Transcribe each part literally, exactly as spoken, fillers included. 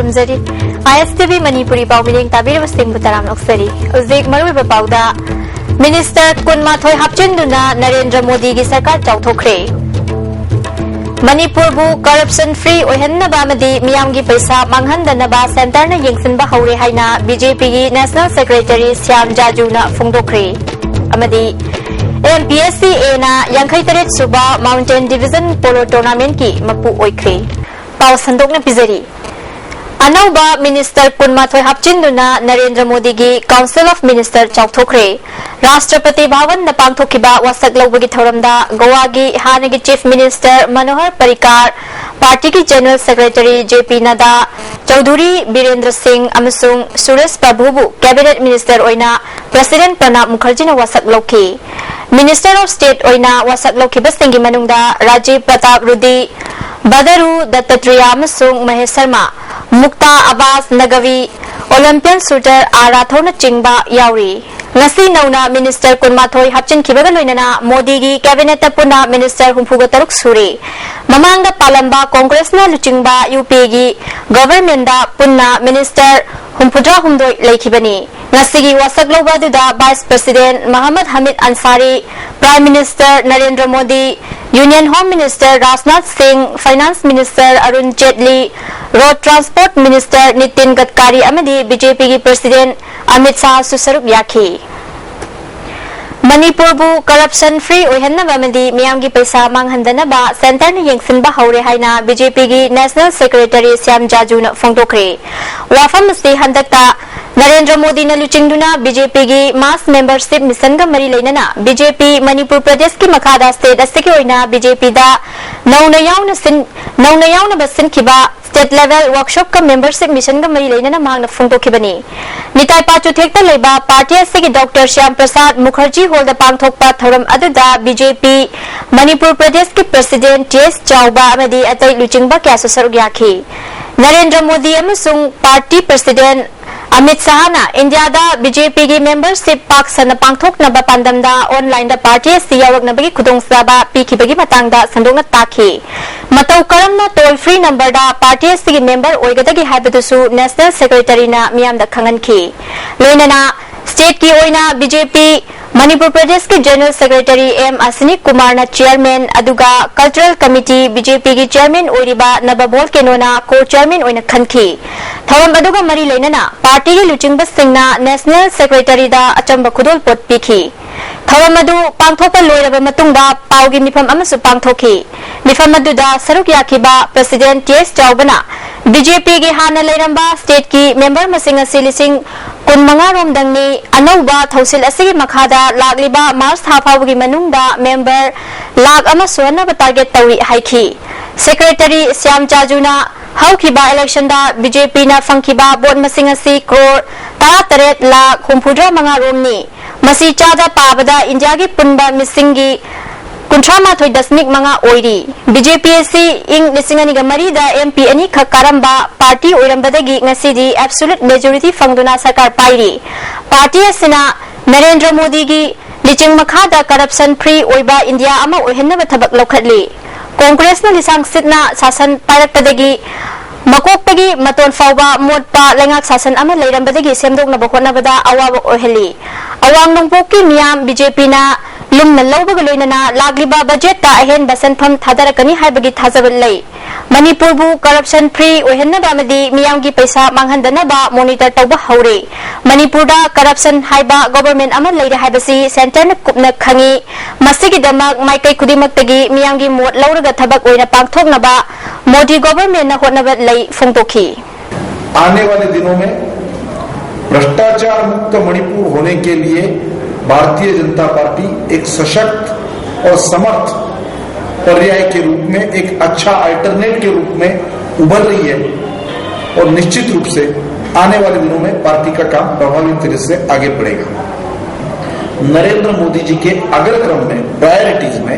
ꯊꯝꯖꯔꯤ꯫ ꯑꯥꯏ ꯑꯦꯁ T V Manipuri ꯄꯥꯎ ꯃꯤꯠꯌꯦꯡ ꯇꯥꯕꯤꯔꯤꯕꯁꯤꯡꯕꯨ ꯇꯔꯥꯝꯅ ꯑꯣꯛꯆꯔꯤ꯫ ꯍꯧꯖꯤꯛ ꯃꯔꯨꯑꯣꯏꯕ ꯄꯥꯎꯗ, ꯃꯤꯅꯤꯁꯇꯔ ꯀꯨꯟꯃꯥꯊꯣꯏ ꯍꯥꯞꯆꯤꯟꯗꯨꯅ ꯅꯔꯦꯟꯗ꯭ꯔ ꯃꯣꯗꯤꯒꯤ ꯁꯔꯀꯥꯔ ꯆꯥꯎꯊꯣꯛꯈ꯭ꯔꯦ꯫ ꯃꯅꯤꯄꯨꯔꯕꯨ corruption free ꯑꯣꯏꯍꯟꯅꯕ ꯑꯃꯗꯤ ꯃꯤꯌꯥꯝꯒꯤ ꯄꯩꯁꯥ ꯃꯥꯡꯍꯟꯗꯅꯕ ꯁꯦꯟꯇꯔꯅ ꯌꯦꯡꯁꯤꯟꯕ ꯍꯧꯔꯦ ꯍꯥꯏꯅ ꯕꯤ ꯖꯦ ꯄꯤꯒꯤ National Secretary ꯁ꯭ꯌꯥꯝ ꯖꯥꯖꯨꯅ ꯐꯣꯡꯗꯣꯛꯈ꯭ꯔꯦ꯫ ꯑꯃꯗꯤ ꯑꯦꯝ ꯄꯤ ꯑꯦꯁ ꯁꯤ ꯑꯦꯅ ꯌꯥꯡꯈꯩ ꯇꯔꯦꯠ ꯁꯨꯕ Mountain Division Polo Tournamentꯀꯤ ꯃꯄꯨ ꯑꯣꯏꯈ꯭ꯔꯦ꯫ ꯄꯥꯎ ꯁꯟꯗꯣꯛꯅ ꯄꯤꯖꯔꯤ꯫ ꯑꯅꯧꯕ ꯃꯤꯅꯤꯁꯇꯔ ꯀꯨꯟꯃꯥꯊꯣꯏ ꯍꯥꯞꯆꯤꯟꯗꯨꯅ ꯅꯔꯦꯟꯗ꯭ꯔ ꯃꯣꯗꯤꯒꯤ Council of Minister ꯆꯥꯎꯊꯣꯛꯈ꯭ꯔꯦ꯫ ꯔꯥꯁꯇ꯭ꯔꯄꯇꯤ ꯚꯥꯋꯟꯗ ꯄꯥꯡꯊꯣꯛꯈꯤꯕ ꯋꯥꯁꯛ ꯂꯧꯕꯒꯤ ꯊꯧꯔꯝꯗ ꯒꯣꯋꯥꯒꯤ ꯍꯥꯟꯅꯒꯤ Chief Minister ꯃꯅꯣꯍꯔ ꯄꯔꯤꯀꯥꯔ, ꯄꯥꯔꯇꯤꯒꯤ General Secretary ꯖꯦ ꯄꯤ ꯅꯗꯥ, ꯆꯧꯙꯨꯔꯤ ꯕꯤꯔꯦꯟꯗ꯭ꯔ ꯁꯤꯡ ꯑꯃꯁꯨꯡ ꯁꯨꯔꯦꯁ ꯄ꯭ꯔꯚꯨꯕꯨ Cabinet Minister ꯑꯣꯏꯅ President ꯄ꯭ꯔꯅꯥꯕ ꯃꯨꯈꯔꯖꯤꯅ ꯋꯥꯁꯛ ꯂꯧꯈꯤ꯫ Minister of State ꯑꯣꯏꯅ ꯋꯥꯁꯛ ꯂꯧꯈꯤꯕꯁꯤꯡꯒꯤ ꯃꯅꯨꯡꯗ ꯔꯥꯖꯤꯕ ꯄ꯭ꯔꯇꯥꯞ ꯔꯨꯗꯤ, ꯕꯗꯔꯨ ꯗꯠꯇꯇ꯭ꯔꯤꯌꯥ ꯑꯃꯁꯨꯡ Mahesh Sharma, Mukhtar Abbas Naqvi, Olympian shooter R ꯔꯥꯊꯧꯔꯅꯆꯤꯡꯕ ꯌꯥꯎꯔꯤ꯫ ꯉꯁꯤ ꯅꯧꯅ ꯃꯤꯅꯤꯁꯇꯔ ꯀꯨꯟꯃꯥꯊꯣꯏ ꯍꯥꯞꯆꯤꯟꯈꯤꯕꯒ ꯂꯣꯏꯅꯅ ꯃꯣꯗꯤꯒꯤ Cabinetꯇ ꯄꯨꯟꯅ ꯃꯤꯅꯤꯁꯇꯔ ꯍꯨꯝꯐꯨꯒ ꯇꯔꯨꯛ ꯁꯨꯔꯦ꯫ ꯃꯃꯥꯡꯗ ꯄꯥꯜꯂꯝꯕ ꯀꯣꯡꯒ꯭ꯔꯦꯁꯅ ꯂꯨꯆꯤꯡꯕ ꯌꯨ ꯄꯤ ꯑꯦꯒꯤ governmentꯗ ꯄꯨꯟꯅ ꯃꯤꯅꯤꯁꯇꯔ ꯍꯨꯝꯐꯨꯇꯔꯥ ꯍꯨꯝꯗꯣꯏ ꯂꯩꯈꯤꯕꯅꯤ꯫ ꯉꯁꯤꯒꯤ ꯋꯥꯁꯛ ꯂꯧꯕ ꯑꯗꯨꯗ Vice President ꯃꯍꯃꯗ ꯍꯃꯤꯗ ꯑꯟꯁꯥꯔꯤ, Prime Minister Narendra Modi, Union Home Minister Rajnath ꯁꯤꯡ, Finance Minister Arun Jaitley, Road Transport Minister Nitin ꯒꯗꯀꯥꯔꯤ ꯑꯃꯗꯤ ꯕꯤ ꯖꯦ ꯄꯤꯒꯤ President ꯑꯃꯤꯠ ꯁꯥꯍꯁꯨ ꯁꯔꯨꯛ ꯌꯥꯈꯤ꯫ ꯃꯅꯤꯄꯨꯔꯕꯨ corruption free ꯑꯣꯏꯍꯟꯅꯕ ꯑꯃꯗꯤ ꯃꯤꯌꯥꯝꯒꯤ ꯄꯩꯁꯥ ꯃꯥꯡꯍꯟꯗꯅꯕ ꯁꯦꯟꯇꯔꯅ ꯌꯦꯡꯁꯤꯟꯕ ꯍꯧꯔꯦ ꯍꯥꯏꯅ ꯕꯤ ꯖꯦ ꯄꯤꯒꯤ National Secretary ꯁ꯭ꯌꯥꯝ ꯖꯥꯖꯨꯅ ꯐꯣꯡꯗꯣꯛꯈ꯭ꯔꯦ꯫ ꯋꯥꯐꯝ ꯑꯁꯤ ꯍꯟꯗꯛꯇ ꯅꯔꯦꯟꯗ꯭ꯔ ꯃꯣꯗꯤꯅ ꯂꯨꯆꯤꯡꯗꯨꯅ ꯕꯤ ꯖꯦ ꯄꯤꯒꯤ Mass Membership Missionꯒ ꯃꯔꯤ ꯂꯩꯅꯅ ꯕꯤ ꯖꯦ ꯄꯤ ꯃꯅꯤꯄꯨꯔ ꯄ꯭ꯔꯗꯦꯁꯀꯤ ꯃꯈꯥꯗ state ꯑꯁꯤꯒꯤ ꯑꯣꯏꯅ ꯕꯤ ꯖꯦ ꯄꯤꯗ ꯅꯧꯅ ꯌꯥꯎꯅ ꯁꯤꯟ-, ꯅꯧꯅ ꯌꯥꯎꯅꯕ ꯁꯤꯟꯈꯤꯕ state level workshopꯀ membership missionꯒ ꯃꯔꯤ ꯂꯩꯅꯅ ꯃꯍꯥꯛꯅ ꯐꯣꯡꯗꯣꯛꯈꯤꯕꯅꯤ꯫ ꯅꯤꯇꯥꯏ ꯄꯥꯆꯨꯊꯦꯛꯇ ꯂꯩꯕ ꯄꯥꯔꯇꯤ ꯑꯁꯤꯒꯤ ꯗꯣꯛꯇꯔ ꯁ꯭ꯌꯥꯝ ꯄ꯭ꯔꯁꯥꯗ ꯃꯨꯈꯔꯖꯤ ꯍꯣꯜꯗ ꯄꯥꯡꯊꯣꯛꯄ ꯊꯧꯔꯝ ꯑꯗꯨꯗ ꯕꯤ ꯖꯦ ꯄꯤ ꯃꯅꯤꯄꯨꯔ ꯄ꯭ꯔꯗꯦꯁꯀꯤ President ꯇꯤ ꯑꯦꯁ ꯆꯥꯎꯕ ꯑꯃꯗꯤ ꯑꯇꯩ ꯂꯨꯆꯤꯡꯕ ꯀꯌꯥꯁꯨ ꯁꯔꯨꯛ ꯌꯥꯈꯤ꯫ ꯅꯔꯦꯟꯗ꯭ꯔ ꯃꯣꯗꯤ ꯑꯃꯁꯨꯡ ꯄꯥꯔꯇꯤ President ꯑꯃꯤꯠ ꯁꯍꯥꯅ ꯏꯟꯗꯤꯌꯥꯗ ꯕꯤ ꯖꯦ ꯄꯤꯒꯤ ꯃꯦꯝꯕꯔꯁꯤꯞ ꯄꯥꯛ ꯁꯟꯅ ꯄꯥꯡꯊꯣꯛꯅꯕ ꯄꯥꯟꯗꯝꯗ ꯑꯣꯟꯂꯥꯏꯟꯗ ꯄꯥꯔꯇꯤ ꯑꯁꯤ ꯌꯥꯎꯔꯛꯅꯕꯒꯤ ꯈꯨꯗꯣꯡꯆꯥꯕ ꯄꯤꯈꯤꯕꯒꯤ ꯃꯇꯥꯡꯗ ꯁꯟꯗꯣꯛꯅ ꯇꯥꯛꯈꯤ꯫ ꯃꯇꯧ ꯀꯔꯝꯅ ꯇꯣꯜ ꯐ꯭ꯔꯤ ꯅꯝꯕꯔꯗ ꯄꯥꯔꯇꯤ ꯑꯁꯤꯒꯤ ꯃꯦꯝꯕꯔ ꯑꯣꯏꯒꯗꯒꯦ ꯍꯥꯏꯕꯗꯨꯁꯨ ꯅꯦꯁꯅꯦꯜ ꯁꯦꯀ꯭ꯔꯦꯇꯔꯤꯅ ꯃꯤꯌꯥꯝꯗ ꯈꯪꯍꯟꯈꯤ꯫ ꯂꯣꯏꯅꯅ ꯁ꯭ꯇꯦꯠꯀꯤ ꯑꯣꯏꯅ ꯕꯤ ꯖꯦ ꯄꯤ ꯃꯅꯤꯄꯨꯔ ꯄ꯭ꯔꯗꯦꯁꯀꯤ ꯖꯦꯅꯔꯦꯜ ꯁꯦꯀ꯭ꯔꯦꯇꯔꯤ ꯑꯦꯝ ꯑꯁꯤꯅꯤ ꯀꯨꯃꯥꯔꯅ ꯆꯤꯌꯔꯃꯦꯟ, ꯑꯗꯨꯒ ꯀꯜꯆꯔꯦꯜ ꯀꯃꯤꯇꯤ ꯕꯤ ꯖꯦ ꯄꯤꯒꯤ ꯆꯤꯌꯔꯃꯦꯟ ꯑꯣꯏꯔꯤꯕ ꯅꯕ ꯕꯣꯜꯀꯦꯅꯣꯅ ꯀꯣ ꯆꯤꯌꯔꯃꯦꯟ ꯑꯣꯏꯅ ꯈꯟꯈꯤ꯫ ꯊꯧꯔꯝ ꯑꯗꯨꯒ ꯃꯔꯤ ꯂꯩꯅꯅ ꯄꯥꯔꯇꯤꯒꯤ ꯂꯨꯆꯤꯡꯕꯁꯤꯡꯅ ꯅꯦꯁꯅꯦꯜ ꯁꯦꯀ꯭ꯔꯦꯇꯔꯤꯗ ꯑꯆꯝꯕ ꯈꯨꯗꯣꯜꯄꯣꯠ ꯄꯤꯈꯤ꯫ ꯊꯧꯔꯝ ꯑꯗꯨ ꯄꯥꯡꯊꯣꯛꯄ ꯂꯣꯏꯔꯕ ꯃꯇꯨꯡꯗ ꯄꯥꯎꯒꯤ ꯃꯤꯐꯝ ꯑꯃꯁꯨ ꯄꯥꯡꯊꯣꯛꯈꯤ꯫ ꯃꯤꯐꯝ ꯑꯗꯨꯗ ꯁꯔꯨꯛ ꯌꯥꯈꯤꯕ ꯄ꯭ꯔꯁꯤꯗꯦꯟꯠ ꯇꯤ ꯑꯦꯁ ꯆꯥꯎꯕꯅ ꯕꯤ ꯖꯦ ꯄꯤꯒꯤ ꯍꯥꯟꯅ ꯂꯩꯔꯝꯕ ꯁ꯭ꯇꯦꯠꯀꯤ ꯃꯦꯝꯕꯔ ꯃꯁꯤꯡ ꯑꯁꯤ ꯂꯤꯁꯤꯡ ꯀꯨꯟꯃꯉꯥ ꯔꯣꯝꯗꯪꯅꯤ꯫ ꯑꯅꯧꯕ ꯊꯧꯁꯤꯜ ꯑꯁꯤꯒꯤ ꯃꯈꯥꯗ ꯂꯥꯛꯂꯤꯕ ꯃꯥꯔꯆ ꯊꯥ ꯐꯥꯎꯕꯒꯤ ꯃꯅꯨꯡꯗ ꯃꯦꯝꯕꯔ ꯂꯥꯈ ꯑꯃ ꯁꯨꯍꯟꯅꯕ ꯇꯥꯔꯒꯦꯠ ꯇꯧꯔꯤ ꯍꯥꯏꯈꯤ꯫ ꯁꯦꯀ꯭ꯔꯦꯇꯔꯤ ꯁ꯭ꯌꯥꯝ ꯆꯥꯖꯨꯅ ꯍꯧꯈꯤꯕ ꯏꯂꯦꯛꯁꯟꯗ ꯕꯤ ꯖꯦ ꯄꯤꯅ ꯐꯪꯈꯤꯕ ꯚꯣꯠ ꯃꯁꯤꯡ ꯑꯁꯤ ꯀ꯭ꯔꯣꯔ ꯇꯔꯥꯇꯔꯦꯠ ꯂꯥꯈ ꯍꯨꯝꯐꯨꯇꯔꯥ ꯃꯉꯥ ꯔꯣꯝꯅꯤ꯫ ꯃꯁꯤ ꯆꯥꯗ ꯄꯥꯕꯗ ꯏꯟꯗꯤꯌꯥꯒꯤ ꯄꯨꯟꯕ ꯃꯤꯁꯤꯡꯒꯤ ꯀꯨꯟꯊ꯭ꯔꯥ ꯃꯥꯊꯣꯏ ꯗꯁꯃꯤꯛ ꯃꯉꯥ ꯑꯣꯏꯔꯤ꯫ ꯕꯤ ꯖꯦ ꯄꯤ ꯑꯁꯤ ꯏꯪ ꯂꯤꯁꯤꯡ ꯑꯅꯤꯒ ꯃꯔꯤꯗ ꯑꯦꯝ ꯄꯤ ꯑꯅꯤꯈꯛ ꯀꯥꯔꯝꯕ ꯄꯥꯔꯇꯤ ꯑꯣꯏꯔꯝꯕꯗꯒꯤ ꯉꯁꯤꯗꯤ ꯑꯦꯕꯁꯣꯂꯨꯠ ꯃꯦꯖꯣꯔꯤꯇꯤ ꯐꯪꯗꯨꯅ ꯁꯔꯀꯥꯔ ꯄꯥꯏꯔꯤ꯫ ꯄꯥꯔꯇꯤ ꯑꯁꯤꯅ ꯅꯔꯦꯟꯗ꯭ꯔ ꯃꯣꯗꯤꯒꯤ ꯂꯤꯆꯤꯡ ꯃꯈꯥꯗ ꯀꯔꯞꯁꯟ ꯐ꯭ꯔꯤ ꯑꯣꯏꯕ ꯏꯟꯗꯤꯌꯥ ꯑꯃ ꯑꯣꯏꯍꯟꯅꯕ ꯊꯕꯛ ꯂꯧꯈꯠꯂꯤ꯫ ꯀꯣꯡꯒ꯭ꯔꯦꯁꯅ ꯂꯤꯁꯥꯡ ꯁꯤꯠꯅ ꯁꯥꯁꯟ ꯄꯥꯏꯔꯛꯄꯗꯒꯤ ꯃꯀꯣꯛꯇꯒꯤ ꯃꯇꯣꯟ ꯐꯥꯎꯕ ꯃꯣꯠꯄ ꯂꯩꯉꯥꯛ ꯁꯥꯁꯟ ꯑꯃ ꯂꯩꯔꯝꯕꯗꯒꯤ ꯁꯦꯝꯗꯣꯛꯅꯕ ꯍꯣꯠꯅꯕꯗ ꯑꯋꯥꯕ ꯑꯣꯏꯍꯜꯂꯤ꯫ ꯑꯋꯥꯡ ꯅꯣꯡꯄꯣꯛꯀꯤ ꯃꯤꯌꯥꯝ ꯕꯤ ꯖꯦ ꯄꯤꯅ ꯂꯨꯝꯅ ꯂꯧꯕꯒ ꯂꯣꯏꯅꯅ ꯂꯥꯛꯂꯤꯕ ꯕꯖꯦꯠꯇ ꯑꯍꯦꯟꯕ ꯁꯦꯟꯐꯝ ꯊꯥꯗꯔꯛꯀꯅꯤ ꯍꯥꯏꯕꯒꯤ ꯊꯥꯖꯕ ꯂꯩ꯫ ꯃꯅꯤꯄꯨꯔꯕꯨ ꯀꯔꯞꯁꯟ ꯐ꯭ꯔꯤ ꯑꯣꯏꯍꯟꯅꯕ ꯑꯃꯗꯤ ꯃꯤꯌꯥꯝꯒꯤ ꯄꯩꯁꯥ ꯃꯥꯡꯍꯟꯗꯅꯕ ꯃꯣꯅꯤꯇꯔ ꯇꯧꯕ ꯍꯧꯔꯦ꯫ ꯃꯅꯤꯄꯨꯔꯗ ꯀꯔꯞꯁꯟ ꯍꯥꯏꯕ ꯒꯣꯚꯔꯟꯃꯦꯟꯠ ꯑꯃ ꯂꯩꯔꯦ ꯍꯥꯏꯕꯁꯤ ꯁꯦꯟꯇꯔꯅ ꯀꯨꯞꯅ ꯈꯪꯏ꯫ ꯃꯁꯤꯒꯤꯗꯃꯛ ꯃꯥꯏꯀꯩ ꯈꯨꯗꯤꯡꯃꯛꯇꯒꯤ ꯃꯤꯌꯥꯝꯒꯤ ꯃꯣꯠ ꯂꯧꯔꯒ ꯊꯕꯛ ꯑꯣꯏꯅ ꯄꯥꯡꯊꯣꯛꯅꯕ ꯃꯣꯗꯤ ꯒꯣꯚꯔꯟꯃꯦꯟꯠꯅ ꯍꯣꯠꯅꯕ ꯂꯩ ꯐꯣꯡꯗꯣꯛꯈꯤ꯫ आने वाले दिनों में भ्रष्टाचार मुक्त मणिपुर होने के लिए भारतीय जनता पार्टी एक सशक्त और समर्थ पर्याय के रूप में, एक अच्छा अल्टरनेट के रूप में उभर रही है और निश्चित रूप से आने वाले दिनों में पार्टी का काम प्रभावी तरीके से आगे बढ़ेगा। नरेंद्र मोदी जी के अग्रक्रम में, प्रायोरिटीज में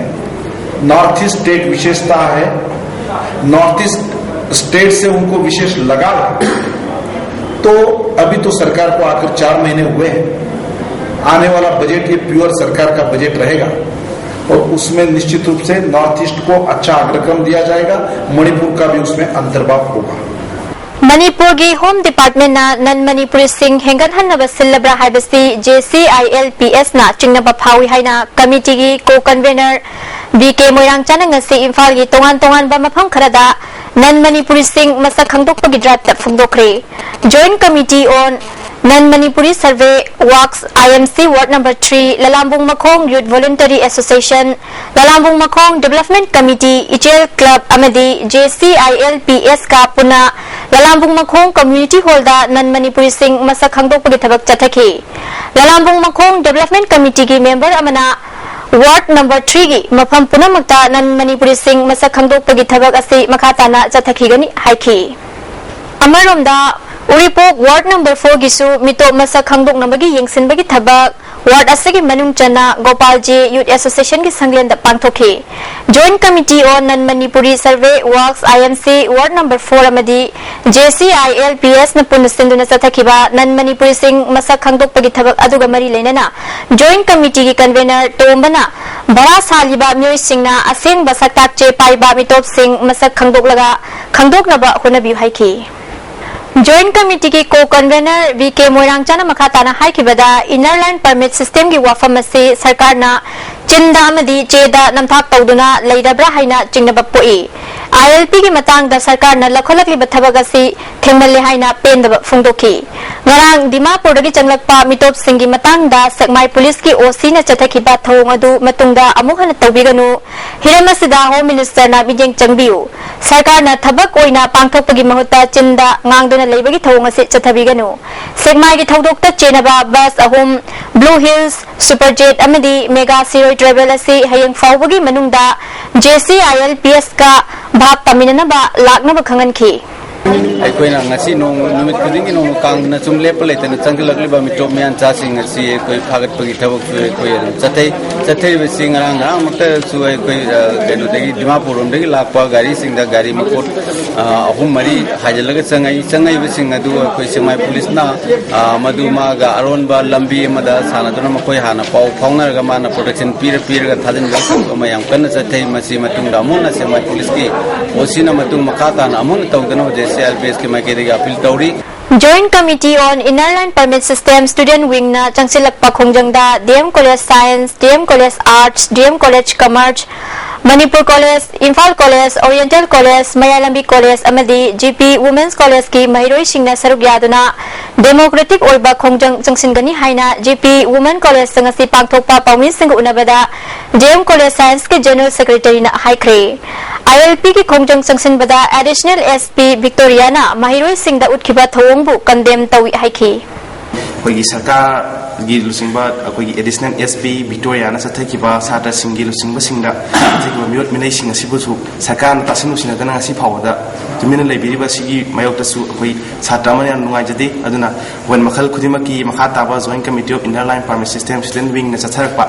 नॉर्थ ईस्ट स्टेट विशेषता है, नॉर्थ ईस्ट स्टेट से उनको विशेष लगाव है। तो अभी तो सरकार को आकर चार महीने हुए हैं, आने वाला बजट ये प्योर सरकार का बजट रहेगा और उसमें निश्चित रूप से नॉर्थ ईस्ट को अच्छा अग्रक्रम दिया जाएगा, मणिपुर का भी उसमें अंतर्भाव होगा। ꯃꯅꯤꯄꯨꯔꯒꯤ ꯍꯣꯝ ꯗꯤꯄꯥꯔꯠꯃꯦꯟꯅ ꯅꯟ ꯃꯅꯤꯄꯨꯔꯤꯁꯤꯡ ꯍꯦꯟꯒꯠꯍꯟꯅꯕ ꯁꯤꯜꯂꯕ꯭ꯔꯥ ꯍꯥꯏꯕꯁꯤ JCILPSꯅ ꯆꯤꯡꯅꯕ ꯐꯥꯎꯏ ꯍꯥꯏꯅ ꯀꯃꯤꯇꯤꯒꯤ ꯀꯣ ꯀꯟꯚꯦꯅꯔ ꯕꯤ ꯀꯦ ꯃꯣꯏꯔꯥꯡꯆꯥꯅ ꯉꯁꯤ ꯏꯝꯐꯥꯜꯒꯤ ꯇꯣꯉꯥꯟ ꯇꯣꯉꯥꯟꯕ ꯃꯐꯝ ꯈꯔꯗ ꯅꯟ ꯃꯅꯤꯄꯨꯔꯤꯁꯤꯡ ꯃꯁꯛ ꯈꯪꯗꯣꯛꯄꯒꯤ ꯗ꯭ꯔꯥꯏꯚꯇ ꯐꯣꯡꯗꯣꯛꯈ꯭ꯔꯦ꯫ Joint Committee on Non Manipuri Survey Works, IMC, Ward Number Three, ꯂꯂꯥꯝꯕꯨꯡ ꯃꯈꯣꯡ Youth Voluntary Association, ꯂꯂꯥꯝꯕꯨꯡ ꯃꯈꯣꯡ Development Committee, ꯏꯆꯦꯜ Club ꯑꯃꯗꯤ JCILPSꯀ ꯄꯨꯟꯅ ꯂꯂꯥꯝꯕꯨꯡ ꯃꯈꯣꯡ Community Hallꯗ ꯅꯟ ꯃꯅꯤꯄꯨꯔꯤꯁꯤꯡ ꯃꯁꯛ ꯈꯪꯗꯣꯛꯄꯒꯤ ꯊꯕꯛ ꯆꯠꯊꯈꯤ꯫ ꯂꯂꯥꯝꯕꯨꯡ ꯃꯈꯣꯡ Development Committeeꯒꯤ member ꯑꯃꯅ Ward Number Threeꯒꯤ ꯃꯐꯝ ꯄꯨꯝꯅꯃꯛꯇ ꯅꯟ ꯃꯅꯤꯄꯨꯔꯤꯁꯤꯡ ꯃꯁꯛ ꯈꯪꯗꯣꯛꯄꯒꯤ ꯊꯕꯛ ꯑꯁꯤ ꯃꯈꯥ ꯇꯥꯅ ꯆꯠꯊꯈꯤꯒꯅꯤ ꯍꯥꯏꯈꯤ꯫ ꯑꯃꯔꯣꯝꯗ, ꯎꯔꯤꯄꯣꯛ Ward Number Fourꯒꯤꯁꯨ ꯃꯤꯇꯣꯞ ꯃꯁꯛ ꯈꯪꯗꯣꯛꯅꯕꯒꯤ ꯌꯦꯡꯁꯤꯟꯕꯒꯤ ꯊꯕꯛ Ward ꯑꯁꯤꯒꯤ ꯃꯅꯨꯡ ꯆꯟꯅ ꯒꯣꯄꯥꯜ ꯖꯦ Youth Associationꯒꯤ ꯁꯪꯂꯦꯟꯗ ꯄꯥꯡꯊꯣꯛꯈꯤ꯫ Joint Committee on Non Manipuri Survey Works, IMC, Ward Number Four ꯑꯃꯗꯤ JCILPSꯅ ꯄꯨꯟꯅ ꯁꯤꯟꯗꯨꯅ ꯆꯠꯊꯈꯤꯕ ꯅꯟ ꯃꯅꯤꯄꯨꯔꯤꯁꯤꯡ ꯃꯁꯛ ꯈꯪꯗꯣꯛꯄꯒꯤ ꯊꯕꯛ ꯑꯗꯨꯒ ꯃꯔꯤ ꯂꯩꯅꯅ Joint Committeeꯒꯤ convener ꯇꯣꯝꯕꯅ ꯚꯔꯥ ꯁꯥꯜꯂꯤꯕ ꯃꯤꯑꯣꯏꯁꯤꯡꯅ ꯑꯁꯦꯡꯕ ꯁꯛꯇꯥꯛ ꯆꯦ ꯄꯥꯏꯕ ꯃꯤꯇꯣꯞꯁꯤꯡ ꯃꯁꯛ ꯈꯪꯗꯣꯛꯂꯒ ꯈꯪꯗꯣꯛꯅꯕ ꯍꯣꯠꯅꯕꯤꯌꯨ ꯍꯥꯏꯈꯤ꯫ Joint Committeeꯒꯤ co convener ꯕꯤ ꯀꯦ ꯃꯣꯏꯔꯥꯡꯆꯥꯅ ꯃꯈꯥ ꯇꯥꯅ ꯍꯥꯏꯈꯤꯕꯗ, Inner Line Permit Systemꯒꯤ ꯋꯥꯐꯝ ꯑꯁꯤ ꯁꯔꯀꯥꯔꯅ ꯆꯤꯟꯗ ꯑꯃꯗꯤ ꯆꯦꯗ ꯅꯝꯊꯥꯛ ꯇꯧꯗꯨꯅ ꯂꯩꯔꯕ꯭ꯔꯥ ꯍꯥꯏꯅ ꯆꯤꯡꯅꯕ ꯄꯣꯛꯏ꯫ ILPꯒꯤ ꯃꯇꯥꯡꯗ ꯁꯔꯀꯥꯔꯅ ꯂꯧꯈꯠꯂꯛꯂꯤꯕ ꯊꯕꯛ ꯑꯁꯤ ꯊꯦꯡꯃꯜꯂꯦ ꯍꯥꯏꯅ ꯄꯦꯟꯗꯕ ꯐꯣꯡꯗꯣꯛꯈꯤ꯫ ꯉꯔꯥꯡ ꯗꯤꯃꯥꯄꯨꯔꯗꯒꯤ ꯆꯪꯂꯛꯄ ꯃꯤꯇꯣꯞꯁꯤꯡꯒꯤ ꯃꯇꯥꯡꯗ ꯁꯦꯛꯃꯥꯏ ꯄꯨꯂꯤꯁꯀꯤ OCꯅ ꯆꯠꯊꯈꯤꯕ ꯊꯧꯑꯣꯡ ꯑꯗꯨ ꯃꯇꯨꯡꯗ ꯑꯃꯨꯛ ꯍꯟꯅ ꯇꯧꯕꯤꯒꯅꯨ꯫ ꯍꯤꯔꯝ ꯑꯁꯤꯗ Home Ministerꯅ ꯃꯤꯠꯌꯦꯡ ꯆꯪꯕꯤꯌꯨ꯫ ꯁꯔꯀꯥꯔꯅ ꯊꯕꯛ ꯑꯣꯏꯅ ꯄꯥꯡꯊꯣꯛꯄꯒꯤ ꯃꯍꯨꯠꯇ ꯆꯤꯟꯗ ꯉꯥꯡꯗꯨꯅ ꯂꯩꯕꯒꯤ ꯊꯧꯑꯣꯡ ꯑꯁꯤ ꯆꯠꯊꯕꯤꯒꯅꯨ꯫ ꯁꯦꯛꯃꯥꯏꯒꯤ ꯊꯧꯗꯣꯛꯇ ꯆꯦꯟꯅꯕ bus ꯑꯍꯨꯝ, Blue Hills, Superjet ꯑꯃꯗꯤ Mega Siroi Travel ꯑꯁꯤ ꯍꯌꯦꯡ ꯐꯥꯎꯕꯒꯤ ꯃꯅꯨꯡꯗ JCILPSꯀ ꯚꯥꯞ ꯇꯥꯃꯤꯟꯅꯅꯕ ꯂꯥꯛꯅꯕ ꯈꯪꯍꯟꯈꯤ꯫ ꯑꯩꯈꯣꯏꯅ ꯉꯁꯤ ꯅꯣꯡ, ꯅꯨꯃꯤꯠ ꯈꯨꯗꯤꯡꯒꯤ ꯅꯣꯡꯃ ꯀꯥꯡꯗꯅ ꯁꯨꯝ ꯂꯦꯞꯄ ꯂꯩꯇꯅ ꯆꯪꯁꯤꯜꯂꯛꯂꯤꯕ ꯃꯤꯇꯣꯞ ꯃꯤꯌꯥꯟꯆꯥꯁꯤꯡ ꯑꯁꯤ ꯑꯩꯈꯣꯏ ꯐꯥꯒꯠꯄꯒꯤ ꯊꯕꯛꯁꯨ ꯑꯩꯈꯣꯏ ꯑꯗꯨꯝ ꯆꯠꯊꯩ꯫ ꯆꯠꯊꯔꯤꯕꯁꯤ ꯉꯔꯥꯡ ꯉꯔꯥꯡꯃꯛꯇꯁꯨ ꯑꯩꯈꯣꯏ, ꯑ, ꯀꯩꯅꯣꯗꯒꯤ, ꯗꯤꯃꯥꯄꯨꯔ ꯂꯣꯝꯗꯒꯤ ꯂꯥꯛꯄ ꯒꯥꯔꯤꯁꯤꯡꯗ ꯒꯥꯔꯤ ꯃꯄꯣꯠ, ꯑ, ꯑꯍꯨꯝ ꯃꯔꯤ ꯍꯥꯏꯖꯤꯜꯂꯒ ꯆꯪꯉꯛꯏ꯫ ꯆꯪꯉꯛꯏꯕꯁꯤꯡ ꯑꯗꯨ ꯑꯩꯈꯣꯏ ꯁꯦꯛꯃꯥꯏ ꯄꯨꯂꯤꯁꯅ, ꯑ, ꯃꯗꯨ ꯃꯥꯒ ꯑꯔꯣꯟꯕ ꯂꯝꯕꯤ ꯑꯃꯗ ꯁꯥꯟꯅꯗꯨꯅ ꯃꯈꯣꯏ ꯍꯥꯟꯅ ꯄꯥꯎ ꯐꯥꯎꯅꯔꯒ ꯃꯥꯅ protection ꯄꯤꯔ ꯄꯤꯔꯒ ꯊꯥꯖꯤꯟꯕꯒꯤ ꯊꯕꯛ ꯑꯃ ꯌꯥꯝ ꯀꯟꯅ ꯆꯠꯊꯩ꯫ ꯃꯁꯤ ꯃꯇꯨꯡꯗ ꯑꯃꯨꯛ ꯍꯟꯅ ꯁꯦꯛꯃꯥꯏ ꯄꯨꯂꯤꯁꯀꯤ ꯑꯣ ꯁꯤꯅ ꯃꯇꯨꯡ ꯃꯈꯥ ꯇꯥꯅ ꯑꯃꯨꯛ ꯍꯟꯅ ꯇꯧꯗꯅꯕ JCRPS ꯀꯤ ꯃꯥꯏꯀꯩꯗꯒꯤ ꯑꯄꯤꯜ ꯇꯧꯔꯤ꯫ Joint Committee on Inner Line Permit System Student Wing ꯅ ꯆꯪꯁꯤꯜꯂꯛꯄ ꯈꯣꯡꯖꯪꯗ D M College Science, D M College Arts, D M College Commerce, Manipur College, Imphal College, Oriental College, ꯃꯌꯥꯏ ꯂꯝꯕꯤ College ꯑꯃꯗꯤ G P Women's College ꯀꯤ ꯃꯍꯩꯔꯣꯏꯁꯤꯡꯅ ꯁꯔꯨꯛ ꯌꯥꯗꯨꯅ democratic ꯑꯣꯏꯕ ꯈꯣꯡꯖꯪ ꯆꯪꯁꯤꯟꯒꯅꯤ ꯍꯥꯏꯅ G P Women College ꯇ ꯉꯁꯤ ꯄꯥꯡꯊꯣꯛꯄ ꯄꯥꯎꯃꯤꯁꯤꯡꯒ ꯎꯅꯕꯗ D M College Science ꯀꯤ General Secretary ꯅ ꯍꯥꯏꯈ꯭ꯔꯦ꯫ ILP ꯒꯤ ꯈꯣꯡꯖꯪ ꯆꯪꯁꯤꯟꯕꯗ Additional SP Victoria ꯅ ꯃꯍꯩꯔꯣꯏꯁꯤꯡꯗ ꯎꯠꯈꯤꯕ ꯊꯧꯑꯣꯡꯕꯨ condemn ꯇꯧꯏ ꯍꯥꯏꯈꯤ꯫ ꯑꯩꯈꯣꯏꯒꯤ ꯁꯔꯀꯥꯔꯒꯤ ꯂꯨꯆꯤꯡꯕ ꯑꯩꯈꯣꯏꯒꯤ Additional SP Victoria ꯅ ꯆꯠꯊꯈꯤꯕ ꯁꯥꯇ꯭ꯔꯁꯤꯡꯒꯤ ꯂꯨꯆꯤꯡꯕꯁꯤꯡꯗ ꯆꯠꯊꯈꯤꯕ ꯃꯤꯑꯣꯠ ꯃꯤꯅꯩꯁꯤꯡ ꯑꯁꯤꯕꯨꯁꯨ ꯁꯔꯀꯥꯔꯅ ꯇꯥꯁꯤꯟ ꯎꯁꯤꯟꯅꯗꯅ ꯉꯁꯤ ꯐꯥꯎꯕꯗ ꯇꯨꯃꯤꯟꯅ ꯂꯩꯕꯤꯔꯤꯕ ꯑꯁꯤꯒꯤ ꯃꯥꯌꯣꯛꯇꯁꯨ ꯑꯩꯈꯣꯏ ꯁꯥꯇ꯭ꯔ ꯑꯃꯅ ꯌꯥꯝ ꯅꯨꯡꯉꯥꯏꯖꯗꯦ꯫ ꯑꯗꯨꯅ ꯑꯩꯈꯣꯏ ꯃꯈꯜ ꯈꯨꯗꯤꯡꯃꯛꯀꯤ ꯃꯈꯥ ꯇꯥꯕ Joint Committee of Inner Line Permit System Student Wing ꯅ ꯆꯠꯊꯔꯛꯄ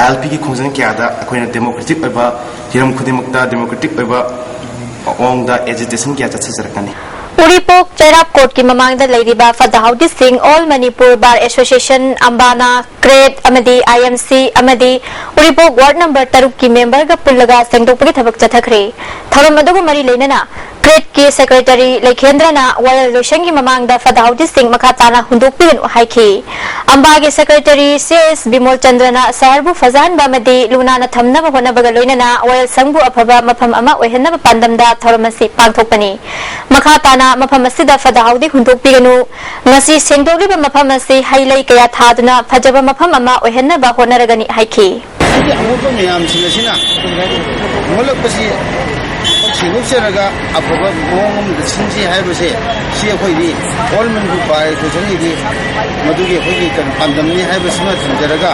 ILP ꯒꯤ ꯈꯣꯡꯖꯪ ꯀꯌꯥꯗ ꯑꯩꯈꯣꯏꯅ democratic ꯑꯣꯏꯕ ꯍꯤꯔꯝ ꯈꯨꯗꯤꯡꯃꯛꯇ democratic ꯑꯣꯏꯕ ꯃꯑꯣꯡꯗ agitation ꯀꯌꯥ ꯆꯠꯊꯖꯔꯛꯀꯅꯤ꯫ ꯎꯔꯤꯄꯣꯛ ꯆꯩꯔꯥꯞ ꯀꯣꯔꯠꯀꯤ ꯃꯃꯥꯡꯗ ꯂꯩꯔꯤꯕ ꯐꯗ ꯍꯥꯎꯗꯤꯁꯤꯡ All Manipur Bar Association, ꯑꯝꯕꯥꯅꯥ, ꯀ꯭ꯔꯦꯠ ꯑꯃꯗꯤ IMC ꯑꯃꯗꯤ ꯎꯔꯤꯄꯣꯛ ꯋꯥꯔꯗ ꯅꯝꯕꯔ ꯇꯔꯨꯛꯀꯤ ꯃꯦꯝꯕꯔꯒ ꯄꯨꯜꯂꯒ ꯁꯦꯡꯗꯣꯛꯄꯒꯤ ꯊꯕꯛ ꯆꯠꯊꯈ꯭ꯔꯦ꯫ ꯊꯧꯔꯝ ꯑꯗꯨꯒ ꯃꯔꯤ ꯂꯩꯅꯅ ꯀ꯭ꯔꯦꯠꯀꯤ ꯁꯦꯀ꯭ꯔꯦꯇꯔꯤ ꯂꯩꯈꯦꯟꯗ꯭ꯔꯅ ꯋꯥꯌꯦꯜ ꯂꯣꯏꯁꯪꯒꯤ ꯃꯃꯥꯡꯗ ꯐꯗ ꯍꯥꯎꯗꯤꯁꯤꯡ ꯃꯈꯥ ꯇꯥꯅ ꯍꯨꯟꯗꯣꯛꯄꯤꯒꯅꯨ ꯍꯥꯏꯈꯤ꯫ ꯑꯝꯕꯥꯒꯤ ꯁꯦꯀ꯭ꯔꯦꯇꯔꯤ ꯁꯤ ꯑꯦꯁ ꯕꯤꯃꯣꯜ ꯆꯟꯗ꯭ꯔꯅ ꯁꯍꯔꯕꯨ ꯐꯖꯍꯟꯕ ꯑꯃꯗꯤ ꯂꯨ ꯅꯥꯟꯅ ꯊꯝꯅꯕ ꯍꯣꯠꯅꯕꯒ ꯂꯣꯏꯅꯅ ꯋꯥꯌꯦꯜꯁꯪꯕꯨ ꯑꯐꯕ ꯃꯐꯝ ꯑꯃ ꯑꯣꯏꯍꯟꯅꯕ ꯄꯥꯟꯗꯝꯗ ꯊꯧꯔꯝ ꯑꯁꯤ ꯄꯥꯡꯊꯣꯛꯄꯅꯤ꯫ ꯃꯈꯥ ꯇꯥꯅ ꯃꯐꯝ ꯑꯁꯤꯗ ꯐꯗ ꯍꯥꯎꯗꯤ ꯍꯨꯟꯗꯣꯛꯄꯤꯒꯅꯨ꯫ ꯉꯁꯤ ꯁꯦꯡꯗꯣꯛꯂꯤꯕ ꯃꯐꯝ ꯑꯁꯤ ꯍꯩ ꯂꯩ ꯀꯌꯥ ꯊꯥꯗꯨꯅ ꯐꯖꯕ ꯃꯐꯝ ꯑꯃ ꯑꯣꯏꯍꯟꯅꯕ ꯍꯣꯠꯅꯔꯒꯅꯤ ꯍꯥꯏꯈꯤ꯫ ꯑꯃꯣꯠꯄ ꯃꯌꯥꯝꯁꯤꯡ ꯑꯁꯤꯅ ꯃꯣꯠꯂꯛꯄꯁꯤ ꯁꯦꯡꯗꯣꯛꯆꯔꯒ ꯑꯐꯕ ꯃꯑꯣꯡ ꯑꯃꯗ ꯁꯤꯟꯁꯤ ꯍꯥꯏꯕꯁꯦ, ꯁꯤ ꯑꯩꯈꯣꯏꯗꯤ All Manipur Bar Association ꯒꯤꯗꯤ ꯃꯗꯨꯒꯤ ꯑꯩꯈꯣꯏꯒꯤ ꯀꯩꯅꯣ ꯄꯥꯟꯗꯝꯅꯤ ꯍꯥꯏꯕꯁꯤꯃ ꯊꯝꯖꯔꯒ,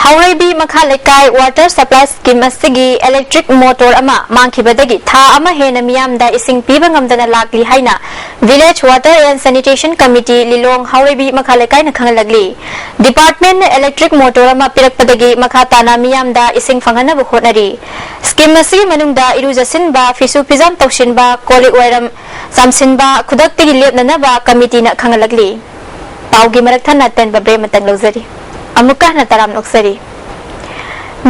ꯍꯥꯎꯔꯩꯕꯤ ꯃꯈꯥ ꯂꯩꯀꯥꯏ water supply scheme ꯑꯁꯤꯒꯤ electric motor ꯑꯃ ꯃꯥꯡꯈꯤꯕꯗꯒꯤ ꯊꯥ ꯑꯃ ꯍꯦꯟꯅ ꯃꯤꯌꯥꯝꯗ ꯏꯁꯤꯡ ꯄꯤꯕ ꯉꯝꯗꯅ ꯂꯥꯛꯂꯤ ꯍꯥꯏꯅ Village Water and Sanitation Committee ꯂꯤꯂꯣꯡ ꯍꯥꯎꯔꯩꯕꯤ ꯃꯈꯥ ꯂꯩꯀꯥꯏꯅ ꯈꯪꯍꯜꯂꯛꯂꯤ꯫ Department electric motor ꯑꯃ ꯄꯤꯔꯛꯄꯗꯒꯤ ꯃꯈꯥ ꯇꯥꯅ ꯃꯤꯌꯥꯝꯗ ꯏꯁꯤꯡ ꯐꯪꯍꯟꯅꯕ ꯍꯣꯠꯅꯔꯤ꯫ Scheme ꯑꯁꯤꯒꯤ ꯃꯅꯨꯡꯗ ꯏꯔꯨꯖꯁꯤꯟꯕ, ꯐꯤꯁꯨ ꯐꯤꯖꯥꯝ ꯇꯧꯁꯤꯟꯕ, ꯀꯣꯜ ꯂꯤꯛ ꯋꯥꯏꯔꯝ ꯆꯥꯝꯁꯤꯟꯕ ꯈꯨꯗꯛꯇꯒꯤ ꯂꯦꯞꯅꯅꯕ ꯀꯃꯤꯇꯤꯅ ꯈꯪꯍꯜꯂꯛꯂꯤ꯫ ꯄꯥꯎꯒꯤ ꯃꯔꯛ ꯊꯠꯅ ꯑꯇꯦꯟꯕ break ꯑꯃꯇꯪ ꯂꯧꯖꯔꯤ꯫ ꯑꯃꯨꯛꯀ ꯍꯟꯅ ꯇꯔꯥꯝ ꯑꯣꯛꯆꯔꯤ꯫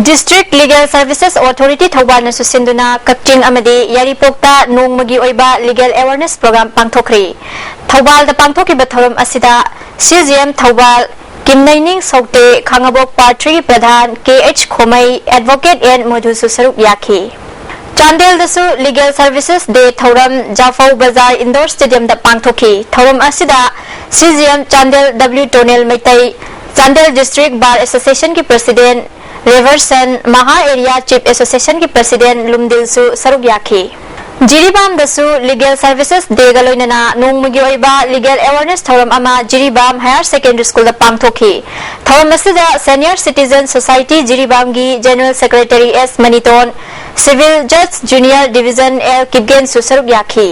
District Legal Services Authority ꯊꯧꯕꯥꯜꯅꯁꯨ ꯁꯤꯟꯗꯨꯅ ꯀꯛꯆꯤꯡ ꯑꯃꯗꯤ ꯌꯥꯏꯔꯤꯄꯣꯛꯇ ꯅꯣꯡꯃꯒꯤ ꯑꯣꯏꯕ legal awareness program ꯄꯥꯡꯊꯣꯛꯈ꯭ꯔꯦ꯫ ꯊꯧꯕꯥꯜꯗ ꯄꯥꯡꯊꯣꯛꯈꯤꯕ ꯊꯧꯔꯝ ꯑꯁꯤꯗ C G M ꯊꯧꯕꯥꯜ, ꯀꯤꯝꯅꯩꯅꯤꯡ ꯁꯧꯇꯦ, ꯈꯥꯉꯕꯣꯛ Part three ꯒꯤ ꯄ꯭ꯔꯙꯥꯟ K H ꯈꯣꯃꯩ, advocate N ꯃꯣꯙꯨꯁꯨ ꯁꯔꯨꯛ ꯌꯥꯈꯤ꯫ ꯆꯥꯟꯗꯦꯜꯗꯁꯨ Legal Services Day ꯊꯧꯔꯝ ꯖꯥꯐꯧ ꯕꯖꯥꯔ indoor stadium ꯗ ꯄꯥꯡꯊꯣꯛꯈꯤ꯫ ꯊꯧꯔꯝ ꯑꯁꯤꯗ C G M Chandel W tonal Meitei, Chandel District Bar Association ꯒꯤ President ꯔꯦꯚꯔꯁꯟ, ꯃꯍꯥ Area Chief Association ꯒꯤ President ꯂꯨꯝꯗꯤꯜꯁꯨ ꯁꯔꯨꯛ ꯌꯥꯈꯤ꯫ ꯖꯤꯔꯤꯕꯥꯝꯗꯁꯨ Legal Services Day ꯒ ꯂꯣꯏꯅꯅ ꯅꯣꯡꯃꯒꯤ ꯑꯣꯏꯕ legal awareness ꯊꯧꯔꯝ ꯑꯃ ꯖꯤꯔꯤꯕꯥꯝ Higher Secondary School ꯗ ꯄꯥꯡꯊꯣꯛꯈꯤ꯫ ꯊꯧꯔꯝ ꯑꯁꯤꯗ Senior Citizen Society ꯖꯤꯔꯤꯕꯥꯝꯒꯤ General Secretary S ꯃꯅꯤꯇꯣꯟ, Civil Judge Junior Division L ꯀꯤꯞꯒꯦꯟꯁꯨ ꯁꯔꯨꯛ ꯌꯥꯈꯤ꯫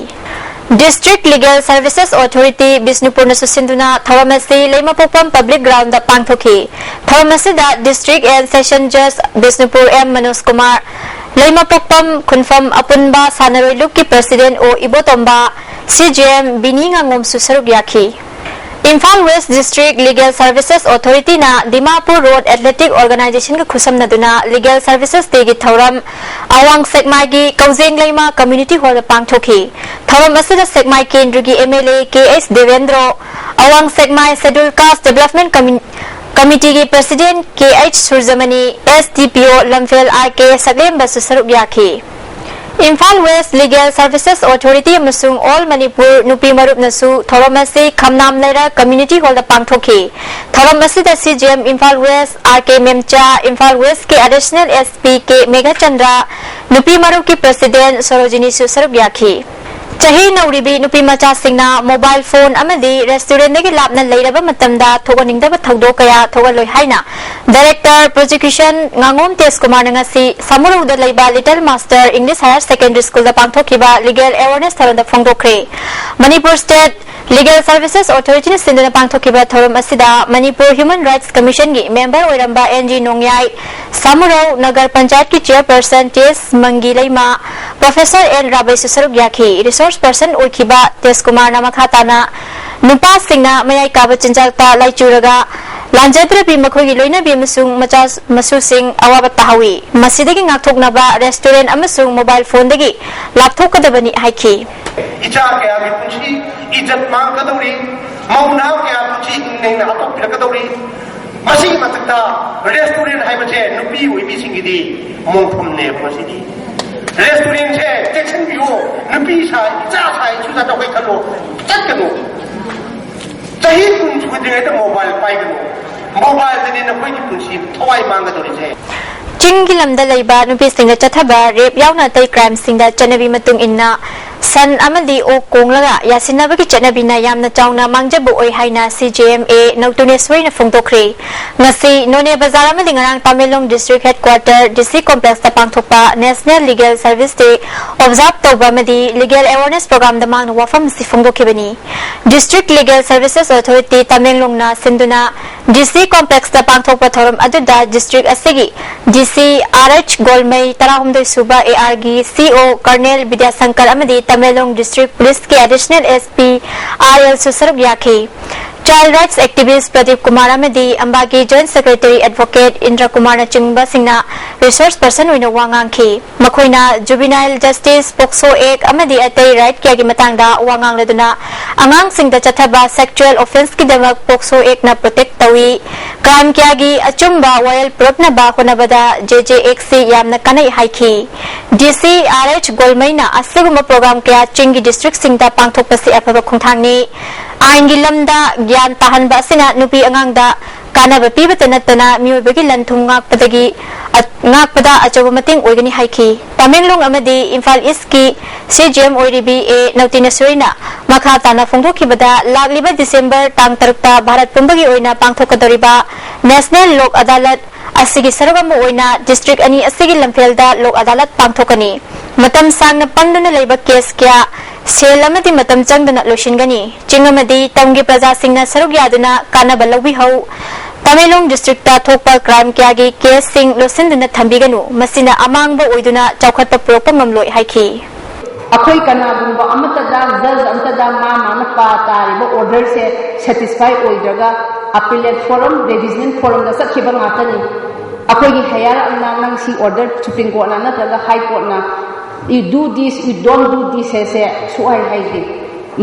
District Legal Services Authority ꯕꯤꯁꯅꯨꯄꯨꯔꯅꯁꯨ ꯁꯤꯟꯗꯨꯅ ꯊꯧꯔꯝ ꯑꯁꯤ ꯂꯩꯃꯄꯣꯛꯄꯝ Public Ground ꯗ ꯄꯥꯡꯊꯣꯛꯈꯤ꯫ ꯊꯧꯔꯝ ꯑꯁꯤꯗ District and Session Judge Bishnupur M Manoj Kumar, ꯂꯩꯃꯄꯣꯛꯄꯝ ꯈꯨꯟꯐꯝ ꯑꯄꯨꯟꯕ ꯁꯥꯟꯅꯔꯣꯏ ꯂꯨꯞꯀꯤ President O ꯏꯕꯣꯇꯣꯝꯕ, C G M ꯕꯤꯅꯤ ꯉꯥꯉꯣꯝꯁꯨ ꯁꯔꯨꯛ ꯌꯥꯈꯤ꯫ Imphal West District Legal Services Authority ꯅ ꯗꯤꯃꯥꯄꯨꯔ Road Athletic Organization ꯒ ꯈꯨꯠꯁꯝꯅꯗꯨꯅ Legal Services Day ꯒꯤ ꯊꯧꯔꯝ ꯑꯋꯥꯡ ꯁꯦꯛꯃꯥꯏꯒꯤ ꯀꯧꯖꯦꯡ ꯂꯩꯃ Community Hall ꯗ ꯄꯥꯡꯊꯣꯛꯈꯤ꯫ ꯊꯧꯔꯝ ꯑꯁꯤꯗ ꯁꯦꯛꯃꯥꯏ ꯀꯦꯟꯗ꯭ꯔꯒꯤ M L A K H Devendro, ꯑꯋꯥꯡ ꯁꯦꯛꯃꯥꯏ Scheduled Caste Development Commi-, Committee ꯒꯤ President K H ꯁꯨꯔꯖꯃꯅꯤ, S D P O ꯂꯝꯐꯦꯜ R K ꯁꯛꯂꯦꯝꯕꯁꯨ ꯁꯔꯨꯛ ꯌꯥꯈꯤ꯫ Imphal West Legal Services Authority ꯑꯃꯁꯨꯡ All Manipur ꯅꯨꯄꯤ ꯃꯔꯨꯞꯅꯁꯨ ꯊꯧꯔꯝ ꯑꯁꯤ ꯈꯝꯅꯥꯝ ꯂꯩꯔꯛ Community Hall ꯗ ꯄꯥꯡꯊꯣꯛꯈꯤ꯫ ꯊꯧꯔꯝ ꯑꯁꯤꯗ C G M Imphal West R K ꯃꯦꯝꯆꯥ, Imphal West ꯀꯤ Additional S P K Meghachandra, ꯅꯨꯄꯤ ꯃꯔꯨꯞꯀꯤ President ꯁꯣꯔꯣꯖꯤꯅꯤꯁꯨ ꯁꯔꯨꯛ ꯌꯥꯈꯤ꯫ ꯆꯍꯤ ꯅꯧꯔꯤꯕꯤ ꯅꯨꯄꯤ ꯃꯆꯥꯁꯤꯡꯅ ꯃꯣꯕꯥꯏꯜ ꯐꯣꯟ ꯑꯃꯗꯤ ꯔꯦꯁꯇꯨꯔꯦꯟꯗꯒꯤ ꯂꯥꯞꯅ ꯂꯩꯔꯕ ꯃꯇꯝꯗ ꯊꯣꯛꯍꯟꯅꯤꯡꯗꯕ ꯊꯧꯗꯣꯛ ꯀꯌꯥ ꯊꯣꯛꯍꯜꯂꯣꯏ ꯍꯥꯏꯅ ꯗꯥꯏꯔꯦꯛꯇꯔ ꯄ꯭ꯔꯣꯁꯤꯀ꯭ꯌꯨꯁꯟ ꯉꯥꯉꯣꯝ ꯇꯦꯖꯀꯨꯃꯥꯔꯅ ꯉꯁꯤ ꯁꯥꯃꯨꯔꯧꯗ ꯂꯩꯕ little master English higher secondary ꯁ꯭ꯀꯨꯜꯗ ꯄꯥꯡꯊꯣꯛꯈꯤꯕ ꯂꯤꯒꯦꯜ ꯑꯦꯋꯥꯔꯅꯦꯁ ꯊꯧꯔꯝꯗ ꯐꯣꯡꯗꯣꯛꯈ꯭ꯔꯦ꯫ ꯃꯅꯤꯄꯨꯔ ꯁ꯭ꯇꯦꯠ ꯂꯤꯒꯦꯜ ꯁꯔꯚꯤꯁꯦꯁ ꯑꯣꯊꯣꯔꯤꯇꯤꯅ ꯁꯤꯟꯗꯨꯅ ꯄꯥꯡꯊꯣꯛꯈꯤꯕ ꯊꯧꯔꯝ ꯑꯁꯤꯗ ꯃꯅꯤꯄꯨꯔ ꯍ꯭ꯌꯨꯃꯦꯟ ꯔꯥꯏꯠꯁ ꯀꯃꯤꯁꯟꯒꯤ ꯃꯦꯝꯕꯔ ꯑꯣꯏꯔꯝꯕ ꯑꯦꯟ ꯖꯤ ꯅꯣꯡꯌꯥꯏ, ꯁꯥꯃꯨꯔꯧ ꯅꯒꯔ ꯄꯟꯆꯥꯌꯠꯀꯤ ꯆꯤꯌꯔꯄꯔꯁꯟ ꯇꯤ ꯑꯦꯁ ꯃꯪꯒꯤ ꯂꯩꯃ, ꯄ꯭ꯔꯣꯐꯦꯁꯔ ꯑꯦꯜ ꯔꯥꯕꯩꯁꯨ ꯁꯔꯨꯛ ꯌꯥꯈꯤ꯫ ꯔꯤꯁꯣꯔꯁ ꯄꯔꯁꯟ ꯑꯣꯏꯈꯤꯕ ꯇꯦꯖꯀꯨꯃꯥꯔꯅ ꯃꯈꯥ ꯇꯥꯅ ꯅꯨꯄꯥꯁꯤꯡꯅ ꯃꯌꯥꯏ ꯀꯥꯕ ꯆꯤꯟꯖꯥꯛꯇ ꯂꯥꯏꯆꯨꯔꯒ ꯂꯥꯟꯖꯗ꯭ꯔꯕꯤ ꯃꯈꯣꯏꯒꯤ ꯂꯣꯏꯅꯕꯤ ꯑꯃꯁꯨꯡ ꯃꯆꯥ ꯃꯁꯨꯁꯤꯡ ꯑꯋꯥꯕ ꯇꯥꯍꯧꯏ꯫ ꯃꯁꯤꯗꯒꯤ ꯉꯥꯛꯊꯣꯛꯅꯕ ꯔꯦꯁꯇꯨꯔꯦꯟ ꯑꯃꯁꯨꯡ ꯃꯣꯕꯥꯏꯜ ꯐꯣꯟꯗꯒꯤ ꯂꯥꯞꯊꯣꯛꯀꯗꯕꯅꯤ ꯍꯥꯏꯈꯤ꯫ ꯏꯆꯥ ꯀꯌꯥꯒꯤ ꯄꯨꯟꯁꯤ ꯏꯖꯠ ꯃꯥꯡꯒꯗꯧꯔꯤ, ꯃꯧ ꯅꯍꯥ ꯀꯌꯥ ꯄꯨꯟꯁꯤ ꯏꯪꯅ ꯏꯪꯅ ꯍꯥꯠꯇꯣꯛꯄꯤꯔꯛꯀꯗꯧꯔꯤ꯫ ꯃꯁꯤꯒꯤ ꯃꯊꯛꯇ ꯔꯦꯁꯇꯨꯔꯦꯟ ꯍꯥꯏꯕꯁꯦ ꯅꯨꯄꯤ ꯑꯣꯏꯕꯤꯁꯤꯡꯒꯤꯗꯤ ꯃꯣꯡꯐꯝꯅꯦꯕ꯫ ꯃꯁꯤꯗꯤ ꯔꯦꯁꯇꯨꯔꯦꯟꯁꯦ ꯆꯦꯛꯁꯤꯟꯕꯤꯌꯨ, ꯅꯨꯄꯤ ꯁꯥꯏ, ꯏꯆꯥ ꯁꯥꯏ, ꯁꯨꯖꯥ ꯇꯧꯈꯩ ꯈꯜꯂꯣ, ꯆꯠꯀꯅꯨ꯫ ꯆꯍꯤ ꯀꯨꯟ ꯁꯨꯗ꯭ꯔꯤꯉꯩꯗ ꯃꯣꯕꯥꯏꯜ ꯄꯥꯏꯒꯅꯨ꯫ ꯃꯣꯕꯥꯏꯜꯗꯅꯤ ꯅꯈꯣꯏꯒꯤ ꯄꯨꯟꯁꯤ ꯊꯋꯥꯏ ꯃꯥꯡꯒꯗꯧꯔꯤꯁꯦ꯫ ꯆꯤꯡꯒꯤ ꯂꯝꯗ ꯂꯩꯕ ꯅꯨꯄꯤꯁꯤꯡꯗ ꯆꯠꯊꯕ ꯔꯦꯞ ꯌꯥꯎꯅ ꯑꯇꯩ ꯀ꯭ꯔꯥꯏꯝꯁꯤꯡꯗ ꯆꯠꯅꯕꯤ ꯃꯇꯨꯡ ꯏꯟꯅ ꯁꯟ ꯑꯃꯗꯤ ꯑꯣꯛ ꯀꯣꯡꯂꯒ ꯌꯥꯁꯤꯟꯅꯕꯒꯤ ꯆꯠꯅꯕꯤꯅ ꯌꯥꯝꯅ ꯆꯥꯎꯅ ꯃꯥꯡꯖꯕ ꯑꯣꯏ ꯍꯥꯏꯅ ꯁꯤ ꯖꯦ ꯑꯦꯝ ꯑꯦ ꯅꯧꯇꯨꯅꯦꯁ꯭ꯋꯔꯤꯅ ꯐꯣꯡꯗꯣꯛꯈ꯭ꯔꯦ꯫ ꯉꯁꯤ ꯅꯣꯅꯦ ꯕꯖꯥꯔ ꯑꯃꯗꯤ ꯉꯔꯥꯡ ꯇꯃꯦꯡꯂꯣꯡ ꯗꯤꯁꯇ꯭ꯔꯤꯛ ꯍꯦꯗꯀ꯭ꯋꯥꯇꯔ ꯗꯤ ꯁꯤ ꯀꯣꯝꯄ꯭ꯂꯦꯛꯁꯇ ꯄꯥꯡꯊꯣꯛꯄ ꯅꯦꯁꯅꯦꯜ ꯂꯤꯒꯦꯜ ꯁꯔꯚꯤꯁ ꯗꯦ ꯑꯣꯕꯖꯥꯔꯚ ꯇꯧꯕ ꯑꯃꯗꯤ ꯂꯤꯒꯦꯜ ꯑꯦꯋꯥꯔꯅꯦꯁ ꯄ꯭ꯔꯣꯒ꯭ꯔꯥꯝꯗ ꯃꯍꯥꯛꯅ ꯋꯥꯐꯝ ꯑꯁꯤ ꯐꯣꯡꯗꯣꯛꯈꯤꯕꯅꯤ꯫ ꯗꯤꯁꯇ꯭ꯔꯤꯛ ꯂꯤꯒꯦꯜ ꯁꯔꯚꯤꯁꯦꯁ ꯑꯣꯊꯣꯔꯤꯇꯤ ꯇꯃꯦꯡꯂꯣꯡꯅ ꯁꯤꯟꯗꯨꯅ ꯗꯤ ꯁꯤ ꯀꯣꯝꯄ꯭ꯂꯦꯛꯁꯇ ꯄꯥꯡꯊꯣꯛꯄ ꯊꯧꯔꯝ ꯑꯗꯨꯗ ꯗꯤꯁꯇ꯭ꯔꯤꯛ ꯑꯁꯤꯒꯤ ꯗꯤ ꯁꯤ ꯑꯥꯔ ꯑꯩꯆ ꯒꯣꯜꯃꯩ, ꯇꯔꯥꯍꯨꯝꯗꯣꯏ ꯁꯨꯕ ꯑꯦ ꯑꯥꯔꯒꯤ ꯁꯤ ꯑꯣ ꯀꯔꯅꯦꯜ ꯕꯤꯗ꯭ꯌꯥꯁꯪꯀꯔ ꯑꯃꯗꯤ ꯇꯃꯦꯡꯂꯣꯡ ꯗꯤꯁꯇ꯭ꯔꯤꯛ ꯄꯨꯂꯤꯁꯀꯤ ꯑꯦꯗꯤꯁꯅꯦꯜ ꯑꯦꯁ ꯄꯤ ꯑꯥꯔ ꯑꯦꯜꯁꯨ ꯁꯔꯨꯛ ꯌꯥꯈꯤ꯫ Child rights activist Pradip Kumar ꯑꯃꯗꯤ ꯑꯝꯕꯥꯒꯤ ꯖꯣꯏꯟꯠ ꯁꯦꯀ꯭ꯔꯦꯇꯔꯤ ꯑꯦꯗꯚꯣꯀꯦꯠ ꯏꯟꯗ꯭ꯔ ꯀꯨꯃꯥꯔꯅꯆꯤꯡꯕꯁꯤꯡꯅ ꯔꯤꯁꯣꯔꯁ ꯄꯔꯁꯟ ꯑꯣꯏꯅ ꯋꯥ ꯉꯥꯡꯈꯤ꯫ ꯃꯈꯣꯏꯅ ꯖꯨꯕꯤꯅꯥꯏꯜ ꯖꯁꯇꯤꯁ, ꯄꯣꯛꯁꯣ ꯑꯦꯛ ꯑꯃꯗꯤ ꯑꯇꯩ ꯔꯥꯏꯠ ꯀꯌꯥꯒꯤ ꯃꯇꯥꯡꯗ ꯋꯥ ꯉꯥꯡꯂꯗꯨꯅ ꯑꯉꯥꯡꯁꯤꯡꯗ ꯆꯠꯊꯕ ꯁꯦꯛꯆꯨꯑꯦꯜ ꯑꯣꯐꯦꯟꯁꯀꯤꯗꯃꯛ ꯄꯣꯛꯁꯣ ꯑꯦꯛꯅ ꯄ꯭ꯔꯣꯇꯦꯛ ꯇꯧꯏ꯫ ꯀ꯭ꯔꯥꯏꯝ ꯀꯌꯥꯒꯤ ꯑꯆꯨꯝꯕ ꯋꯥꯌꯦꯜ ꯄꯨꯔꯛꯅꯕ ꯍꯣꯠꯅꯕꯗ ꯖꯦ ꯖꯦ ꯑꯦꯛꯁꯤ ꯌꯥꯝꯅ ꯀꯥꯟꯅꯩ ꯍꯥꯏꯈꯤ꯫ ꯗꯤ ꯁꯤ ꯑꯥꯔ ꯑꯩꯆ ꯒꯣꯜꯃꯩꯅ ꯑꯁꯤꯒꯨꯝꯕ ꯄ꯭ꯔꯣꯒ꯭ꯔꯥꯝ ꯀꯌꯥ ꯆꯤꯡꯒꯤ ꯗꯤꯁꯇ꯭ꯔꯤꯛꯁꯤꯡꯗ ꯄꯥꯡꯊꯣꯛꯄꯁꯤ ꯑꯐꯕ ꯈꯣꯡꯊꯥꯡꯅꯤ꯫ ꯑꯥꯏꯟꯒꯤ ꯂꯝꯗ ꯒ꯭ꯌꯥꯟ ꯇꯥꯍꯟꯕ ꯑꯁꯤꯅ ꯅꯨꯄꯤ ꯑꯉꯥꯡꯗ ꯀꯥꯟꯅꯕ ꯄꯤꯕꯇ ꯅꯠꯇꯅ ꯃꯤꯑꯣꯏꯕꯒꯤ ꯂꯟ ꯊꯨꯝ ꯉꯥꯛꯄꯗꯒꯤ ꯑ-, ꯉꯥꯛꯄꯗ ꯑꯆꯧꯕ ꯃꯇꯦꯡ ꯑꯣꯏꯒꯅꯤ ꯍꯥꯏꯈꯤ꯫ ꯇꯃꯦꯡꯂꯣꯡ ꯑꯃꯗꯤ ꯏꯝꯐꯥꯜ ꯏꯁꯀꯤ ꯁꯤ ꯖꯤ ꯑꯦꯝ ꯑꯣꯏꯔꯤꯕꯤ ꯑꯦ ꯅꯧꯇꯤꯅꯦꯁꯣꯔꯤꯅ ꯃꯈꯥ ꯇꯥꯅ ꯐꯣꯡꯗꯣꯛꯈꯤꯕꯗ, ꯂꯥꯛꯂꯤꯕ ꯗꯤꯁꯦꯝꯕꯔ ꯇꯥꯡ ꯇꯔꯨꯛꯇ ꯚꯥꯔꯠ ꯄꯨꯝꯕꯒꯤ ꯑꯣꯏꯅ ꯄꯥꯡꯊꯣꯛꯀꯗꯧꯔꯤꯕ ꯅꯦꯁꯅꯦꯜ ꯂꯣꯛ ꯑꯗꯥꯂꯠ ꯑꯁꯤꯒꯤ ꯁꯔꯨꯛ ꯑꯃ ꯑꯣꯏꯅ ꯗꯤꯁꯇ꯭ꯔꯤꯛ ꯑꯅꯤ ꯑꯁꯤꯒꯤ ꯂꯝꯐꯦꯜꯗ ꯂꯣꯛ ꯑꯗꯥꯂꯠ ꯄꯥꯡꯊꯣꯛꯀꯅꯤ꯫ ꯃꯇꯝ ꯁꯥꯡꯅ ꯄꯪꯗꯨꯅ ꯂꯩꯕ ꯀꯦꯁ ꯀꯌꯥ ꯁꯦꯜ ꯑꯃꯗꯤ ꯃꯇꯝ ꯆꯪꯗꯅ ꯂꯣꯏꯁꯤꯟꯒꯅꯤ꯫ ꯆꯤꯡ ꯑꯃꯗꯤ ꯇꯝꯒꯤ ꯄ꯭ꯔꯖꯥꯁꯤꯡꯅ ꯁꯔꯨꯛ ꯌꯥꯗꯨꯅ ꯀꯥꯟꯅꯕ ꯂꯧꯕꯤꯍꯧ꯫ ꯇꯃꯦꯡꯂꯣꯡ ꯗꯤꯁꯇ꯭ꯔꯤꯛꯇ ꯊꯣꯛꯄ ꯀ꯭ꯔꯥꯏꯝ ꯀꯌꯥꯒꯤ ꯀꯦꯁꯁꯤꯡ ꯂꯣꯠꯁꯤꯟꯗꯨꯅ ꯊꯝꯕꯤꯒꯅꯨ, ꯃꯁꯤꯅ ꯑꯃꯥꯡꯕ ꯑꯣꯏꯗꯨꯅ ꯆꯥꯎꯈꯠꯄ ꯄꯨꯔꯛꯄ ꯉꯝꯂꯣꯏ ꯍꯥꯏꯈꯤ꯫ ꯑꯩꯈꯣꯏ ꯀꯅꯥꯒꯨꯝꯕ ꯑꯃꯠꯇꯗ, ꯖꯖ ꯑꯃꯠꯇꯗ ꯃꯥ ꯃꯥꯅ ꯄꯥ ꯇꯥꯔꯤꯕ ꯑꯣꯔꯗꯔꯁꯦ ꯁꯦꯇꯤꯁꯐꯥꯏ ꯑꯣꯏꯗ꯭ꯔꯒ ꯑꯄꯤꯂꯦꯠ ꯐꯣꯔꯝ, ꯔꯤꯚꯤꯖꯅꯦꯜ ꯐꯣꯔꯝꯗ ꯆꯠꯈꯤꯕ ꯉꯥꯛꯇꯅꯤ꯫ ꯑꯩꯈꯣꯏꯒꯤ ꯍꯥꯏꯌꯔ ꯑꯃꯅ ꯅꯪ ꯁꯤ ꯑꯣꯔꯗꯔ ꯁꯨꯄ꯭ꯔꯤꯝ ꯀꯣꯔꯠꯅ ꯅꯠꯇ꯭ꯔꯒ ꯍꯥꯏ ꯀꯣꯔꯠꯅ "You do this, you don't do this" ꯍꯥꯏꯁꯦ ꯁꯨꯛꯍꯥꯏ ꯍꯥꯏꯗꯦ꯫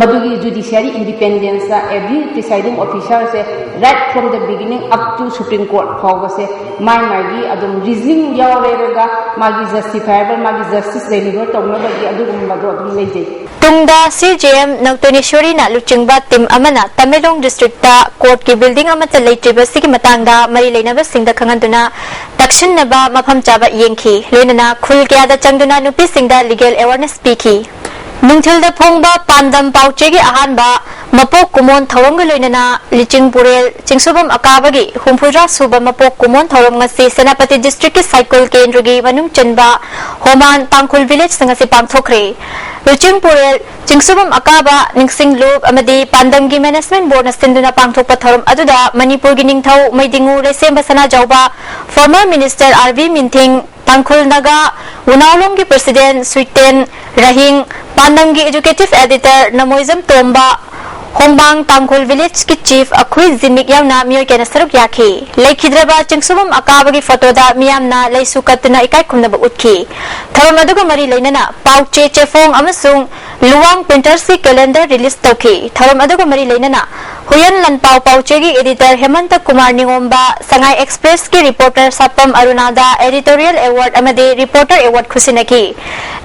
ꯃꯗꯨꯒꯤ ꯖꯨꯗꯤꯁꯤꯌꯥꯔꯤ ꯏꯟꯗꯤꯄꯦꯟꯗꯦꯟꯁꯇ every presiding officerꯁꯦ, right from the beginning up to Supreme Court ꯐꯥꯎꯕꯁꯦ, ꯃꯥꯏ ꯃꯥꯒꯤ ꯑꯗꯨꯝ ꯔꯤꯖꯅꯤꯡ ꯌꯥꯎꯔꯦꯔꯒ ꯃꯥꯒꯤ ꯖꯁꯇꯤꯐꯥꯏꯕꯜ, ꯃꯥꯒꯤ ꯖꯁꯇꯤꯁ ꯗꯦꯂꯤꯚꯔ ꯇꯧꯅꯕꯒꯤ ꯑꯗꯨꯒꯨꯝꯕꯗꯣ ꯑꯗꯨꯝ ꯂꯩꯖꯩ꯫ ꯇꯨꯡꯗ ꯁꯤ ꯖꯤ ꯑꯦꯝ ꯅꯧꯇꯣꯅꯦꯁꯣꯔꯤꯅ ꯂꯨꯆꯤꯡꯕ ꯇꯤꯝ ꯑꯃꯅ ꯇꯃꯦꯡꯂꯣꯡ ꯗꯤꯁꯇ꯭ꯔꯤꯛꯇ ꯀꯣꯔꯠꯀꯤ ꯕꯤꯜꯗꯤꯡ ꯑꯃꯠꯇ ꯂꯩꯇ꯭ꯔꯤꯕ ꯑꯁꯤꯒꯤ ꯃꯇꯥꯡꯗ ꯃꯔꯤ ꯂꯩꯅꯕꯁꯤꯡꯗ ꯈꯪꯍꯟꯗꯨꯅ ꯇꯛꯁꯤꯟꯅꯕ ꯃꯐꯝ ꯆꯥꯕ ꯌꯦꯡꯈꯤ꯫ ꯂꯣꯏꯅꯅ ꯈꯨꯜ ꯀꯌꯥꯗ ꯆꯪꯗꯨꯅ ꯅꯨꯄꯤꯁꯤꯡꯗ ꯂꯤꯒꯦꯜ ꯑꯦꯋꯥꯔꯅꯦꯁ ꯄꯤꯈꯤ꯫ ꯅꯨꯡꯊꯤꯜꯗ ꯐꯣꯡꯕ ꯄꯥꯟꯗꯝ ꯄꯥꯎꯆꯦꯒꯤ ꯑꯍꯥꯟꯕ ꯃꯄꯣꯛ ꯀꯨꯝꯑꯣꯟ ꯊꯧꯔꯝꯒ ꯂꯣꯏꯅꯅ ꯂꯤꯆꯤꯡ ꯄꯨꯔꯦꯜ ꯆꯤꯡꯁꯨꯕꯝ ꯑꯀꯥꯕꯒꯤ ꯍꯨꯝꯐꯨꯇꯔꯥ ꯁꯨꯕ ꯃꯄꯣꯛ ꯀꯨꯝꯑꯣꯟ ꯊꯧꯔꯝ ꯉꯁꯤ ꯁꯦꯅꯥꯄꯇꯤ ꯗꯤꯁꯇ꯭ꯔꯤꯛꯀꯤ ꯁꯥꯏꯀꯨꯜ ꯀꯦꯟꯗ꯭ꯔꯒꯤ ꯃꯅꯨꯡ ꯆꯟꯕ ꯍꯣꯃꯥꯟ ꯇꯥꯡꯈꯨꯜ ꯚꯤꯂꯦꯖ ꯉꯁꯤ ꯄꯥꯡꯊꯣꯛꯈ꯭ꯔꯦ꯫ ꯂꯨꯆꯤꯡ ꯄꯨꯔꯦꯜ ꯆꯤꯡꯁꯨꯕꯝ ꯑꯀꯥꯕ ꯅꯤꯡꯁꯤꯡ ꯂꯨꯞ ꯑꯃꯗꯤ ꯄꯥꯟꯗꯝꯒꯤ ꯃꯦꯅꯦꯖꯃꯦꯟ ꯕꯣꯔꯗꯅ ꯁꯤꯟꯗꯨꯅ ꯄꯥꯡꯊꯣꯛꯄ ꯊꯧꯔꯝ ꯑꯗꯨꯗ ꯃꯅꯤꯄꯨꯔꯒꯤ ꯅꯤꯡꯊꯧ ꯃꯩꯗꯤꯡꯉꯨ ꯂꯩꯁꯦꯝꯕ ꯁꯅꯥꯖꯥꯎꯕ, ꯐꯣꯔꯃꯔ ꯃꯤꯅꯤꯁꯇꯔ ꯑꯥꯔ ꯕꯤ ꯃꯤꯟꯊꯤꯡ, ꯇꯥꯡꯈꯨꯜ ꯅꯥꯒꯥ ꯎꯅꯥꯎꯂꯣꯝꯒꯤ ꯄ꯭ꯔꯁꯤꯗꯦꯟ ꯁꯨꯏꯇꯦꯟ ꯔꯥꯍꯤꯡ, ꯄꯥꯟꯗꯝꯒꯤ ꯑꯦꯖꯨꯀꯦꯇꯤꯚ ꯑꯦꯗꯤꯇꯔ ꯅꯃꯣꯏꯖꯝ ꯇꯣꯝꯕ, ꯍꯣꯡꯕꯥꯡ ꯇꯥꯡꯈꯨꯜ ꯚꯤꯂꯦꯖꯀꯤ ꯆꯤꯐ ꯑꯈꯨꯏ ꯖꯤꯃꯤꯛ ꯌꯥꯎꯅ ꯃꯤꯑꯣꯏ ꯀꯌꯥꯅ ꯁꯔꯨꯛ ꯌꯥꯈꯤ꯫ ꯂꯩꯈꯤꯗ꯭ꯔꯕ ꯆꯤꯡꯁꯨꯕꯝ ꯑꯀꯥꯕꯒꯤ ꯐꯣꯇꯣꯗ ꯃꯤꯌꯥꯝꯅ ꯂꯩꯁꯨ ꯀꯠꯇꯨꯅ ꯏꯀꯥꯏ ꯈꯨꯝꯅꯕ ꯎꯠꯈꯤ꯫ ꯊꯧꯔꯝ ꯑꯗꯨꯒ ꯃꯔꯤ ꯂꯩꯅꯅ ꯄꯥꯎꯆꯦ, ꯆꯦꯐꯣꯡ ꯑꯃꯁꯨꯡ ꯂꯨꯋꯥꯡ ꯄ꯭ꯔꯤꯟꯇꯔꯁꯀꯤ ꯀꯦꯂꯦꯟꯗꯔ ꯔꯤꯂꯤꯖ ꯇꯧꯈꯤ꯫ ꯊꯧꯔꯝ ꯑꯗꯨꯒ ꯃꯔꯤ ꯂꯩꯅꯅ ꯍꯨꯌꯦꯟ ꯂꯟꯄꯥꯎ ꯄꯥꯎꯆꯦꯒꯤ editor ꯍꯦꯃꯟꯇ ꯀꯨꯃꯥꯔ ꯅꯤꯉꯣꯝꯕ, ꯁꯉꯥꯏ Expressꯀꯤ reporter ꯁꯥꯄꯝ ꯑꯔꯨꯅꯥꯗ editorial award ꯑꯃꯗꯤ reporter award ꯈꯨꯠꯁꯤꯟꯅꯈꯤ꯫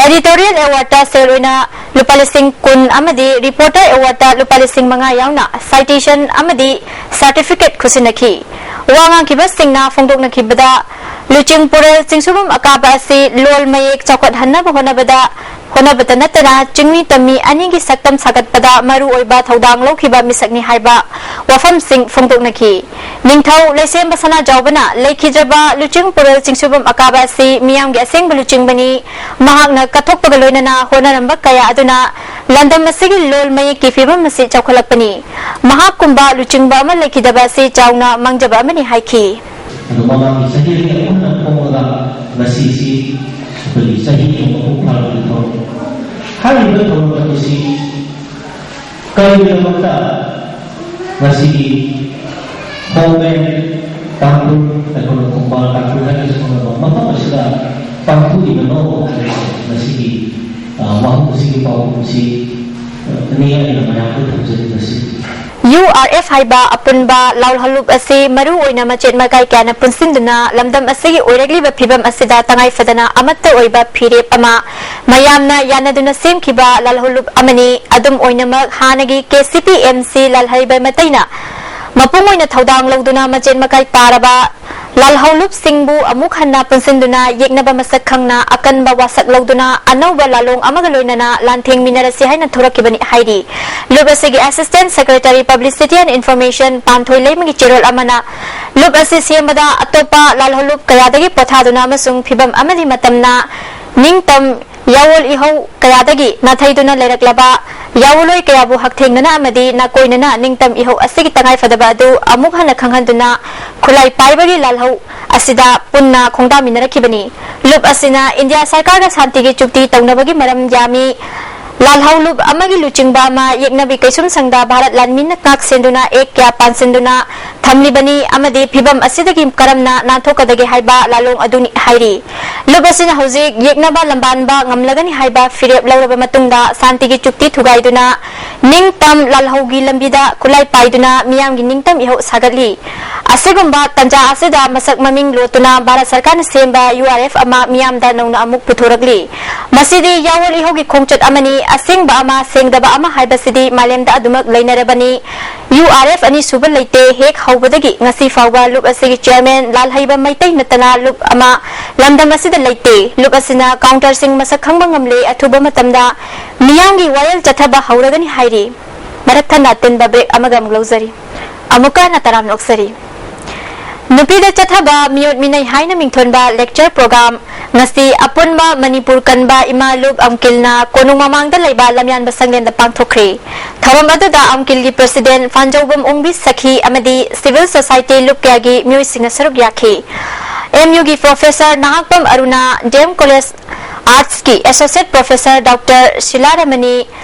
Editorial awardꯇ ꯁꯦꯜ ꯑꯣꯏꯅ ꯂꯨꯄꯥ ꯂꯤꯁꯤꯡ ꯀꯨꯟ ꯑꯃꯗꯤ reporter awardꯇ ꯂꯨꯄꯥ ꯂꯤꯁꯤꯡ ꯃꯉꯥ ꯌꯥꯎꯅ citation ꯑꯃꯗꯤ certificate ꯈꯨꯠꯁꯤꯟꯅꯈꯤ꯫ ꯋꯥ ꯉꯥꯡꯈꯤꯕꯁꯤꯡꯅ ꯐꯣꯡꯗꯣꯛꯅꯈꯤꯕꯗ, ꯂꯨꯆꯤꯡꯄꯨꯔꯦꯜ ꯆꯤꯡꯁꯨꯕꯝ ꯑꯀꯥꯕ ꯑꯁꯤ ꯂꯣꯜ ꯃꯌꯦꯛ ꯆꯥꯎꯈꯠꯍꯟꯅꯕ ꯍꯣꯠꯅꯕꯗ ꯍꯣꯠꯅꯕꯇ ꯅꯠꯇꯅ ꯆꯤꯡꯃꯤ ꯇꯝꯃꯤ ꯑꯅꯤꯒꯤ ꯁꯛꯇꯝ ꯁꯥꯒꯠꯄꯗ ꯃꯔꯨ ꯑꯣꯏꯕ ꯊꯧꯗꯥꯡ ꯂꯧꯈꯤꯕ ꯃꯤꯁꯛꯅꯤ ꯍꯥꯏꯕ ꯋꯥꯐꯝꯁꯤꯡ ꯐꯣꯡꯗꯣꯛꯅꯈꯤ꯫ ꯅꯤꯡꯊꯧ ꯂꯩꯁꯦꯝꯕ ꯁꯅꯥꯖꯥꯎꯕꯅ ꯂꯩꯈꯤꯗ꯭ꯔꯕ ꯂꯨꯆꯤꯡ ꯄꯨꯔꯦꯜ ꯆꯤꯡꯁꯨꯕꯝ ꯑꯀꯥꯕ ꯑꯁꯤ ꯃꯤꯌꯥꯝꯒꯤ ꯑꯁꯦꯡꯕ ꯂꯨꯆꯤꯡꯕꯅꯤ꯫ ꯃꯍꯥꯛꯅ ꯀꯠꯊꯣꯛꯄꯒ ꯂꯣꯏꯅꯅ ꯍꯣꯠꯅꯔꯝꯕ ꯀꯌꯥ ꯑꯗꯨꯅ ꯂꯝꯗꯝ ꯑꯁꯤꯒꯤ ꯂꯣꯜ ꯃꯌꯦꯛꯀꯤ ꯐꯤꯕꯝ ꯑꯁꯤ ꯆꯥꯎꯈꯠꯂꯛꯄꯅꯤ꯫ ꯃꯍꯥꯛꯀꯨꯝꯕ ꯂꯨꯆꯤꯡꯕ ꯑꯃ ꯂꯩꯈꯤꯗꯕ ꯑꯁꯤ ꯆꯥꯎꯅ ꯃꯥꯡꯖꯕ ꯑꯃꯅꯤ ꯍꯥꯏꯈꯤ꯫ ꯑꯗꯣ ꯃꯃꯥꯡꯒꯤ ꯆꯍꯤꯗꯒꯤ ꯑꯩꯈꯣꯏꯅ ꯈꯣꯡꯂꯒ ꯉꯁꯤꯁꯤ ꯑꯩꯈꯣꯏꯒꯤ ꯆꯍꯤ ꯑꯃ ꯃꯄꯨꯡ ꯐꯥꯔꯛꯄꯒꯤ ꯊꯧꯔꯝ꯫ ꯍꯥꯏꯔꯤꯕ ꯊꯧꯔꯝ ꯑꯗꯨꯁꯤ ꯀꯔꯤꯒꯤꯗꯃꯛꯇ ꯉꯁꯤꯒꯤ ꯈꯣꯡꯕꯦꯟ ꯇꯥꯡꯈꯨꯜ, ꯑꯩꯈꯣꯏꯅ ꯈꯣꯡꯕꯥꯜ ꯇꯥꯡꯈꯨꯜ ꯍꯥꯏꯅꯁꯨ ꯈꯪꯅꯕ ꯃꯐꯝ ꯑꯁꯤꯗ ꯄꯥꯡꯊꯣꯛꯂꯤꯕꯅꯣ ꯍꯥꯏꯕꯁꯦ ꯉꯁꯤꯒꯤ, ꯑ, ꯋꯥꯍꯪ ꯑꯁꯤꯒꯤ ꯄꯥꯎꯈꯨꯝꯁꯤ, ꯑ, ꯅꯤ ꯑꯩꯅ ꯃꯌꯥꯝꯗ ꯊꯝꯖꯅꯤꯡꯕꯁꯤ꯫ URF ꯍꯥꯏꯕ ꯑꯄꯨꯟꯕ ꯂꯥꯜꯍꯧꯂꯨꯞ ꯑꯁꯤ ꯃꯔꯨ ꯑꯣꯏꯅ ꯃꯆꯦꯠ ꯃꯀꯥꯏ ꯀꯌꯥꯅ ꯄꯨꯟꯁꯤꯟꯗꯨꯅ ꯂꯝꯗꯝ ꯑꯁꯤꯒꯤ ꯑꯣꯏꯔꯛꯂꯤꯕ ꯐꯤꯕꯝ ꯑꯁꯤꯗ ꯇꯉꯥꯏ ꯐꯗꯅ ꯑꯃꯠꯇ ꯑꯣꯏꯕ ꯐꯤꯔꯦꯞ ꯑꯃ ꯃꯌꯥꯝꯅ ꯌꯥꯅꯗꯨꯅ ꯁꯦꯝꯈꯤꯕ ꯂꯥꯜꯍꯧꯂꯨꯞ ꯑꯃꯅꯤ꯫ ꯑꯗꯨꯝ ꯑꯣꯏꯅꯃꯛ, ꯍꯥꯟꯅꯒꯤ KCP-MC ꯂꯥꯜꯍꯩꯕ ꯃꯇꯩꯅ ꯃꯄꯨꯡ ꯑꯣꯏꯅ ꯊꯧꯗꯥꯡ ꯂꯧꯗꯨꯅ ꯃꯆꯦꯠ ꯃꯀꯥꯏ ꯇꯥꯔꯕ ꯂꯥꯜꯍꯧꯂꯨꯞꯁꯤꯡꯕꯨ ꯑꯃꯨꯛ ꯍꯟꯅ ꯄꯨꯟꯁꯤꯟꯗꯨꯅ ꯌꯦꯛꯅꯕ ꯃꯁꯛ ꯈꯪꯅ ꯑꯀꯟꯕ ꯋꯥꯁꯛ ꯂꯧꯗꯨꯅ ꯑꯅꯧꯕ ꯂꯥꯂꯣꯡ ꯑꯃꯒ ꯂꯣꯏꯅꯅ ꯂꯥꯟꯊꯦꯡꯃꯤꯟꯅꯔꯁꯤ ꯍꯥꯏꯅ ꯊꯣꯔꯛꯈꯤꯕꯅꯤ ꯍꯥꯏꯔꯤ꯫ ꯂꯨꯞ ꯑꯁꯤꯒꯤ Assistant Secretary Publicity and Information ꯄꯥꯟꯊꯣꯏ ꯂꯩꯃꯒꯤ ꯆꯦꯔꯣꯜ ꯑꯃꯅ ꯂꯨꯞ ꯑꯁꯤ ꯁꯦꯝꯕꯗ ꯑꯇꯣꯞꯄ ꯂꯥꯜꯍꯧꯂꯨꯞ ꯀꯌꯥꯗꯒꯤ ꯄꯣꯊꯥꯗꯨꯅ ꯑꯃꯁꯨꯡ ꯐꯤꯕꯝ ꯑꯃꯗꯤ ꯃꯇꯝꯅ ꯅꯤꯡꯇꯝ ꯌꯥꯑꯣꯜ ꯏꯍꯧ ꯀꯌꯥꯗꯒꯤ ꯅꯥꯊꯩꯗꯨꯅ ꯂꯩꯔꯛꯂꯕ ꯌꯥꯑꯣꯜꯂꯣꯏ ꯀꯌꯥꯕꯨ ꯍꯛꯊꯦꯡꯅꯅ ꯑꯃꯗꯤ ꯅꯥꯀꯣꯏꯅꯅ ꯅꯤꯡꯇꯝ ꯏꯍꯧ ꯑꯁꯤꯒꯤ ꯇꯉꯥꯏꯐꯗꯕ ꯑꯗꯨ ꯑꯃꯨꯛ ꯍꯟꯅ ꯈꯪꯍꯟꯗꯨꯅ ꯈꯨꯠꯂꯥꯏ ꯄꯥꯏꯕꯒꯤ ꯂꯥꯜꯍꯧ ꯑꯁꯤꯗ ꯄꯨꯟꯅ ꯈꯣꯡꯗꯥꯃꯤꯟꯅꯔꯛꯈꯤꯕꯅꯤ꯫ ꯂꯨꯞ ꯑꯁꯤꯅ ꯏꯟꯗꯤꯌꯥ ꯁꯔꯀꯥꯔꯒ ꯁꯥꯟꯇꯤꯒꯤ ꯆꯨꯛꯇꯤ ꯇꯧꯅꯕꯒꯤ ꯃꯔꯝ ꯌꯥꯝꯃꯤ꯫ ꯂꯥꯜꯍꯧ ꯂꯨꯞ ꯑꯃꯒꯤ ꯂꯨꯆꯤꯡꯕ ꯑꯃ ꯌꯦꯛꯅꯕꯤ ꯀꯩꯁꯨꯝꯁꯪꯗ ꯚꯥꯔꯠ ꯂꯥꯟꯃꯤꯅ ꯉꯥꯛ ꯁꯦꯟꯗꯨꯅ ꯑꯦꯛ ꯀꯌꯥ ꯄꯥꯟꯁꯤꯟꯗꯨꯅ ꯊꯝꯂꯤꯕꯅꯤ ꯑꯃꯗꯤ ꯐꯤꯕꯝ ꯑꯁꯤꯗꯒꯤ ꯀꯔꯝꯅ ꯅꯥꯟꯊꯣꯛꯀꯗꯒꯦ ꯍꯥꯏꯕ ꯂꯥꯂꯣꯡ ꯑꯗꯨꯅꯤ ꯍꯥꯏꯔꯤ꯫ ꯂꯨꯞ ꯑꯁꯤꯅ ꯍꯧꯖꯤꯛ ꯌꯦꯛꯅꯕ ꯂꯝꯕꯥꯟꯕ ꯉꯝꯂꯒꯅꯤ ꯍꯥꯏꯕ ꯐꯤꯔꯦꯞ ꯂꯧꯔꯕ ꯃꯇꯨꯡꯗ ꯁꯥꯟꯇꯤꯒꯤ ꯆꯨꯛꯇꯤ ꯊꯨꯒꯥꯏꯗꯨꯅ ꯅꯤꯡꯇꯝ ꯂꯥꯜꯍꯧꯒꯤ ꯂꯝꯕꯤꯗ ꯈꯨꯠꯂꯥꯏ ꯄꯥꯏꯗꯨꯅ ꯃꯤꯌꯥꯝꯒꯤ ꯅꯤꯡꯇꯝ ꯏꯍꯧ ꯁꯥꯒꯠꯂꯤ꯫ ꯑꯁꯤꯒꯨꯝꯕ ꯇꯟꯖꯥ ꯑꯁꯤꯗ ꯃꯁꯛ ꯃꯃꯤꯡ ꯂꯣꯠꯇꯨꯅ ꯚꯥꯔꯠ ꯁꯔꯀꯥꯔꯅ ꯁꯦꯝꯕ ꯌꯨ ꯑꯥꯔ ꯑꯦꯐ ꯑꯃ ꯃꯤꯌꯥꯝꯗ ꯅꯧꯅ ꯑꯃꯨꯛ ꯄꯨꯊꯣꯔꯛꯂꯤ꯫ ꯃꯁꯤꯗꯤ ꯌꯥꯑꯣꯜ ꯏꯍꯧꯒꯤ ꯈꯣꯡꯆꯠ ꯑꯃꯅꯤ꯫ ꯑꯁꯦꯡꯕ ꯑꯃ, ꯁꯦꯡꯗꯕ ꯑꯃ ꯍꯥꯏꯕꯁꯤꯗꯤ ꯃꯥꯂꯦꯝꯗ ꯑꯗꯨꯃꯛ ꯂꯩꯅꯔꯕꯅꯤ꯫ ꯌꯨ ꯑꯥꯔ ꯑꯦꯐ ꯑꯅꯤꯁꯨꯕ ꯂꯩꯇꯦ꯫ ꯍꯦꯛ ꯍꯧꯕꯗꯒꯤ ꯉꯁꯤ ꯐꯥꯎꯕ ꯂꯨꯞ ꯑꯁꯤꯒꯤ ꯆꯤꯌꯔꯃꯦꯟ ꯂꯥꯜꯍꯩꯕ ꯃꯩꯇꯩ ꯅꯠꯇꯅ ꯂꯨꯞ ꯑꯃ ꯂꯝꯗꯝ ꯑꯁꯤꯗ ꯂꯩꯇꯦ꯫ ꯂꯨꯞ ꯑꯁꯤꯅ ꯀꯥꯎꯟꯇꯔꯁꯤꯡ ꯃꯁꯛ ꯈꯪꯕ ꯉꯝꯂꯦ꯫ ꯑꯊꯨꯕ ꯃꯇꯝꯗ ꯃꯤꯌꯥꯝꯒꯤ ꯋꯥꯌꯦꯜ ꯆꯠꯊꯕ ꯍꯧꯔꯒꯅꯤ ꯍꯥꯏꯔꯤ꯫ ꯃꯔꯛ ꯊꯠꯅ ꯑꯇꯦꯟꯕ ꯕ꯭ꯔꯦꯛ ꯑꯃꯒ ꯑꯃꯨꯛ ꯂꯧꯖꯔꯤ꯫ ꯑꯃꯨꯛꯀ ꯍꯟꯅ ꯇꯔꯥꯝꯅ ꯑꯣꯛꯆꯔꯤ꯫ ꯅꯨꯄꯤꯗ ꯆꯠꯊꯕ ꯃꯤꯑꯣꯠ ꯃꯤꯅꯩ ꯍꯥꯏꯅ ꯃꯤꯡꯊꯣꯟꯕ ꯂꯦꯛꯆꯔ ꯄ꯭ꯔꯣꯒ꯭ꯔꯥꯝ ꯉꯁꯤ ꯑꯄꯨꯟꯕ ꯃꯅꯤꯄꯨꯔ ꯀꯟꯕ ꯏꯃꯥ ꯂꯨꯞ ꯑꯪꯀꯤꯜꯅ ꯀꯣꯅꯨꯡ ꯃꯃꯥꯡꯗ ꯂꯩꯕ ꯂꯝꯌꯥꯟꯕ ꯁꯪꯂꯦꯟꯗ ꯄꯥꯡꯊꯣꯛꯈ꯭ꯔꯦ꯫ ꯊꯧꯔꯝ ꯑꯗꯨꯗ ꯑꯪꯀꯤꯜꯒꯤ ꯄ꯭ꯔꯁꯤꯗꯦꯟ ꯐꯥꯟꯖꯧꯕꯝ ꯑꯣꯡꯕꯤ ꯁꯈꯤ ꯑꯃꯗꯤ ꯁꯤꯚꯤꯜ ꯁꯣꯁꯥꯏꯇꯤ ꯂꯨꯞ ꯀꯌꯥꯒꯤ ꯃꯤꯑꯣꯏꯁꯤꯡꯅ ꯁꯔꯨꯛ ꯌꯥꯈꯤ꯫ ꯑꯦꯝ ꯌꯨꯒꯤ ꯄ꯭ꯔꯣꯐꯦꯁꯔ ꯅꯍꯥꯛꯄꯝ ꯑꯔꯨꯅꯥ, ꯗꯤ ꯑꯦꯝ ꯀꯣꯂꯦꯖ ꯑꯥꯔꯠꯁꯀꯤ associate professor doctor Sheela Ramani,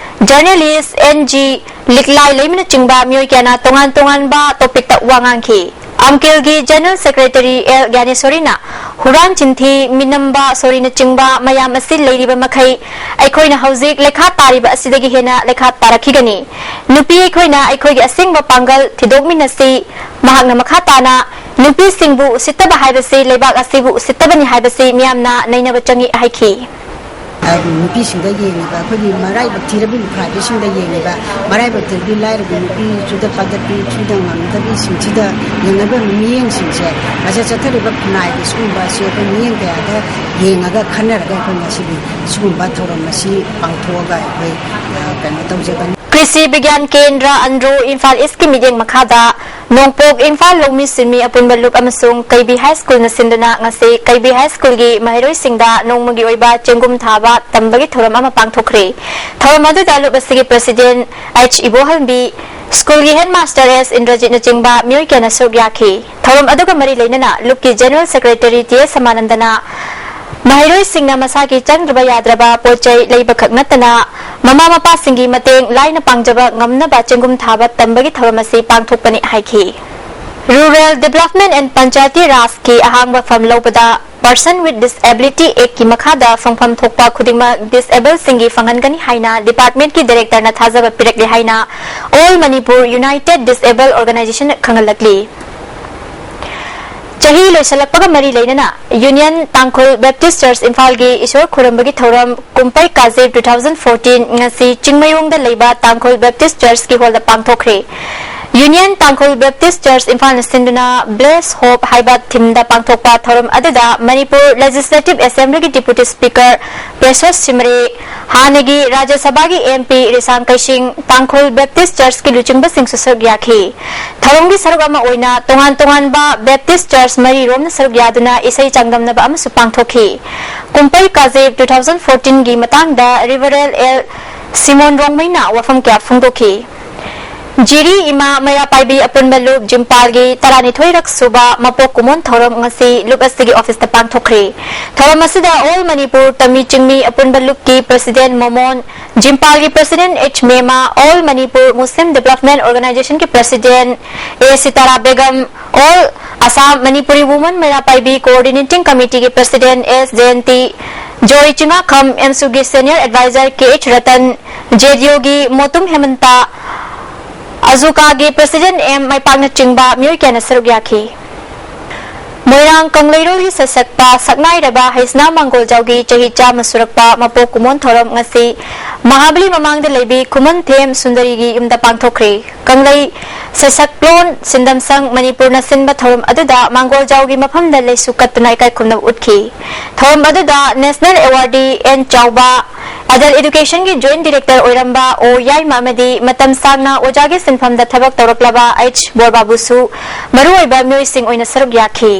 journalist N G Liklai ꯂꯩꯃꯅꯆꯤꯡꯕ ꯃꯤꯑꯣꯏ ꯀꯌꯥꯅ ꯇꯣꯉꯥꯟ ꯇꯣꯉꯥꯟꯕ ꯇꯣꯄꯤꯛꯇ ꯋꯥ ꯉꯥꯡꯈꯤ꯫ ꯑꯪꯀꯤꯜꯒꯤ ꯖꯦꯅꯔꯦꯜ ꯁꯦꯀ꯭ꯔꯦꯇꯔꯤ ꯑꯦꯜ ꯒ꯭ꯌꯥꯅꯦꯁꯣꯔꯤꯅ ꯍꯨꯔꯥꯟ ꯆꯤꯟꯊꯤ, ꯃꯤꯅꯝꯕ ꯁꯣꯔꯤꯅꯆꯤꯡꯕ ꯃꯌꯥꯝ ꯑꯁꯤ ꯂꯩꯔꯤꯕ ꯃꯈꯩ ꯑꯩꯈꯣꯏꯅ ꯍꯧꯖꯤꯛ ꯂꯩꯈꯥ ꯇꯥꯔꯤꯕ ꯑꯁꯤꯗꯒꯤ ꯍꯦꯟꯅ ꯂꯩꯈꯥ ꯇꯥꯔꯛꯈꯤꯒꯅꯤ꯫ ꯅꯨꯄꯤ ꯑꯩꯈꯣꯏꯅ ꯑꯩꯈꯣꯏꯒꯤ ꯑꯁꯦꯡꯕ ꯄꯥꯡꯒꯜ ꯊꯤꯗꯣꯛꯃꯤꯟꯅꯁꯤ꯫ ꯃꯍꯥꯛꯅ ꯃꯈꯥ ꯇꯥꯅ ꯅꯨꯄꯤꯁꯤꯡꯕꯨ ꯎꯁꯤꯠꯇꯕ ꯍꯥꯏꯕꯁꯤ ꯂꯩꯕꯥꯛ ꯑꯁꯤꯕꯨ ꯎꯁꯤꯠꯇꯕꯅꯤ ꯍꯥꯏꯕꯁꯤ ꯃꯤꯌꯥꯝꯅ ꯅꯩꯅꯕ ꯆꯪꯏ ꯍꯥꯏꯈꯤ꯫ ꯅꯨꯄꯤꯁꯤꯡꯗ ꯌꯦꯡꯉꯤꯕ ꯑꯩꯈꯣꯏꯒꯤ ꯃꯔꯥꯏꯕꯛ ꯊꯤꯔꯕꯤ ꯂꯨꯈ꯭ꯔꯥꯕꯤꯁꯤꯡꯗ ꯌꯦꯡꯉꯤꯕ ꯃꯔꯥꯏꯕꯛ ꯊꯤꯔꯕꯤ ꯂꯥꯏꯔꯕꯤ ꯅꯨꯄꯤ ꯆꯨꯗ ꯄꯥꯗꯕꯤ ꯁꯨꯗ ꯉꯝꯗꯕꯤꯁꯤꯡꯁꯤꯗ ꯌꯦꯡꯅꯕ ꯃꯤꯠꯌꯦꯡꯁꯤꯡꯁꯦ ꯉꯁꯥꯏ ꯆꯠꯊꯔꯤꯕ ꯈꯨꯟꯅꯥꯏꯒꯤ ꯁꯤꯒꯨꯝꯕ ꯑꯁꯤ ꯑꯩꯈꯣꯏ ꯃꯤꯠꯌꯦꯡ ꯀꯌꯥꯗ ꯌꯦꯡꯉꯒ ꯈꯟꯅꯔꯒ ꯑꯩꯈꯣꯏ ꯉꯁꯤꯗꯤ ꯁꯤꯒꯨꯝꯕ ꯊꯧꯔꯝ ꯑꯁꯤ ꯄꯥꯡꯊꯣꯛꯑꯒ ꯑꯩꯈꯣꯏ ꯀꯩꯅꯣ ꯇꯧꯖꯕꯅꯤ꯫ ꯀ꯭ꯔꯤꯁꯤ ꯕꯤꯒ꯭ꯌꯥꯟ ꯀꯦꯟꯗ꯭ꯔ ꯑꯟꯗ꯭ꯔꯣ ꯏꯝꯐꯥꯜ ꯏꯁꯀꯤ ꯃꯤꯠꯌꯦꯡ ꯃꯈꯥꯗ ꯅꯣꯡꯄꯣꯛ ꯏꯝꯐꯥꯜ ꯂꯧꯃꯤ ꯁꯤꯟꯃꯤ ꯑꯄꯨꯟꯕ ꯂꯨꯞ ꯑꯃꯁꯨꯡ ꯀꯩꯕꯤ ꯍꯥꯏ ꯁ꯭ꯀꯨꯜꯅ ꯁꯤꯟꯗꯨꯅ ꯉꯁꯤ ꯀꯩꯕꯤ ꯍꯥꯏ ꯁ꯭ꯀꯨꯜꯒꯤ ꯃꯍꯩꯔꯣꯏꯁꯤꯡꯗ ꯅꯣꯡꯃꯒꯤ ꯑꯣꯏꯕ ꯆꯦꯡꯒꯨꯝ ꯊꯥꯕ ꯇꯝꯕꯒꯤ ꯊꯧꯔꯝ ꯑꯃ ꯄꯥꯡꯊꯣꯛꯈ꯭ꯔꯦ꯫ ꯊꯧꯔꯝ ꯑꯗꯨꯗ ꯂꯨꯞ ꯑꯁꯤꯒꯤ ꯄ꯭ꯔꯁꯤꯗꯦꯟ ꯑꯩꯆ ꯏꯕꯣꯍꯜꯕꯤ, ꯁ꯭ꯀꯨꯜꯒꯤ ꯍꯦꯗꯃꯥꯁꯇꯔ ꯑꯦꯁ ꯏꯟꯗ꯭ꯔꯖꯤꯠꯅꯆꯤꯡꯕ ꯃꯤꯑꯣꯏ ꯀꯌꯥꯅ ꯁꯔꯨꯛ ꯌꯥꯈꯤ꯫ ꯊꯧꯔꯝ ꯑꯗꯨꯒ ꯃꯔꯤ ꯂꯩꯅꯅ ꯂꯨꯞꯀꯤ ꯖꯦꯅꯔꯦꯜ ꯁꯦꯀ꯭ꯔꯦꯇꯔꯤ ꯇꯤ ꯑꯦꯁ ꯁꯃꯥꯅꯟꯗꯅ ꯃꯍꯩꯔꯣꯏꯁꯤꯡꯅ ꯃꯁꯥꯒꯤ ꯆꯪꯗ꯭ꯔꯕ ꯌꯥꯗ꯭ꯔꯕ ꯄꯣꯠ ꯆꯩ ꯂꯩꯕꯈꯛ ꯅꯠꯇꯅ ꯃꯃꯥ ꯃꯄꯥꯁꯤꯡꯒꯤ ꯃꯇꯦꯡ ꯂꯥꯏꯅ ꯄꯥꯡꯖꯕ ꯉꯝꯅꯕ ꯆꯦꯡꯒꯨꯝ ꯊꯥꯕ ꯇꯝꯕꯒꯤ ꯊꯧꯔꯝ ꯑꯁꯤ ꯄꯥꯡꯊꯣꯛꯄꯅꯤ ꯍꯥꯏꯈꯤ꯫ Rural Development and Panchayati Rajꯀꯤ ꯑꯍꯥꯡꯕ ꯐꯝ ꯂꯧꯕꯗ Person with Disability Actꯀꯤ ꯃꯈꯥꯗ ꯐꯪꯐꯝ ꯊꯣꯛꯄ ꯈꯨꯗꯤꯡꯃꯛ disablesꯁꯤꯡꯒꯤ ꯐꯪꯍꯟꯒꯅꯤ ꯍꯥꯏꯅ departmentꯀꯤ directorꯅ ꯊꯥꯖꯕ ꯄꯤꯔꯛꯂꯦ ꯍꯥꯏꯅ All Manipur United Disable Organization ꯈꯪꯍꯜꯂꯛꯂꯤ꯫ ꯆꯍꯤ ꯂꯣꯏꯁꯤꯜꯂꯛꯄꯒ ꯃꯔꯤ ꯂꯩꯅꯅ Union Tangkhul Baptist Church ꯏꯝꯐꯥꯜꯒꯤ ꯏꯁꯣꯔ ꯈꯨꯔꯨꯝꯕꯒꯤ ꯊꯧꯔꯝ ꯀꯨꯝꯄꯩ ꯀꯥꯖꯦ two thousand fourteen ꯉꯁꯤ ꯆꯤꯡꯃꯩꯔꯣꯡꯗ ꯂꯩꯕ Tangkhul Baptist Churchꯀꯤ hallꯗ ꯄꯥꯡꯊꯣꯛꯈ꯭ꯔꯦ꯫ Union Tangkhul Baptist Church ꯏꯝꯐꯥꯜꯅ ꯁꯤꯟꯗꯨꯅ Bless Hope ꯍꯥꯏꯕ themeꯗ ꯄꯥꯡꯊꯣꯛꯄ ꯊꯧꯔꯝ ꯑꯗꯨꯗ Manipur Legislative Assemblyꯒꯤ Deputy Speaker Precious Shimray, ꯍꯥꯟꯅꯒꯤ ꯔꯥꯖ꯭ꯌ ꯁꯚꯥꯒꯤ MP ꯔꯤꯁꯥꯡ ꯀꯩꯁꯤꯡ, Tangkhul Baptist Churchꯀꯤ ꯂꯨꯆꯤꯡꯕꯁꯤꯡꯁꯨ ꯁꯔꯨꯛ ꯌꯥꯈꯤ꯫ ꯊꯧꯔꯝꯒꯤ ꯁꯔꯨꯛ ꯑꯃ ꯑꯣꯏꯅ ꯇꯣꯉꯥꯟ ꯇꯣꯉꯥꯟꯕ Baptist Church ꯃꯔꯤ ꯔꯣꯝꯅ ꯁꯔꯨꯛ ꯌꯥꯗꯨꯅ ꯏꯁꯩ ꯆꯥꯡꯗꯝꯅꯕ ꯑꯃꯁꯨ ꯄꯥꯡꯊꯣꯛꯈꯤ꯫ ꯀꯨꯝꯄꯩ ꯀꯥꯖꯦ two thousand fourteenꯒꯤ ꯃꯇꯥꯡꯗ Reverend L ꯁꯤꯃꯣꯟ ꯔꯣꯡꯃꯩꯅ ꯋꯥꯐꯝ ꯀꯌꯥ ꯐꯣꯡꯗꯣꯛꯈꯤ꯫ ꯖꯤꯔꯤ ꯏꯃꯥ ꯃꯩꯔꯥ ꯄꯥꯏꯕꯤ ꯑꯄꯨꯟꯕ ꯂꯨꯞ ꯖꯤꯝꯄꯥꯜꯒꯤ ꯇꯔꯥꯅꯤꯊꯣꯏꯔꯛ ꯁꯨꯕ ꯃꯄꯣꯛ ꯀꯨꯝꯑꯣꯟ ꯊꯧꯔꯝ ꯉꯁꯤ ꯂꯨꯞ ꯑꯁꯤꯒꯤ officeꯇ ꯄꯥꯡꯊꯣꯛꯈ꯭ꯔꯦ꯫ ꯊꯧꯔꯝ ꯑꯁꯤꯗ All Manipur ꯇꯃꯤ ꯆꯤꯡꯃꯤ ꯑꯄꯨꯟꯕ ꯂꯨꯞꯀꯤ President ꯃꯣꯃꯣꯟ, ꯖꯤꯝꯄꯥꯜꯒꯤ President H ꯃꯦꯃꯥ, All Manipur Muslim Development Organizationꯒꯤ President A Sitara Begum, All Assam Manipuri Women ꯃꯩꯔꯥ ꯄꯥꯏꯕꯤ Coordinating Committeeꯒꯤ President S Jayanti, joy ꯆꯤꯉꯥꯈꯝ, ꯑꯦꯝꯁꯨꯒꯤ Senior Advisor K H Ratan, ꯖꯦꯗꯤꯌꯨꯒꯤ ꯃꯣꯇꯨꯝ ꯍꯦꯃꯟꯇ, ꯑꯖꯨꯀꯥꯒꯤ President M ꯃꯥꯏꯄꯥꯛꯅꯆꯤꯡꯕ ꯃꯤꯑꯣꯏ ꯀꯌꯥꯅ ꯁꯔꯨꯛ ꯌꯥꯈꯤ꯫ ꯃꯣꯏꯔꯥꯡ ꯀꯪꯂꯩꯔꯣꯜꯒꯤ ꯁꯩꯁꯛꯄ ꯁꯛꯅꯥꯏꯔꯕ ꯍꯩꯁꯅꯥ ꯃꯥꯡꯒꯣꯜꯖꯥꯎꯒꯤ ꯆꯍꯤ ꯆꯥꯝꯃ ꯁꯨꯔꯛꯄ ꯃꯄꯣꯛ ꯀꯨꯝꯑꯣꯟ ꯊꯧꯔꯝ ꯉꯁꯤ ꯃꯍꯥꯕꯂꯤ ꯃꯃꯥꯡꯗ ꯂꯩꯕꯤ ꯈꯨꯃꯟꯊꯦꯝ ꯁꯨꯟꯗꯔꯤꯒꯤ ꯌꯨꯝꯗ ꯄꯥꯡꯊꯣꯛꯈ꯭ꯔꯦ꯫ ꯀꯪꯂꯩ ꯁꯩꯁꯛꯂꯣꯟ ꯁꯤꯟꯗꯝꯁꯪ ꯃꯅꯤꯄꯨꯔꯅ ꯁꯤꯟꯕ ꯊꯧꯔꯝ ꯑꯗꯨꯗ ꯃꯥꯡꯒꯣꯜꯖꯥꯎꯒꯤ ꯃꯐꯝꯗ ꯂꯩꯁꯨ ꯀꯠꯇꯨꯅ ꯏꯀꯥꯏ ꯈꯨꯝꯅꯕ ꯎꯠꯈꯤ꯫ ꯊꯧꯔꯝ ꯑꯗꯨꯗ National Awardee N ꯆꯥꯎꯕ, Adult Educationꯒꯤ Joint Director ꯑꯣꯏꯔꯝꯕ O ꯌꯥꯏꯃ ꯑꯃꯗꯤ ꯃꯇꯝ ꯁꯥꯡꯅ ꯑꯣꯖꯥꯒꯤ ꯁꯤꯟꯐꯝꯗ ꯊꯕꯛ ꯇꯧꯔꯛꯂꯕ H ꯕꯣꯔꯕꯥꯕꯨꯁꯨ ꯃꯔꯨꯑꯣꯏꯕ ꯃꯤꯑꯣꯏꯁꯤꯡ ꯑꯣꯏꯅ ꯁꯔꯨꯛ ꯌꯥꯈꯤ꯫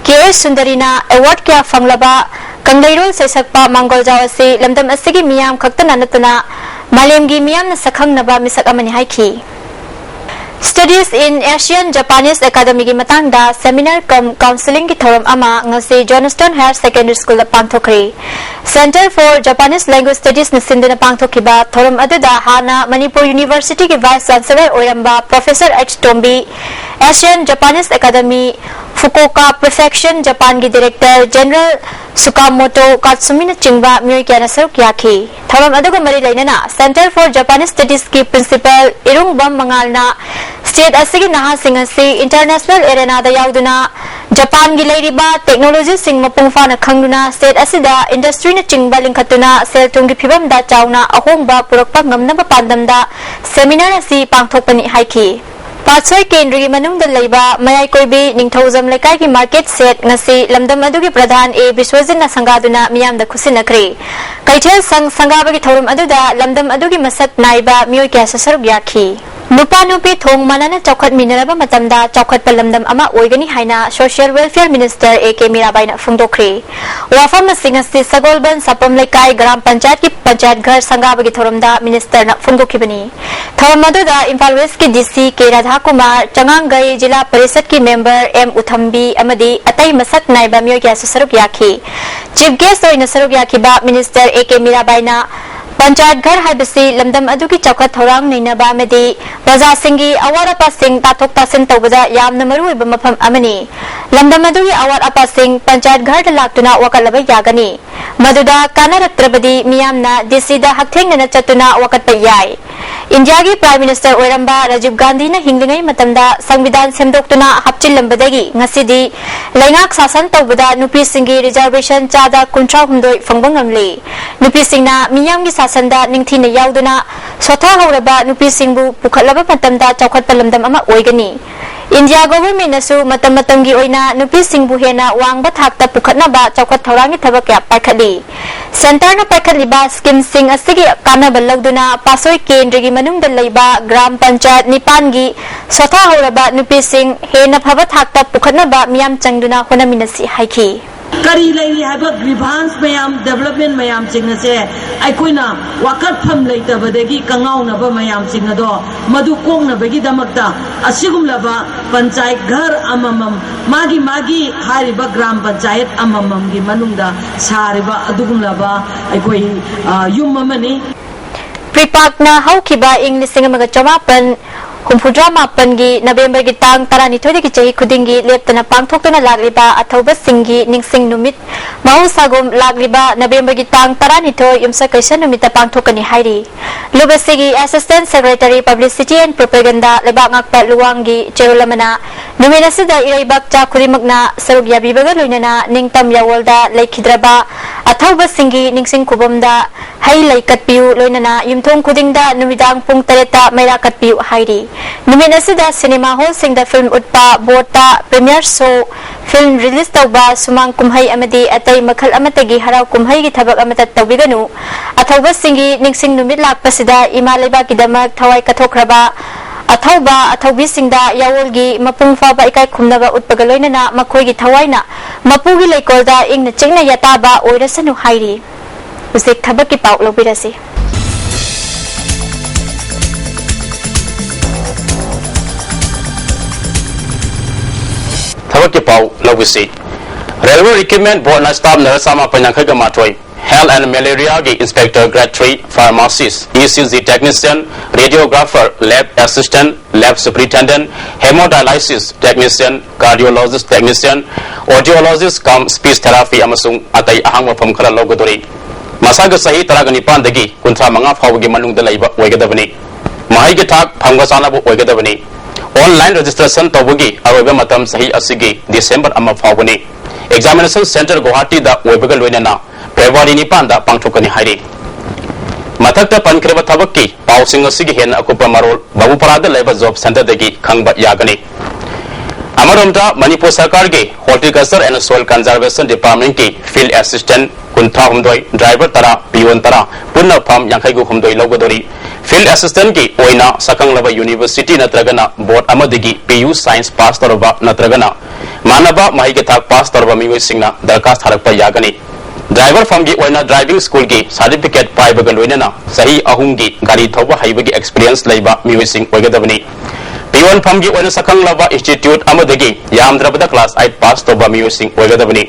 K H ꯁꯨꯟꯗꯔꯤꯅ award ꯀꯌꯥ ꯐꯪꯂꯕ ꯀꯪꯂꯩꯔꯣꯜ ꯁꯩꯁꯛꯄ ꯃꯥꯡꯒꯣꯜꯖꯥꯎ ꯑꯁꯤ ꯂꯝꯗꯝ ꯑꯁꯤꯒꯤ ꯃꯤꯌꯥꯝ ꯈꯛꯇꯅ ꯅꯠꯇꯅ ꯃꯥꯂꯦꯝꯒꯤ ꯃꯤꯌꯥꯝꯅ ꯁꯛꯈꯪꯅꯕ ꯃꯤꯁꯛ ꯑꯃꯅꯤ ꯍꯥꯏꯈꯤ꯫ Studies in Asian Japanese Academyꯒꯤ ꯃꯇꯥꯡꯗ seminar cum counselling ꯒꯤ ꯊꯧꯔꯝ ꯑꯃ ꯉꯁꯤ Johnston Higher Secondary Schoolꯗ ꯄꯥꯡꯊꯣꯛꯈ꯭ꯔꯦ꯫ Center for Japanese Language Studiesꯅ ꯁꯤꯟꯗꯨꯅ ꯄꯥꯡꯊꯣꯛꯈꯤꯕ ꯊꯧꯔꯝ ꯑꯗꯨꯗ ꯍꯥꯟꯅ ꯃꯅꯤꯄꯨꯔ Universityꯒꯤ Vice Chancellor ꯑꯣꯏꯔꯝꯕ Professor H ꯇꯣꯝꯕꯤ, Asian Japanese Academy Fukuoka Prefection Japanꯒꯤ Director General Sukamoto Katsumiꯅꯆꯤꯡꯕ ꯃꯤꯑꯣꯏ ꯀꯌꯥꯅ ꯁꯔꯨꯛ ꯌꯥꯈꯤ꯫ ꯊꯧꯔꯝ ꯑꯗꯨꯒ ꯃꯔꯤ ꯂꯩꯅꯅ Center for Japanese Studiesꯀꯤ Principal ꯏꯔꯨꯡꯕꯝ ꯃꯉꯥꯜꯅ state ꯑꯁꯤꯒꯤ ꯅꯍꯥꯁꯤꯡ ꯑꯁꯤ international arenaꯗ ꯌꯥꯎꯗꯨꯅ ꯖꯄꯥꯟꯒꯤ ꯂꯩꯔꯤꯕ technologyꯁꯤꯡ ꯃꯄꯨꯡ ꯐꯥꯅ ꯈꯪꯗꯨꯅ state ꯑꯁꯤꯗ industryꯅꯆꯤꯡꯕ ꯂꯤꯡꯈꯠꯇꯨꯅ ꯁꯦꯜ ꯊꯨꯝꯒꯤ ꯐꯤꯕꯝꯗ ꯆꯥꯎꯅ ꯑꯍꯣꯡꯕ ꯄꯨꯔꯛꯄ ꯉꯝꯅꯕ ꯄꯥꯟꯗꯝꯗ seminar ꯑꯁꯤ ꯄꯥꯡꯊꯣꯛꯄꯅꯤ ꯍꯥꯏꯈꯤ꯫ ꯄꯥꯠꯁꯣꯏ ꯀꯦꯟꯗ꯭ꯔꯒꯤ ꯃꯅꯨꯡꯗ ꯂꯩꯕ ꯃꯌꯥꯏ ꯀꯣꯏꯕꯤ ꯅꯤꯡꯊꯧꯖꯝ ꯂꯩꯀꯥꯏꯒꯤ market shed ꯉꯁꯤ ꯂꯝꯗꯝ ꯑꯗꯨꯒꯤ ꯄ꯭ꯔꯙꯥꯟ ꯑꯦ ꯕꯤꯁ꯭ꯋꯖꯤꯠꯅ ꯁꯪꯒꯥꯗꯨꯅ ꯃꯤꯌꯥꯝꯗ ꯈꯨꯠꯁꯤꯟꯅꯈ꯭ꯔꯦ꯫ ꯀꯩꯊꯦꯜ ꯁꯪ ꯁꯪꯒꯥꯕꯒꯤ ꯊꯧꯔꯝ ꯑꯗꯨꯗ ꯂꯝꯗꯝ ꯑꯗꯨꯒꯤ ꯃꯁꯛ ꯅꯥꯏꯕ ꯃꯤꯑꯣꯏ ꯀꯌꯥꯁꯨ ꯁꯔꯨꯛ ꯌꯥꯈꯤ꯫ ꯅꯨꯄꯥ ꯅꯨꯄꯤ ꯊꯣꯡ ꯃꯥꯟꯅꯅ ꯆꯥꯎꯈꯠꯃꯤꯟꯅꯔꯕ ꯃꯇꯝꯗ ꯆꯥꯎꯈꯠꯄ ꯂꯝꯗꯝ ꯑꯃ ꯑꯣꯏꯒꯅꯤ ꯍꯥꯏꯅ Social Welfare Minister A K ꯃꯤꯔꯥꯕꯥꯏꯅ ꯐꯣꯡꯗꯣꯛꯈ꯭ꯔꯦ꯫ ꯋꯥꯐꯝ ꯑꯁꯤꯡ ꯑꯁꯤ ꯁꯒꯣꯜꯕꯟ ꯁꯥꯄꯝ ꯂꯩꯀꯥꯏ ꯒ꯭ꯔꯥꯝ ꯄꯟꯆꯥꯌꯠꯀꯤ ꯄꯟꯆꯥꯌꯠ ꯘꯔ ꯁꯪꯒꯥꯕꯒꯤ ꯊꯧꯔꯝꯗ ministerꯅ ꯐꯣꯡꯗꯣꯛꯈꯤꯕꯅꯤ꯫ ꯊꯧꯔꯝ ꯑꯗꯨꯗ ꯏꯝꯐꯥꯜ Westꯀꯤ DC ꯀꯦ ꯔꯥꯙꯥꯀꯨꯃꯥꯔ, ꯆꯉꯥꯡꯒꯩ ꯖꯤꯂꯥ ꯄꯔꯤꯁꯠꯀꯤ member ꯑꯦꯝ ꯎꯊꯝꯕꯤ ꯑꯃꯗꯤ ꯑꯇꯩ ꯃꯁꯛ ꯅꯥꯏꯕ ꯃꯤꯑꯣꯏ ꯀꯌꯥꯁꯨ ꯁꯔꯨꯛ ꯌꯥꯈꯤ꯫ Chief guest ꯑꯣꯏꯅ ꯁꯔꯨꯛ ꯌꯥꯈꯤꯕ minister ꯑꯦ ꯀꯦ ꯃꯤꯔꯥꯕꯥꯏꯅ ꯄꯟꯆꯥꯌꯠ ꯘꯔ ꯍꯥꯏꯕꯁꯤ ꯂꯝꯗꯝ ꯑꯗꯨꯒꯤ ꯆꯥꯎꯈꯠ ꯊꯧꯔꯥꯡ ꯅꯩꯅꯕ ꯑꯃꯗꯤ ꯄ꯭ꯔꯖꯥꯁꯤꯡꯒꯤ ꯑꯋꯥꯠ ꯑꯄꯥꯁꯤꯡ ꯇꯥꯊꯣꯛ ꯇꯥꯁꯤꯟ ꯇꯧꯕꯗ ꯌꯥꯝꯅ ꯃꯔꯨꯑꯣꯏꯕ ꯃꯐꯝ ꯑꯃꯅꯤ꯫ ꯂꯝꯗꯝ ꯑꯗꯨꯒꯤ ꯑꯋꯥꯠ ꯑꯄꯥꯁꯤꯡ ꯄꯟꯆꯥꯌꯠ ꯘꯔꯗ ꯂꯥꯛꯇꯨꯅ ꯋꯥꯀꯠꯂꯕ ꯌꯥꯒꯅꯤ꯫ ꯃꯗꯨꯗ ꯀꯥꯟꯅꯔꯛꯇ꯭ꯔꯕꯗꯤ ꯃꯤꯌꯥꯝꯅ DCꯗ ꯍꯛꯊꯦꯡꯅꯅ ꯆꯠꯇꯨꯅ ꯋꯥꯀꯠꯄ ꯌꯥꯏ꯫ ꯏꯟꯗꯤꯌꯥꯒꯤ Prime Minister ꯑꯣꯏꯔꯝꯕ ꯔꯥꯖꯤꯕ ꯒꯥꯟꯙꯤꯅ ꯍꯤꯡꯂꯤꯉꯩ ꯃꯇꯝꯗ ꯁꯪꯕꯤꯙꯥꯟ ꯁꯦꯝꯗꯣꯛꯇꯨꯅ ꯍꯥꯞꯆꯤꯜꯂꯝꯕꯗꯒꯤ ꯉꯁꯤꯗꯤ ꯂꯩꯉꯥꯛ ꯁꯥꯁꯟ ꯇꯧꯕꯗ ꯅꯨꯄꯤꯁꯤꯡꯒꯤ reservation ꯆꯥꯗ ꯀꯨꯟꯊ꯭ꯔꯥ ꯍꯨꯝꯗꯣꯏ ꯐꯪꯕ ꯉꯝꯂꯤ꯫ ꯅꯨꯄꯤꯁꯤꯡꯅ ꯃꯤꯌꯥꯝꯒꯤ ꯁꯥꯁꯟꯗ ꯅꯤꯡꯊꯤꯅ ꯌꯥꯎꯗꯨꯅ ꯁꯣꯊꯥꯍꯧꯔꯕ ꯅꯨꯄꯤꯁꯤꯡꯕꯨ ꯄꯨꯈꯠꯂꯕ ꯃꯇꯝꯗ ꯆꯥꯎꯈꯠꯄ ꯂꯝꯗꯝ ꯑꯃ ꯑꯣꯏꯒꯅꯤ꯫ ꯏꯟꯗꯤꯌꯥ governmentꯅꯁꯨ ꯃꯇꯝ ꯃꯇꯝꯒꯤ ꯑꯣꯏꯅ ꯅꯨꯄꯤꯁꯤꯡꯕꯨ ꯍꯦꯟꯅ ꯋꯥꯡꯕ ꯊꯥꯛꯇ ꯄꯨꯈꯠꯅꯕ ꯆꯥꯎꯈꯠ ꯊꯧꯔꯥꯡꯒꯤ ꯊꯕꯛ ꯀꯌꯥ ꯄꯥꯏꯈꯠꯂꯤ꯫ Centreꯅ ꯄꯥꯏꯈꯠꯂꯤꯕ schemeꯁꯤꯡ ꯑꯁꯤꯒꯤ ꯀꯥꯟꯅꯕ ꯂꯧꯗꯨꯅ ꯄꯥꯠꯁꯣꯏ ꯀꯦꯟꯗ꯭ꯔꯒꯤ ꯃꯅꯨꯡꯗ ꯂꯩꯕ ꯒ꯭ꯔꯥꯝ ꯄꯟꯆꯥꯌꯠ ꯅꯤꯄꯥꯟꯒꯤ ꯁꯣꯊꯥꯍꯧꯔꯕ ꯅꯨꯄꯤꯁꯤꯡ ꯍꯦꯟꯅ ꯐꯕ ꯊꯥꯛꯇ ꯄꯨꯈꯠꯅꯕ ꯃꯤꯌꯥꯝ ꯆꯪꯗꯨꯅ ꯍꯣꯠꯅꯃꯤꯟꯅꯁꯤ ꯍꯥꯏꯈꯤ꯫ ꯀꯔꯤ ꯂꯩꯔꯤ ꯍꯥꯏꯕ ꯒ꯭ꯔꯤꯚꯥꯟꯁ ꯃꯌꯥꯝ, ꯗꯦꯕꯂꯞꯃꯦꯟ ꯃꯌꯥꯝꯁꯤꯡ ꯑꯁꯦ ꯑꯩꯈꯣꯏꯅ ꯋꯥꯀꯠꯐꯝ ꯂꯩꯇꯕꯗꯒꯤ ꯀꯉꯥꯎꯅꯕ ꯃꯌꯥꯝꯁꯤꯡ ꯑꯗꯣ ꯃꯗꯨ ꯀꯣꯛꯅꯕꯒꯤꯗꯃꯛꯇ ꯑꯁꯤꯒꯨꯝꯂꯕ ꯄꯟꯆꯥꯌꯠ ꯘꯔ ꯑꯃꯃꯝ, ꯃꯥꯒꯤ ꯃꯥꯒꯤ ꯍꯥꯏꯔꯤꯕ ꯒ꯭ꯔꯥꯝ ꯄꯟꯆꯥꯌꯠ ꯑꯃꯃꯝꯒꯤ ꯃꯅꯨꯡꯗ ꯁꯥꯔꯤꯕ ꯑꯗꯨꯒꯨꯝꯂꯕ ꯑꯩꯈꯣꯏ, ꯑ, ꯌꯨꯝ ꯑꯃꯅꯤ꯫ ꯄ꯭ꯔꯤꯄꯥꯛꯅ ꯍꯧꯈꯤꯕ ꯏꯪ ꯂꯤꯁꯤꯡ ꯑꯃꯒ ꯆꯃꯥꯄꯟ ꯍꯨꯝꯐꯨꯇꯔꯥ ꯃꯥꯄꯟꯒꯤ ꯅꯕꯦꯝꯕꯔꯒꯤ ꯇꯥꯡ ꯇꯔꯥꯅꯤꯊꯣꯏꯗꯒꯤ ꯆꯍꯤ ꯈꯨꯗꯤꯡꯒꯤ ꯂꯦꯞꯇꯅ ꯄꯥꯡꯊꯣꯛꯇꯨꯅ ꯂꯥꯛꯂꯤꯕ ꯑꯊꯧꯕꯁꯤꯡꯒꯤ ꯅꯤꯡꯁꯤꯡ ꯅꯨꯃꯤꯠ ꯃꯍꯧꯁꯥꯒꯨꯝ ꯂꯥꯛꯂꯤꯕ ꯅꯕꯦꯝꯕꯔꯒꯤ ꯇꯥꯡ ꯇꯔꯥꯅꯤꯊꯣꯏ ꯌꯨꯝꯁꯀꯩꯁ ꯅꯨꯃꯤꯠꯇ ꯄꯥꯡꯊꯣꯛꯀꯅꯤ ꯍꯥꯏꯔꯤ꯫ ꯂꯨꯞ ꯑꯁꯤꯒꯤ Assistant Secretary Publicity and Propaganda ꯂꯩꯕꯥꯛ ꯉꯥꯛꯄ ꯂꯨꯋꯥꯡꯒꯤ ꯆꯦꯔꯣꯜ ꯑꯃꯅ ꯅꯨꯃꯤꯠ ꯑꯁꯤꯗ ꯏꯔꯩꯕꯥꯛ ꯆꯥ ꯈꯨꯗꯤꯡꯃꯛꯅ ꯁꯔꯨꯛ ꯌꯥꯕꯤꯕꯒ ꯂꯣꯏꯅꯅ ꯅꯤꯡꯇꯝ ꯌꯥꯋꯣꯜꯗ ꯂꯩꯈꯤꯗ꯭ꯔꯕ ꯑꯊꯧꯕꯁꯤꯡꯒꯤ ꯅꯤꯡꯁꯤꯡ ꯈꯨꯕꯝꯗ ꯍꯩ ꯂꯩ ꯀꯠꯄꯤꯌꯨ, ꯂꯣꯏꯅꯅ ꯌꯨꯝꯊꯣꯡ ꯈꯨꯗꯤꯡꯗ ꯅꯨꯃꯤꯗꯥꯡ ꯄꯨꯡ ꯇꯔꯦꯠꯇ ꯃꯩꯔꯥ ꯀꯠꯄꯤꯌꯨ ꯍꯥꯏꯔꯤ꯫ ꯅꯨꯃꯤꯠ ꯑꯁꯤꯗ ꯁꯤꯅꯦꯃꯥ ꯍꯣꯜꯁꯤꯡꯗ ꯐꯤꯜꯝ ꯎꯠꯄ, ꯕꯣꯠꯇ ꯄ꯭ꯔꯤꯃꯤꯌꯔ ꯁꯣ, ꯐꯤꯜꯝ ꯔꯤꯂꯤꯖ ꯇꯧꯕ, ꯁꯨꯃꯥꯡ ꯀꯨꯝꯍꯩ ꯑꯃꯗꯤ ꯑꯇꯩ ꯃꯈꯜ ꯑꯃꯠꯇꯒꯤ ꯍꯔꯥꯎ ꯀꯨꯝꯍꯩꯒꯤ ꯊꯕꯛ ꯑꯃꯠꯇ ꯇꯧꯕꯤꯒꯅꯨ꯫ ꯑꯊꯧꯕꯁꯤꯡꯒꯤ ꯅꯤꯡꯁꯤꯡ ꯅꯨꯃꯤꯠ ꯂꯥꯛꯄꯁꯤꯗ ꯏꯃꯥ ꯂꯩꯕꯥꯛꯀꯤꯗꯃꯛ ꯊꯋꯥꯏ ꯀꯠꯊꯣꯛꯈ꯭ꯔꯕ ꯑꯊꯧꯕ ꯑꯊꯧꯕꯤꯁꯤꯡꯗ ꯌꯥꯑꯣꯜꯒꯤ ꯃꯄꯨꯡ ꯐꯥꯕ ꯏꯀꯥꯏ ꯈꯨꯝꯅꯕ ꯎꯠꯄꯒ ꯂꯣꯏꯅꯅ ꯃꯈꯣꯏꯒꯤ ꯊꯋꯥꯏꯅ ꯃꯄꯨꯒꯤ ꯂꯩꯀꯣꯜꯗ ꯏꯪꯅ ꯆꯤꯛꯅ ꯌꯥꯇꯥꯕ ꯑꯣꯏꯔꯁꯅꯨ ꯍꯥꯏꯔꯤ꯫ ꯍꯧꯖꯤꯛ ꯊꯕꯛꯀꯤ ꯄꯥꯎ ꯂꯧꯕꯤꯔꯁꯤ꯫ ꯊꯕꯛꯀꯤ ꯄꯥꯎ ꯂꯧꯕꯤꯁꯤ꯫ Railway Recruitment Board ꯅ staff nurse ꯆꯥꯃꯥꯄꯟ ꯌꯥꯡꯈꯩꯒ ꯃꯥꯊꯣꯏ, Health and Malaria ꯒꯤ Inspector, Grade three Pharmacist, E C G Technician, Radiographer, Lab Assistant, Lab Superintendent, Hemodialysis Technician, Cardiologist Technician, Audiologist cum Speech Therapy ꯑꯃꯁꯨꯡ ꯑꯇꯩ ꯑꯍꯥꯡꯕ ꯃꯐꯝ ꯈꯔ ꯂꯧꯒꯗꯧꯔꯤ꯫ ꯃꯁꯥꯒꯤ ꯆꯍꯤ ꯇꯔꯥꯒ ꯅꯤꯄꯥꯟꯗꯒꯤ ꯀꯨꯟꯊ꯭ꯔꯥ ꯃꯉꯥ ꯐꯥꯎꯕꯒꯤ ꯃꯅꯨꯡꯗ ꯂꯩꯕ ꯑꯣꯏꯒꯗꯕꯅꯤ꯫ ꯃꯍꯩꯒꯤ ꯊꯥꯛ ꯐꯪꯕ ꯆꯥꯅꯕ ꯑꯣꯏꯒꯗꯕꯅꯤ꯫ Online registration ꯇꯧꯕꯒꯤ ꯑꯔꯣꯏꯕ ꯃꯇꯝ ꯆꯍꯤ ꯑꯁꯤꯒꯤ December ꯑꯃ ꯐꯥꯎꯕꯅꯤ꯫ Examination Centre ꯒꯨꯋꯥꯍꯥꯇꯤꯗ ꯑꯣꯏꯕꯒ ꯂꯣꯏꯅꯅ February ꯅꯤꯄꯥꯟꯗ ꯄꯥꯡꯊꯣꯛꯀꯅꯤ ꯍꯥꯏꯔꯤ꯫ ꯃꯊꯛꯇ ꯄꯟꯈ꯭ꯔꯤꯕ ꯊꯕꯛꯀꯤ ꯄꯥꯎꯁꯤꯡ ꯑꯁꯤꯒꯤ ꯍꯦꯟꯅ ꯑꯀꯨꯞꯄ ꯃꯔꯣꯜ ꯕꯥꯕꯨꯄꯥꯔꯥꯗ ꯂꯩꯕ Job Centre ꯗꯒꯤ ꯈꯪꯕ ꯌꯥꯒꯅꯤ꯫ ꯑꯃꯔꯣꯝꯗ, ꯃꯅꯤꯄꯨꯔ ꯁꯔꯀꯥꯔꯒꯤ Horticulture and Soil Conservation Departmentꯀꯤ Field Assistant ꯀꯨꯟꯊ꯭ꯔꯥ ꯍꯨꯝꯗꯣꯏ, driver ꯇꯔꯥ, peon ꯇꯔꯥ, ꯄꯨꯟꯅ ꯐꯝ ꯌꯥꯡꯈꯩꯒ ꯍꯨꯝꯗꯣꯏ ꯂꯧꯒꯗꯧꯔꯤ꯫ Field Assistantꯀꯤ ꯑꯣꯏꯅ ꯁꯛꯈꯪꯂꯕ university ꯅꯠꯇ꯭ꯔꯒꯅ board ꯑꯃꯗꯒꯤ P U Science pass ꯇꯧꯔꯕ ꯅꯠꯇ꯭ꯔꯒꯅ ꯃꯥꯟꯅꯕ ꯃꯍꯩꯒꯤ ꯊꯥꯛ pass ꯇꯧꯔꯕ ꯃꯤꯑꯣꯏꯁꯤꯡꯅ ꯗꯔꯈꯥꯁ ꯊꯥꯔꯛꯄ ꯌꯥꯒꯅꯤ꯫ Driver ꯐꯝꯒꯤ ꯑꯣꯏꯅ driving schoolꯒꯤ certificate ꯄꯥꯏꯕꯒ ꯂꯣꯏꯅꯅ ꯆꯍꯤ ꯑꯍꯨꯝꯒꯤ ꯒꯥꯔꯤ ꯊꯧꯕ ꯍꯩꯕꯒꯤ experience ꯂꯩꯕ ꯃꯤꯑꯣꯏꯁꯤꯡ ꯑꯣꯏꯒꯗꯕꯅꯤ꯫ Peon ꯐꯝꯒꯤ ꯑꯣꯏꯅ ꯁꯛꯈꯪꯂꯕ institute ꯑꯃꯗꯒꯤ ꯌꯥꯝꯗ꯭ꯔꯕꯗ class eight pass ꯇꯧꯕ ꯃꯤꯑꯣꯏꯁꯤꯡ ꯑꯣꯏꯒꯗꯕꯅꯤ꯫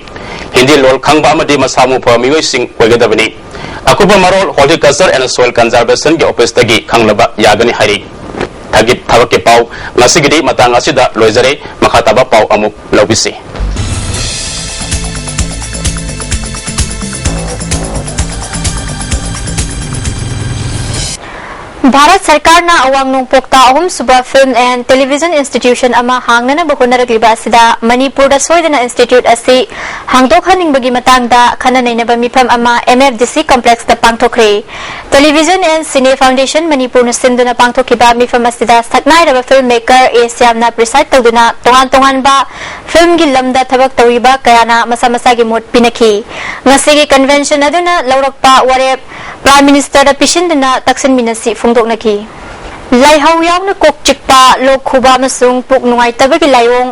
ꯍꯤꯟꯗꯤ ꯂꯣꯜ ꯈꯪꯕ ꯑꯃꯗꯤ ꯃꯁꯥ ꯃꯎ ꯐꯕ ꯃꯤꯑꯣꯏꯁꯤꯡ ꯑꯣꯏꯒꯗꯕꯅꯤ꯫ ꯑꯀꯨꯞꯄ ꯃꯔꯣꯜ Horticulture and Soil Conservationꯒꯤ officeꯇꯒꯤ ꯈꯪꯂꯕ ꯌꯥꯒꯅꯤ ꯍꯥꯏꯔꯤ꯫ ꯊꯕꯛꯀꯤ ꯄꯥꯎ ꯉꯁꯤꯒꯤꯗꯤ ꯃꯇꯥꯡ ꯑꯁꯤꯗ ꯂꯣꯏꯖꯔꯦ꯫ ꯃꯈꯥ ꯇꯥꯕ ꯄꯥꯎ ꯑꯃꯨꯛ ꯂꯧꯕꯤꯁꯤ꯫ ꯚꯥꯔꯠ ꯁꯔꯀꯥꯔꯅ ꯑꯋꯥꯡ ꯅꯣꯡꯄꯣꯛꯇ ꯑꯍꯨꯝꯁꯨꯕ Film and Television Institution ꯑꯃ ꯍꯥꯡꯅꯅꯕ ꯍꯣꯠꯅꯔꯛꯂꯤꯕ ꯑꯁꯤꯗ ꯃꯅꯤꯄꯨꯔꯗ ꯁꯣꯏꯗꯅ institute ꯑꯁꯤ ꯍꯥꯡꯗꯣꯛꯍꯟꯅꯤꯡꯕꯒꯤ ꯃꯇꯥꯡꯗ ꯈꯟꯅ ꯅꯩꯅꯕ ꯃꯤꯐꯝ ꯑꯃ M F D C complexꯇ ꯄꯥꯡꯊꯣꯛꯈ꯭ꯔꯦ꯫ Television and Cine Foundation ꯃꯅꯤꯄꯨꯔꯅ ꯁꯤꯟꯗꯨꯅ ꯄꯥꯡꯊꯣꯛꯈꯤꯕ ꯃꯤꯐꯝ ꯑꯁꯤꯗ ꯁꯛꯅꯥꯏꯔꯕ film maker A ꯁ꯭ꯌꯥꯝꯅ preside ꯇꯧꯗꯨꯅ ꯇꯣꯉꯥꯟ ꯇꯣꯉꯥꯟꯕ filmꯒꯤ ꯂꯝꯗ ꯊꯕꯛ ꯇꯧꯔꯤꯕ ꯀꯌꯥꯅ ꯃꯁꯥ ꯃꯁꯥꯒꯤ ꯃꯣꯠ ꯄꯤꯅꯈꯤ꯫ ꯉꯁꯤꯒꯤ convention ꯑꯗꯨꯅ ꯂꯧꯔꯛꯄ ꯋꯥꯔꯦꯞ Prime Ministerꯗ ꯄꯤꯁꯤꯟꯗꯨꯅ ꯇꯛꯁꯤꯟꯃꯤꯟꯅꯁꯤ ꯐꯣꯡꯗꯣꯛꯅꯈꯤ꯫ ꯂꯥꯏꯍꯧ ꯌꯥꯎꯅ ꯀꯣꯛ ꯆꯤꯛꯄ, ꯂꯣꯛ ꯈꯨꯕ ꯑꯃꯁꯨꯡ ꯄꯨꯛ ꯅꯨꯡꯉꯥꯏꯇꯕꯒꯤ ꯂꯥꯏꯑꯣꯡ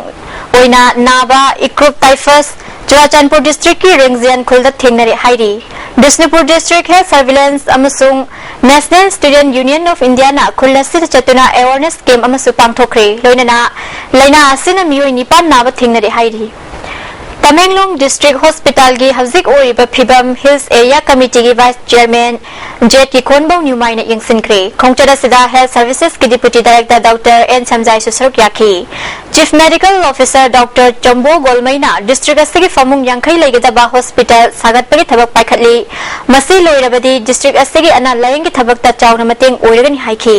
ꯑꯣꯏꯅ ꯅꯥꯕ Croup typhus ꯆꯨꯔꯥꯆꯥꯟꯄꯨꯔ districtꯀꯤ ꯔꯦꯡꯖꯦꯟ ꯈꯨꯜꯗ ꯊꯦꯡꯅꯔꯦ ꯍꯥꯏꯔꯤ꯫ ꯕꯤꯁꯅꯨꯄꯨꯔ District Health Surveillance ꯑꯃꯁꯨꯡ National Student Union of Indiaꯅ ꯈꯨꯜ ꯑꯁꯤꯗ ꯆꯠꯇꯨꯅ awareness camp ꯑꯃꯁꯨ ꯄꯥꯡꯊꯣꯛꯈ꯭ꯔꯦ꯫ ꯂꯣꯏꯅꯅ ꯂꯥꯏꯅꯥ ꯑꯁꯤꯅ ꯃꯤꯑꯣꯏ ꯅꯤꯄꯥꯟ ꯅꯥꯕ ꯊꯦꯡꯅꯔꯦ ꯍꯥꯏꯔꯤ꯫ ꯇꯃꯦꯡꯂꯣꯡ District Hospitalꯒꯤ ꯍꯧꯖꯤꯛ ꯑꯣꯏꯔꯤꯕ ꯐꯤꯕꯝ Hills Area Committeeꯒꯤ Vice Chairman ꯖꯦꯠ ꯀꯤꯈꯣꯟꯕꯧ ꯅ꯭ꯌꯨꯃꯥꯏꯅ ꯌꯦꯡꯁꯤꯟꯈ꯭ꯔꯦ꯫ ꯈꯣꯡꯆꯠ ꯑꯁꯤꯗ Health Servicesꯀꯤ Deputy Director Doctor ꯑꯦꯟ ꯁꯝꯖꯥꯏꯁꯨ ꯁꯔꯨꯛ ꯌꯥꯈꯤ꯫ Chief Medical Officer Doctor ꯆꯣꯝꯕꯣ ꯒꯣꯜꯃꯩꯅ district ꯑꯁꯤꯒꯤ ꯐꯃꯨꯡ ꯌꯥꯡꯈꯩ ꯂꯩꯒꯗꯕ hospital ꯁꯥꯒꯠꯄꯒꯤ ꯊꯕꯛ ꯄꯥꯏꯈꯠꯂꯤ꯫ ꯃꯁꯤ ꯂꯣꯏꯔꯕꯗꯤ district ꯑꯁꯤꯒꯤ ꯑꯅꯥ ꯂꯥꯌꯦꯡꯒꯤ ꯊꯕꯛꯇ ꯆꯥꯎꯅ ꯃꯇꯦꯡ ꯑꯣꯏꯔꯒꯅꯤ ꯍꯥꯏꯈꯤ꯫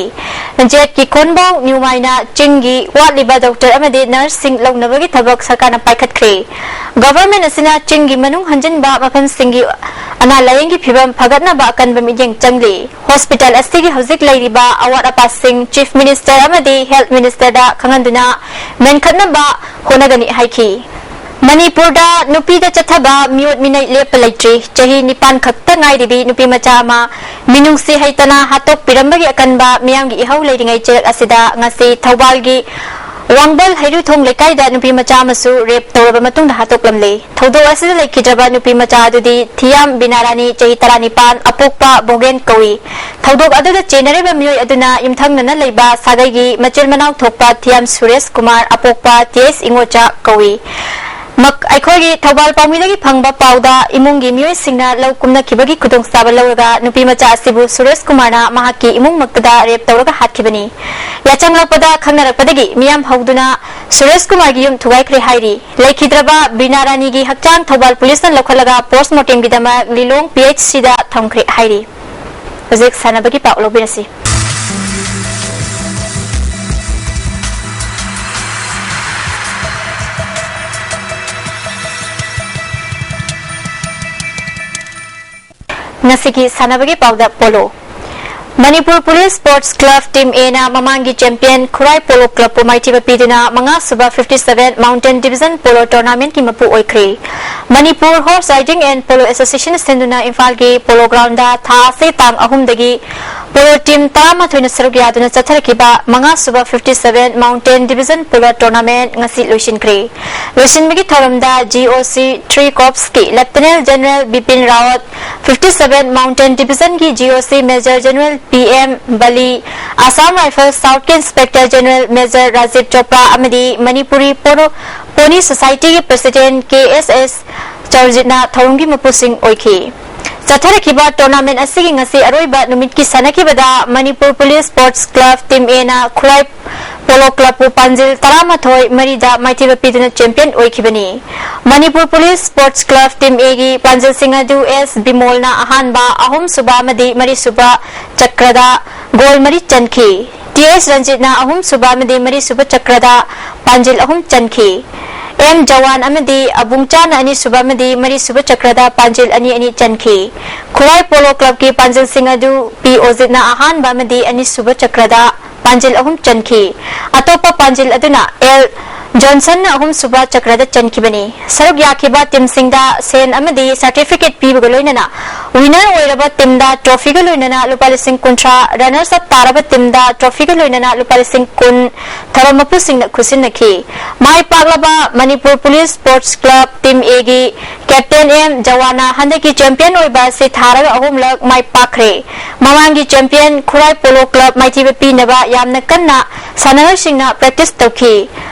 ꯖꯦꯠ ꯀꯤꯈꯣꯟꯕꯧ ꯅ꯭ꯌꯨꯃꯥꯏꯅ ꯆꯤꯡꯒꯤ ꯋꯥꯠꯂꯤꯕ doctor ꯑꯃꯗꯤ nurseꯁꯤꯡ ꯂꯧꯅꯕꯒꯤ ꯊꯕꯛ ꯁꯔꯀꯥꯔꯅ ꯄꯥꯏꯈꯠꯈ꯭ꯔꯦ꯫ Government ꯑꯁꯤꯅ ꯆꯤꯡꯒꯤ ꯃꯅꯨꯡ ꯍꯟꯖꯤꯟꯕ ꯃꯐꯝꯁꯤꯡꯒꯤ ꯑꯅꯥ ꯂꯥꯌꯦꯡꯒꯤ ꯐꯤꯕꯝ ꯐꯒꯠꯅꯕ ꯑꯀꯟꯕ ꯃꯤꯠꯌꯦꯡ ꯆꯪꯂꯤ꯫ Hospital ꯑꯁꯤꯒꯤ ꯍꯧꯖꯤꯛ ꯂꯩꯔꯤꯕ ꯑꯋꯥꯠ ꯑꯄꯥꯁꯤꯡ Chief Minister ꯑꯃꯗꯤ Health Ministerꯗ ꯈꯪꯍꯟꯗꯨꯅ ꯃꯦꯟꯈꯠꯅꯕ ꯍꯣꯠꯅꯒꯅꯤ ꯍꯥꯏꯈꯤ꯫ ꯃꯅꯤꯄꯨꯔꯗ ꯅꯨꯄꯤꯗ ꯆꯠꯊꯕ ꯃꯤꯑꯣꯠ ꯃꯤꯅꯩ ꯂꯦꯞꯄ ꯂꯩꯇ꯭ꯔꯤ꯫ ꯆꯍꯤ ꯅꯤꯄꯥꯟ ꯈꯛꯇ ꯉꯥꯏꯔꯤꯕꯤ ꯅꯨꯄꯤ ꯃꯆꯥ ꯑꯃ ꯃꯤꯅꯨꯡꯁꯤ ꯍꯩꯇꯅ ꯍꯥꯠꯇꯣꯛꯄꯤꯔꯝꯕꯒꯤ ꯑꯀꯟꯕ ꯃꯤꯌꯥꯝꯒꯤ ꯏꯍꯧ ꯂꯩꯔꯤꯉꯩ ꯆꯦꯔꯛ ꯑꯁꯤꯗ ꯉꯁꯤ ꯊꯧꯕꯥꯜꯒꯤ ꯋꯥꯡꯕꯜ ꯍꯩꯔꯨꯊꯣꯡ ꯂꯩꯀꯥꯏꯗ ꯅꯨꯄꯤ ꯃꯆꯥ ꯑꯃꯁꯨ ꯔꯦꯞ ꯇꯧꯔꯕ ꯃꯇꯨꯡꯗ ꯍꯥꯠꯇꯣꯛꯂꯝꯂꯦ꯫ ꯊꯧꯗꯣꯛ ꯑꯁꯤꯗ ꯂꯩꯈꯤꯗ꯭ꯔꯕ ꯅꯨꯄꯤ ꯃꯆꯥ ꯑꯗꯨꯗꯤ ꯊꯤꯌꯥꯝ ꯕꯤꯅꯥꯔꯥꯅꯤ, ꯆꯍꯤ ꯇꯔꯥꯅꯤꯄꯥꯟ, ꯑꯄꯣꯛꯄ ꯕꯣꯒꯦꯟ ꯀꯧꯏ꯫ ꯊꯧꯗꯣꯛ ꯑꯗꯨꯗ ꯆꯦꯟꯅꯔꯤꯕ ꯃꯤꯑꯣꯏ ꯑꯗꯨꯅ ꯌꯨꯝꯊꯪꯅꯅ ꯂꯩꯕ ꯁꯥꯒꯩꯒꯤ ꯃꯆꯤꯟ ꯃꯅꯥꯎ ꯊꯣꯛꯄ ꯊꯤꯌꯥꯝ ꯁꯨꯔꯦꯁ ꯀꯨꯃꯥꯔ, ꯑꯄꯣꯛꯄ ꯇꯤ ꯑꯦꯁ ꯏꯉꯣꯆꯥ ꯀꯧꯏ꯫ ꯃꯛ-, ꯑꯩꯈꯣꯏꯒꯤ ꯊꯧꯕꯥꯜ ꯄꯥꯎꯃꯤꯗꯒꯤ ꯐꯪꯕ ꯄꯥꯎꯗ, ꯏꯃꯨꯡꯒꯤ ꯃꯤꯑꯣꯏꯁꯤꯡꯅ ꯂꯧ ꯀꯨꯝꯅꯈꯤꯕꯒꯤ ꯈꯨꯗꯣꯡꯆꯥꯕ ꯂꯧꯔꯒ ꯅꯨꯄꯤ ꯃꯆꯥ ꯑꯁꯤꯕꯨ ꯁꯨꯔꯦꯁ ꯀꯨꯃꯥꯔꯅ ꯃꯍꯥꯛꯀꯤ ꯏꯃꯨꯡꯃꯛꯇꯗ ꯔꯦꯞ ꯇꯧꯔꯒ ꯍꯥꯠꯈꯤꯕꯅꯤ꯫ ꯌꯥꯆꯪꯂꯛꯄꯗ ꯈꯪꯅꯔꯛꯄꯗꯒꯤ ꯃꯤꯌꯥꯝ ꯍꯧꯗꯨꯅ ꯁꯨꯔꯦꯁ ꯀꯨꯃꯥꯔꯒꯤ ꯌꯨꯝ ꯊꯨꯒꯥꯏꯈ꯭ꯔꯦ ꯍꯥꯏꯔꯤ꯫ ꯂꯩꯈꯤꯗ꯭ꯔꯕ ꯕꯤꯅꯥ ꯔꯥꯅꯤꯒꯤ ꯍꯛꯆꯥꯡ ꯊꯧꯕꯥꯜ ꯄꯨꯂꯤꯁꯅ ꯂꯧꯈꯠꯂꯒ ꯄꯣꯁꯃꯣꯔꯇꯦꯝꯒꯤꯗꯃꯛ ꯂꯤꯂꯣꯡ ꯄꯤ ꯑꯩꯆ ꯁꯤꯗ ꯊꯝꯈ꯭ꯔꯦ ꯍꯥꯏꯔꯤ꯫ ꯍꯧꯖꯤꯛ ꯁꯥꯟꯅꯕꯒꯤ ꯄꯥꯎ ꯂꯧꯕꯤꯔꯁꯤ꯫ ꯉꯁꯤꯒꯤ ꯁꯥꯟꯅꯕꯒꯤ ꯄꯥꯎꯗ polo. Manipur police sports club team ꯑꯦꯅ ꯃꯃꯥꯡꯒꯤ ꯆꯦꯝꯄꯤꯌꯟ ꯈꯨꯔꯥꯏ ꯄꯣꯂꯣ ꯀ꯭ꯂꯕꯄꯨ ꯃꯥꯏꯊꯤꯕ ꯄꯤꯗꯨꯅ ꯃꯉꯥꯁꯨꯕ fifty seven Mountain Division Polo Tournamentꯀꯤ ꯃꯄꯨ ꯑꯣꯏꯈ꯭ꯔꯦ꯫ Manipur Horse Riding and Polo Association ꯁꯤꯟꯗꯨꯅ ꯏꯝꯐꯥꯜꯒꯤ ꯄꯣꯂꯣ ꯒ꯭ꯔꯥꯎꯟꯗ ꯊꯥ ꯑꯁꯤ ꯇꯥꯡ ꯑꯍꯨꯝꯗꯒꯤ ꯄꯣꯂꯣ ꯇꯤꯝ ꯇꯔꯥꯃꯥꯊꯣꯏꯅ ꯁꯔꯨꯛ ꯌꯥꯗꯨꯅ ꯆꯠꯊꯔꯛꯈꯤꯕ ꯃꯉꯥꯁꯨꯕ fifty seven Mountain Division Polo Tournament ꯉꯁꯤ ꯂꯣꯏꯁꯤꯟꯈ꯭ꯔꯦ꯫ ꯂꯣꯏꯁꯤꯟꯕꯒꯤ ꯊꯧꯔꯝꯗ G O C three Corpsꯀꯤ Lieutenant General Bipin Rawat, fifty seven Mountain Divisionꯒꯤ G O C Major General P M Bali, Assam Rifles Southꯀꯤ Inspector General Major Rajiv Chopra ꯑꯃꯗꯤ ꯃꯅꯤꯄꯨꯔꯤ ꯄꯣꯔꯣ-, Pony Societyꯒꯤ President ꯀꯦ ꯑꯦꯁ ꯑꯦꯁ ꯆꯧꯔꯖꯤꯠꯅ ꯊꯧꯔꯝꯒꯤ ꯃꯄꯨꯁꯤꯡ ꯑꯣꯏꯈꯤ꯫ ꯆꯠꯊꯔꯛꯈꯤꯕ tournament ꯑꯁꯤꯒꯤ ꯉꯁꯤ ꯑꯔꯣꯏꯕ ꯅꯨꯃꯤꯠꯀꯤ ꯁꯥꯟꯅꯈꯤꯕꯗ Manipur police sports club team ꯑꯦꯅ ꯈꯨꯔꯥꯏ ꯄꯣꯂꯣ ꯀ꯭ꯂꯕꯄꯨ ꯄꯥꯟꯖꯤꯜ ꯇꯔꯥꯃꯥꯊꯣꯏ ꯃꯔꯤꯗ ꯃꯥꯏꯊꯤꯕ ꯄꯤꯗꯨꯅ ꯆꯦꯝꯄꯤꯌꯟ ꯑꯣꯏꯈꯤꯕꯅꯤ꯫ Manipur police sports club team ꯑꯦꯒꯤ ꯄꯥꯟꯖꯤꯜꯁꯤꯡ ꯑꯗꯨ ꯑꯦꯁ ꯕꯤꯃꯣꯜꯅ ꯑꯍꯥꯟꯕ, ꯑꯍꯨꯝꯁꯨꯕ ꯑꯃꯗꯤ ꯃꯔꯤꯁꯨꯕ ꯆꯀ꯭ꯔꯗ ꯒꯣꯜ ꯃꯔꯤ ꯆꯟꯈꯤ꯫ ꯇꯤ ꯑꯦꯁ ꯔꯟꯖꯤꯠꯅ ꯑꯍꯨꯝꯁꯨꯕ ꯑꯃꯗꯤ ꯃꯔꯤꯁꯨꯕ ꯆꯀ꯭ꯔꯗ ꯄꯥꯟꯖꯤꯜ ꯑꯍꯨꯝ ꯆꯟꯈꯤ꯫ ꯑꯦꯝ ꯖꯋꯥꯟ ꯑꯃꯗꯤ ꯑꯕꯨꯡꯆꯥꯅ ꯑꯅꯤꯁꯨꯕ ꯑꯃꯗꯤ ꯃꯔꯤꯁꯨꯕ ꯆꯀ꯭ꯔꯗ ꯄꯥꯟꯖꯤꯜ ꯑꯅꯤ ꯑꯅꯤ ꯆꯟꯈꯤ꯫ ꯈꯨꯔꯥꯏ ꯄꯣꯂꯣ ꯀ꯭ꯂꯕꯀꯤ ꯄꯥꯟꯖꯤꯜꯁꯤꯡ ꯑꯗꯨ ꯄꯤ ꯑꯣꯖꯤꯠꯅ ꯑꯍꯥꯟꯕ ꯑꯃꯗꯤ ꯑꯅꯤꯁꯨꯕ ꯆꯀ꯭ꯔꯗ ꯄꯥꯟꯖꯤꯜ ꯑꯍꯨꯝ ꯆꯟꯈꯤ꯫ ꯑꯇꯣꯞꯄ ꯄꯥꯟꯖꯤꯜ ꯑꯗꯨꯅ ꯑꯦꯜ ꯖꯣꯟꯁꯟꯅ ꯑꯍꯨꯝꯁꯨꯕ ꯆꯀ꯭ꯔꯗ ꯆꯟꯈꯤꯕꯅꯤ꯫ ꯁꯔꯨꯛ ꯌꯥꯈꯤꯕ ꯇꯤꯝꯁꯤꯡꯗ ꯁꯦꯟ ꯑꯃꯗꯤ ꯁꯥꯔꯇꯤꯐꯤꯀꯦꯠ ꯄꯤꯕꯒ ꯂꯣꯏꯅꯅ ꯋꯤꯅꯔ ꯑꯣꯏꯔꯕ ꯇꯤꯝꯗ ꯇ꯭ꯔꯣꯐꯤꯒ ꯂꯣꯏꯅꯅ ꯂꯨꯄꯥ ꯂꯤꯁꯤꯡ ꯀꯨꯟꯊ꯭ꯔꯥ, ꯔꯅꯔꯁ ꯑꯞ ꯇꯥꯔꯕ ꯇꯤꯝꯗ ꯇ꯭ꯔꯣꯐꯤꯒ ꯂꯣꯏꯅꯅ ꯂꯨꯄꯥ ꯂꯤꯁꯤꯡ ꯀꯨꯟ ꯊꯧꯔꯝ ꯃꯄꯨꯁꯤꯡꯅ ꯈꯨꯠꯁꯤꯟꯅꯈꯤ꯫ ꯃꯥꯏ ꯄꯥꯛꯂꯕ Manipur police sports club team ꯑꯦꯒꯤ ꯀꯦꯞꯇꯦꯟ ꯑꯦꯝ ꯖꯋꯥꯅ ꯍꯟꯗꯛꯀꯤ ꯆꯦꯝꯄꯤꯌꯟ ꯑꯣꯏꯕ ꯑꯁꯤ ꯊꯥꯔꯒ ꯑꯍꯨꯝꯂꯛ ꯃꯥꯏ ꯄꯥꯛꯈ꯭ꯔꯦ꯫ ꯃꯃꯥꯡꯒꯤ ꯆꯦꯝꯄꯤꯌꯟ ꯈꯨꯔꯥꯏ ꯄꯣꯂꯣ ꯀ꯭ꯂꯕ ꯃꯥꯏꯊꯤꯕ ꯄꯤꯅꯕ ꯌꯥꯝꯅ ꯀꯟꯅ ꯁꯥꯟꯅꯔꯣꯏꯁꯤꯡꯅ ꯄ꯭ꯔꯦꯛꯇꯤꯁ ꯇꯧꯈꯤ꯫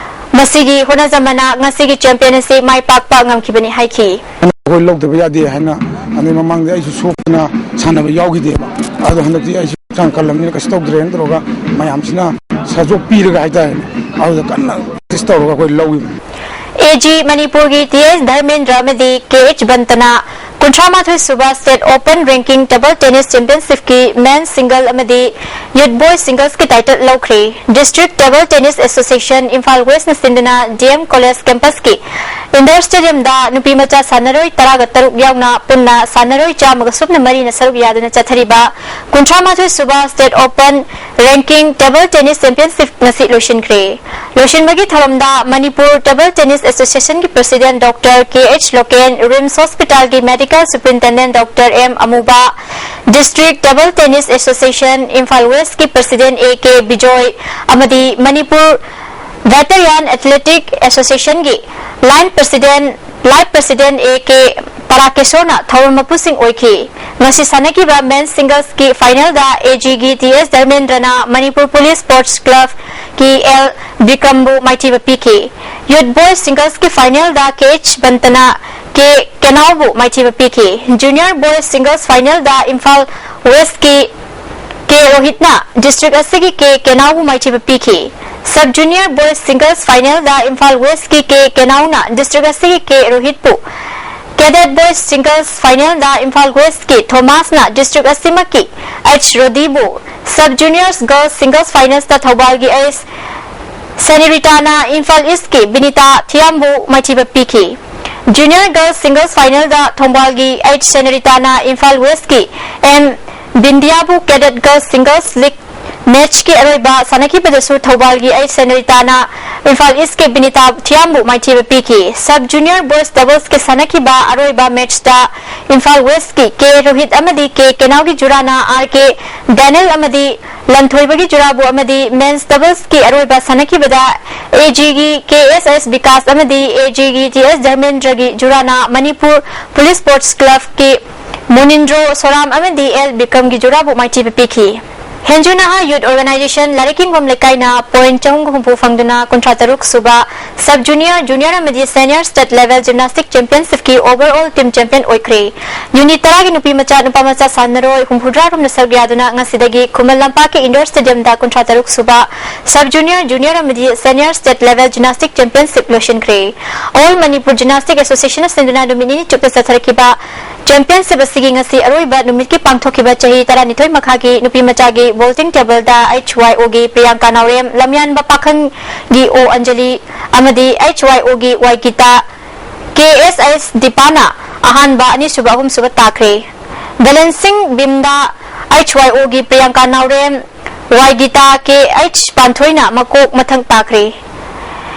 ꯃꯁꯤꯒꯤ ꯍꯣꯠꯅꯖꯃꯅ ꯉꯁꯤꯒꯤ ꯆꯦꯝꯄꯤꯌꯟ ꯑꯁꯤ ꯃꯥꯏ ꯄꯥꯛꯄ ꯉꯝꯈꯤꯕꯅꯤ ꯍꯥꯏꯈꯤ꯫ ꯑꯩꯈꯣꯏ ꯂꯧꯗꯕ ꯌꯥꯗꯦ ꯍꯥꯏꯅ, ꯑꯗꯩ ꯃꯃꯥꯡꯗ ꯑꯩꯁꯨ ꯁꯣꯛꯇꯅ ꯁꯥꯟꯅꯕ ꯌꯥꯎꯈꯤꯗꯦꯕ꯫ ꯑꯗꯣ ꯍꯟꯗꯛꯇꯤ ꯑꯩꯁꯨ ꯍꯛꯆꯥꯡ ꯀꯜꯂꯕꯅꯤꯅ ꯀꯩꯁꯨ ꯇꯧꯗ꯭ꯔꯦꯅ ꯇꯧꯔꯒ ꯃꯌꯥꯝꯁꯤꯅ ꯁꯖꯣꯞ ꯄꯤꯔꯒ ꯍꯥꯏꯇꯥꯔꯦꯅꯦ, ꯑꯗꯨꯗ ꯀꯟꯅ ꯄ꯭ꯔꯦꯛꯇꯤꯁ ꯇꯧꯔꯒ ꯑꯩꯈꯣꯏ ꯂꯧꯏꯕꯅꯤ꯫ ꯑꯦ ꯖꯤ ꯃꯅꯤꯄꯨꯔꯒꯤ ꯇꯤ ꯑꯦꯁ ꯙꯔꯃꯦꯟꯗ꯭ꯔ ꯑꯃꯗꯤ ꯀꯦ ꯑꯩꯆ ꯕꯟꯇꯅ ꯀꯨꯟꯊ꯭ꯔꯥ ꯃꯥꯊꯣꯏ ꯁꯨꯕ state open ranking table tennis ꯆꯦꯝꯄꯤꯌꯟꯁꯤꯞꯀꯤ ꯃꯦꯟ ꯁꯤꯡꯒꯜ ꯑꯃꯗꯤ ꯌꯨꯠ ꯕꯣꯏ ꯁꯤꯡꯒꯜꯁꯀꯤ ꯇꯥꯏꯇꯜ ꯂꯧꯈ꯭ꯔꯦ꯫ District table tennis association Imphal ꯋꯦꯁꯅ ꯁꯤꯟꯗꯨꯅ ꯗꯤ ꯑꯦꯝ ꯀꯣꯂꯦꯖ ꯀꯦꯝꯄꯁꯀꯤ ꯏꯟꯗꯣꯔ ꯁ꯭ꯇꯦꯗꯤꯌꯝꯗ ꯅꯨꯄꯤ ꯃꯆꯥ ꯁꯥꯟꯅꯔꯣꯏ ꯇꯔꯥꯒ ꯇꯔꯨꯛ ꯌꯥꯎꯅ ꯄꯨꯟꯅ ꯁꯥꯟꯅꯔꯣꯏ ꯆꯥꯝꯃꯒ ꯁꯨꯞꯅ ꯃꯔꯤꯅ ꯁꯔꯨꯛ ꯌꯥꯗꯨꯅ ꯆꯠꯊꯔꯤꯕ ꯀꯨꯟꯊ꯭ꯔꯥ ꯃꯥꯊꯣꯏ ꯁꯨꯕ state open ranking table tennis championship ꯉꯁꯤ ꯂꯣꯏꯁꯤꯟꯈ꯭ꯔꯦ꯫ ꯂꯣꯏꯁꯤꯟꯕꯒꯤ ꯊꯧꯔꯝꯗ ꯃꯅꯤꯄꯨꯔ ꯇꯦꯕꯜ ꯇꯦꯅꯤꯁ ꯑꯦꯁꯣꯁꯤꯌꯦꯁꯟꯒꯤ president doctor K H Loken, RIMS ꯍꯣꯁꯄꯤꯇꯥꯜꯒꯤ medical superintendent doctor M Amuba, district table tennis association Imphal ꯋꯦꯁꯀꯤ ꯄ꯭ꯔꯁꯤꯗꯦꯟ ꯑꯦ ꯀꯦ ꯕꯤꯖꯣꯏ ꯑꯃꯗꯤ ꯃꯅꯤꯄꯨꯔ ꯚꯦꯇꯔꯤꯌꯥꯟ ꯑꯦꯊꯂꯦꯇꯤꯛ ꯑꯦꯁꯣꯁꯤꯌꯦꯁꯟꯒꯤ life president, life president A K ꯄꯔꯥꯀꯦꯁꯣꯔꯅ ꯊꯧꯔꯝ ꯃꯄꯨꯁꯤꯡ ꯑꯣꯏꯈꯤ꯫ ꯉꯁꯤ ꯁꯥꯟꯅꯈꯤꯕ ꯃꯦꯟ ꯁꯤꯡꯒꯜꯁꯀꯤ ꯐꯥꯏꯅꯦꯜꯗ ꯑꯦ ꯖꯤꯒꯤ ꯇꯤ ꯑꯦꯁ ꯙꯔꯃꯦꯟꯗ꯭ꯔꯅ ꯃꯅꯤꯄꯨꯔ ꯄꯨꯂꯤꯁ ꯁ꯭ꯄꯣꯔꯠꯁ ꯀ꯭ꯂꯕꯀꯤ ꯑꯦꯜ ꯕꯤꯀ꯭ꯔꯝꯕꯨ ꯃꯥꯏꯊꯤꯕ ꯄꯤꯈꯤ꯫ ꯌꯨꯠ ꯕꯣꯏꯁ ꯁꯤꯡꯒꯜꯁꯀꯤ ꯐꯥꯏꯅꯦꯜꯗ ꯀꯦ ꯑꯩꯆ ꯕꯟꯇꯅ ꯀꯦ ꯀꯦꯅꯥꯎꯕꯨ ꯃꯥꯏꯊꯤꯕ ꯄꯤꯈꯤ꯫ ꯖꯨꯅꯤꯌꯔ ꯕꯣꯏꯁ ꯁꯤꯡꯒꯜꯁ ꯐꯥꯏꯅꯦꯜꯗ ꯏꯝꯐꯥꯜ ꯋꯦꯁꯀꯤ ꯀꯦ ꯔꯣꯍꯤꯠꯅ ꯗꯤꯁꯇ꯭ꯔꯤꯛ ꯑꯁꯤꯒꯤ ꯀꯦ ꯀꯦꯅꯥꯎꯕꯨ ꯃꯥꯏꯊꯤꯕ ꯄꯤꯈꯤ꯫ ꯁꯕ ꯖꯨꯅꯤꯌꯔ ꯕꯣꯏꯁ ꯁꯤꯡꯒꯜꯁ ꯐꯥꯏꯅꯦꯜꯗ ꯏꯝꯐꯥꯜ ꯋꯦꯁꯀꯤ ꯀꯦ ꯀꯦꯅꯥꯎꯅ ꯗꯤꯁꯇ꯭ꯔꯤꯛ ꯑꯁꯤꯒꯤ ꯀꯦ ꯔꯣꯍꯤꯠꯄꯨ, ꯀꯦꯗꯦꯠ ꯕꯣꯏꯁ ꯁꯤꯡꯒꯜꯁ ꯐꯥꯏꯅꯦꯜꯗ ꯏꯝꯐꯥꯜ ꯋꯦꯁꯀꯤ ꯊꯣꯃꯥꯁꯅ ꯗꯤꯁꯇ꯭ꯔꯤꯛ ꯑꯁꯤꯃꯛꯀꯤ ꯑꯩꯆ ꯔꯣꯗꯤꯕꯨ, ꯁꯕ ꯖꯨꯅꯤꯌꯔꯁ ꯒꯔꯜꯁ ꯁꯤꯡꯒꯜꯁ ꯐꯥꯏꯅꯦꯜꯁꯇ ꯊꯧꯕꯥꯜꯒꯤ ꯑꯩꯆ ꯁꯦꯅꯤꯔꯤꯇꯥꯅ ꯏꯝꯐꯥꯜ ꯏꯁꯀꯤ ꯕꯤꯅꯤꯇꯥ ꯊꯤꯌꯥꯝꯕꯨ ꯃꯥꯏꯊꯤꯕ ꯄꯤꯈꯤ꯫ ꯖꯨꯅꯤꯌꯔ ꯒꯔꯜꯁ ꯁꯤꯡꯒꯜꯁ ꯐꯥꯏꯅꯦꯜꯗ ꯊꯧꯕꯥꯜꯒꯤ ꯑꯩꯆ ꯁꯦꯅꯤꯔꯤꯇꯥꯅ ꯏꯝꯐꯥꯜ ꯋꯦꯁꯀꯤ ꯑꯦꯝ ꯕꯤꯟꯗꯤꯌꯥꯕꯨ, ꯀꯦꯗꯦꯠ ꯒꯔꯜꯁ ꯁꯤꯡꯒꯜꯁ ꯂꯤꯒ ꯃꯦꯆꯀꯤ ꯑꯔꯣꯏꯕ ꯁꯥꯟꯅꯈꯤꯕꯗꯁꯨ ꯊꯧꯕꯥꯜꯒꯤ ꯑꯩꯆ ꯁꯦꯅꯣꯔꯤꯇꯥꯅ ꯏꯝꯐꯥꯜ ꯏꯁꯀꯤ ꯕꯤꯅꯤꯇꯥ ꯊꯤꯌꯥꯝꯕꯨ ꯃꯥꯏꯊꯤꯕ ꯄꯤꯈꯤ꯫ ꯁꯕ ꯖꯨꯅꯤꯌꯔ ꯕꯣꯏꯁ ꯗꯕꯜꯁꯀꯤ ꯁꯥꯟꯅꯈꯤꯕ ꯑꯔꯣꯏꯕ ꯃꯦꯆꯇ ꯏꯝꯐꯥꯜ ꯋꯦꯁꯀꯤ ꯀꯦ ꯔꯣꯍꯤꯠ ꯑꯃꯗꯤ ꯀꯦ ꯀꯦꯅꯥꯎꯒꯤ ꯖꯨꯔꯥꯅ ꯑꯥꯔ ꯀꯦ ꯗꯦꯅꯤꯜ ꯑꯃꯗꯤ ꯂꯟꯊꯣꯏꯕꯒꯤ ꯖꯨꯔꯥꯕꯨ ꯑꯃꯗꯤ ꯃꯦꯟꯁ ꯗꯕꯜꯁꯀꯤ ꯑꯔꯣꯏꯕ ꯁꯥꯟꯅꯈꯤꯕꯗ ꯑꯦ ꯖꯤꯒꯤ ꯀꯦ ꯑꯦꯁ ꯑꯦꯁ ꯕꯤꯀꯥꯁ ꯑꯃꯗꯤ ꯑꯦ ꯖꯤꯒꯤ ꯇꯤ ꯑꯦꯁ ꯙꯔꯃꯦꯟꯗ꯭ꯔꯒꯤ ꯖꯨꯔꯥꯅ ꯃꯅꯤꯄꯨꯔ ꯄꯨꯂꯤꯁ ꯁ꯭ꯄꯣꯔꯠꯁ ꯀ꯭ꯂꯕꯀꯤ ꯃꯣꯅꯤꯟꯗ꯭ꯔꯣ ꯁꯣꯔꯥꯝ ꯑꯃꯗꯤ ꯑꯦꯜ ꯕꯤꯀ꯭ꯔꯝꯒꯤ ꯖꯨꯔꯥꯕꯨ ꯃꯥꯏꯊꯤꯕ ꯄꯤꯈꯤ꯫ ꯍꯦꯟꯖꯨ ꯅꯍꯥ ꯌꯨꯠ ꯑꯣꯔꯒꯅꯥꯏꯖꯦꯁꯟ ꯂꯥꯏꯔꯤꯛ ꯌꯦꯡꯐꯝ ꯂꯩꯀꯥꯏꯅ ꯄꯣꯏꯟꯠ ꯆꯍꯨꯝꯒ ꯍꯨꯝꯐꯨ ꯐꯪꯗꯨꯅ ꯀꯨꯟꯊ꯭ꯔꯥ ꯇꯔꯨꯛ ꯁꯨꯕ ꯁꯕ ꯖꯨꯅꯤꯌꯔ, ꯖꯨꯅꯤꯌꯔ ꯑꯃꯗꯤ ꯁꯦꯅꯤꯌꯔ ꯁ꯭ꯇꯦꯠ ꯂꯦꯚꯦꯜ ꯖꯤꯝꯅꯥꯁꯇꯤꯛ ꯆꯦꯝꯄꯤꯌꯟꯁꯤꯞꯀꯤ ꯑꯣꯚꯔꯑꯣꯜ ꯇꯤꯝ ꯆꯦꯝꯄꯤꯌꯟ ꯑꯣꯏꯈ꯭ꯔꯦ꯫ ꯌꯨꯅꯤꯠ ꯇꯔꯥꯒꯤ ꯅꯨꯄꯤ ꯃꯆꯥ, ꯅꯨꯄꯥ ꯃꯆꯥ ꯁꯥꯟꯅꯔꯣꯏ ꯍꯨꯝꯐꯨꯇꯔꯥ ꯔꯣꯝꯅ ꯁꯔꯨꯛ ꯌꯥꯗꯨꯅ ꯉꯁꯤꯗꯒꯤ ꯈꯨꯃꯟ ꯂꯝꯄꯥꯛꯀꯤ ꯏꯟꯗꯣꯔ ꯁ꯭ꯇꯦꯗꯤꯌꯝꯗ ꯀꯨꯟꯊ꯭ꯔꯥ ꯇꯔꯨꯛ ꯁꯨꯕ ꯁꯕ ꯖꯨꯅꯤꯌꯔ, ꯖꯨꯅꯤꯌꯔ ꯑꯃꯗꯤ senior state level gymnastic championship ꯂꯣꯏꯁꯤꯟꯈ꯭ꯔꯦ꯫ ꯑꯣꯜ ꯃꯅꯤꯄꯨꯔ ꯖꯤꯝꯅꯥꯁꯇꯤꯛ ꯑꯦꯁꯣꯁꯤꯌꯦꯁꯟꯅ ꯁꯤꯟꯗꯨꯅ ꯅꯨꯃꯤꯠ ꯅꯤꯅꯤ ꯆꯨꯞꯅ ꯆꯠꯊꯔꯛꯈꯤꯕ ꯆꯦꯝꯄꯤꯌꯟꯁꯤꯞ ꯑꯁꯤꯒꯤ ꯉꯁꯤ ꯑꯔꯣꯏꯕ ꯅꯨꯃꯤꯠꯀꯤ ꯄꯥꯡꯊꯣꯛꯈꯤꯕ ꯆꯍꯤ ꯇꯔꯥꯅꯤꯊꯣꯏ ꯃꯈꯥꯒꯤ ꯅꯨꯄꯤ ꯃꯆꯥꯒꯤ ꯕꯣꯜꯇꯤꯡ ꯇꯦꯕꯜꯗ ꯑꯩꯆ ꯋꯥꯏ ꯑꯣꯒꯤ ꯄ꯭ꯔꯤꯌꯥꯡꯀꯥ ꯅꯥꯎꯔꯦꯝ, ꯂꯝꯌꯥꯟꯕ ꯄꯥꯈꯪꯒꯤ ꯑꯣ ꯑꯟꯖꯂꯤ ꯑꯃꯗꯤ ꯑꯩꯆ ꯋꯥꯏ ꯑꯣꯒꯤ ꯋꯥꯏ ꯒꯤꯇꯥ, ꯀꯦ ꯑꯦꯁ ꯑꯦꯁ ꯗꯤꯄꯥꯅ ꯑꯍꯥꯟꯕ, ꯑꯅꯤꯁꯨꯕ, ꯑꯍꯨꯝꯁꯨꯕ ꯇꯥꯈ꯭ꯔꯦ꯫ ꯕꯦꯂꯦꯟꯁꯤꯡ ꯕꯤꯝꯗ ꯑꯩꯆ ꯋꯥꯏ ꯑꯣꯒꯤ ꯄ꯭ꯔꯤꯌꯥꯡꯀꯥ ꯅꯥꯎꯔꯦꯝ, ꯋꯥꯏ ꯒꯤꯇꯥ, ꯀꯦ ꯑꯩꯆ ꯄꯥꯟꯊꯣꯏꯅ ꯃꯀꯣꯛ ꯃꯊꯪ ꯇꯥꯈ꯭ꯔꯦ꯫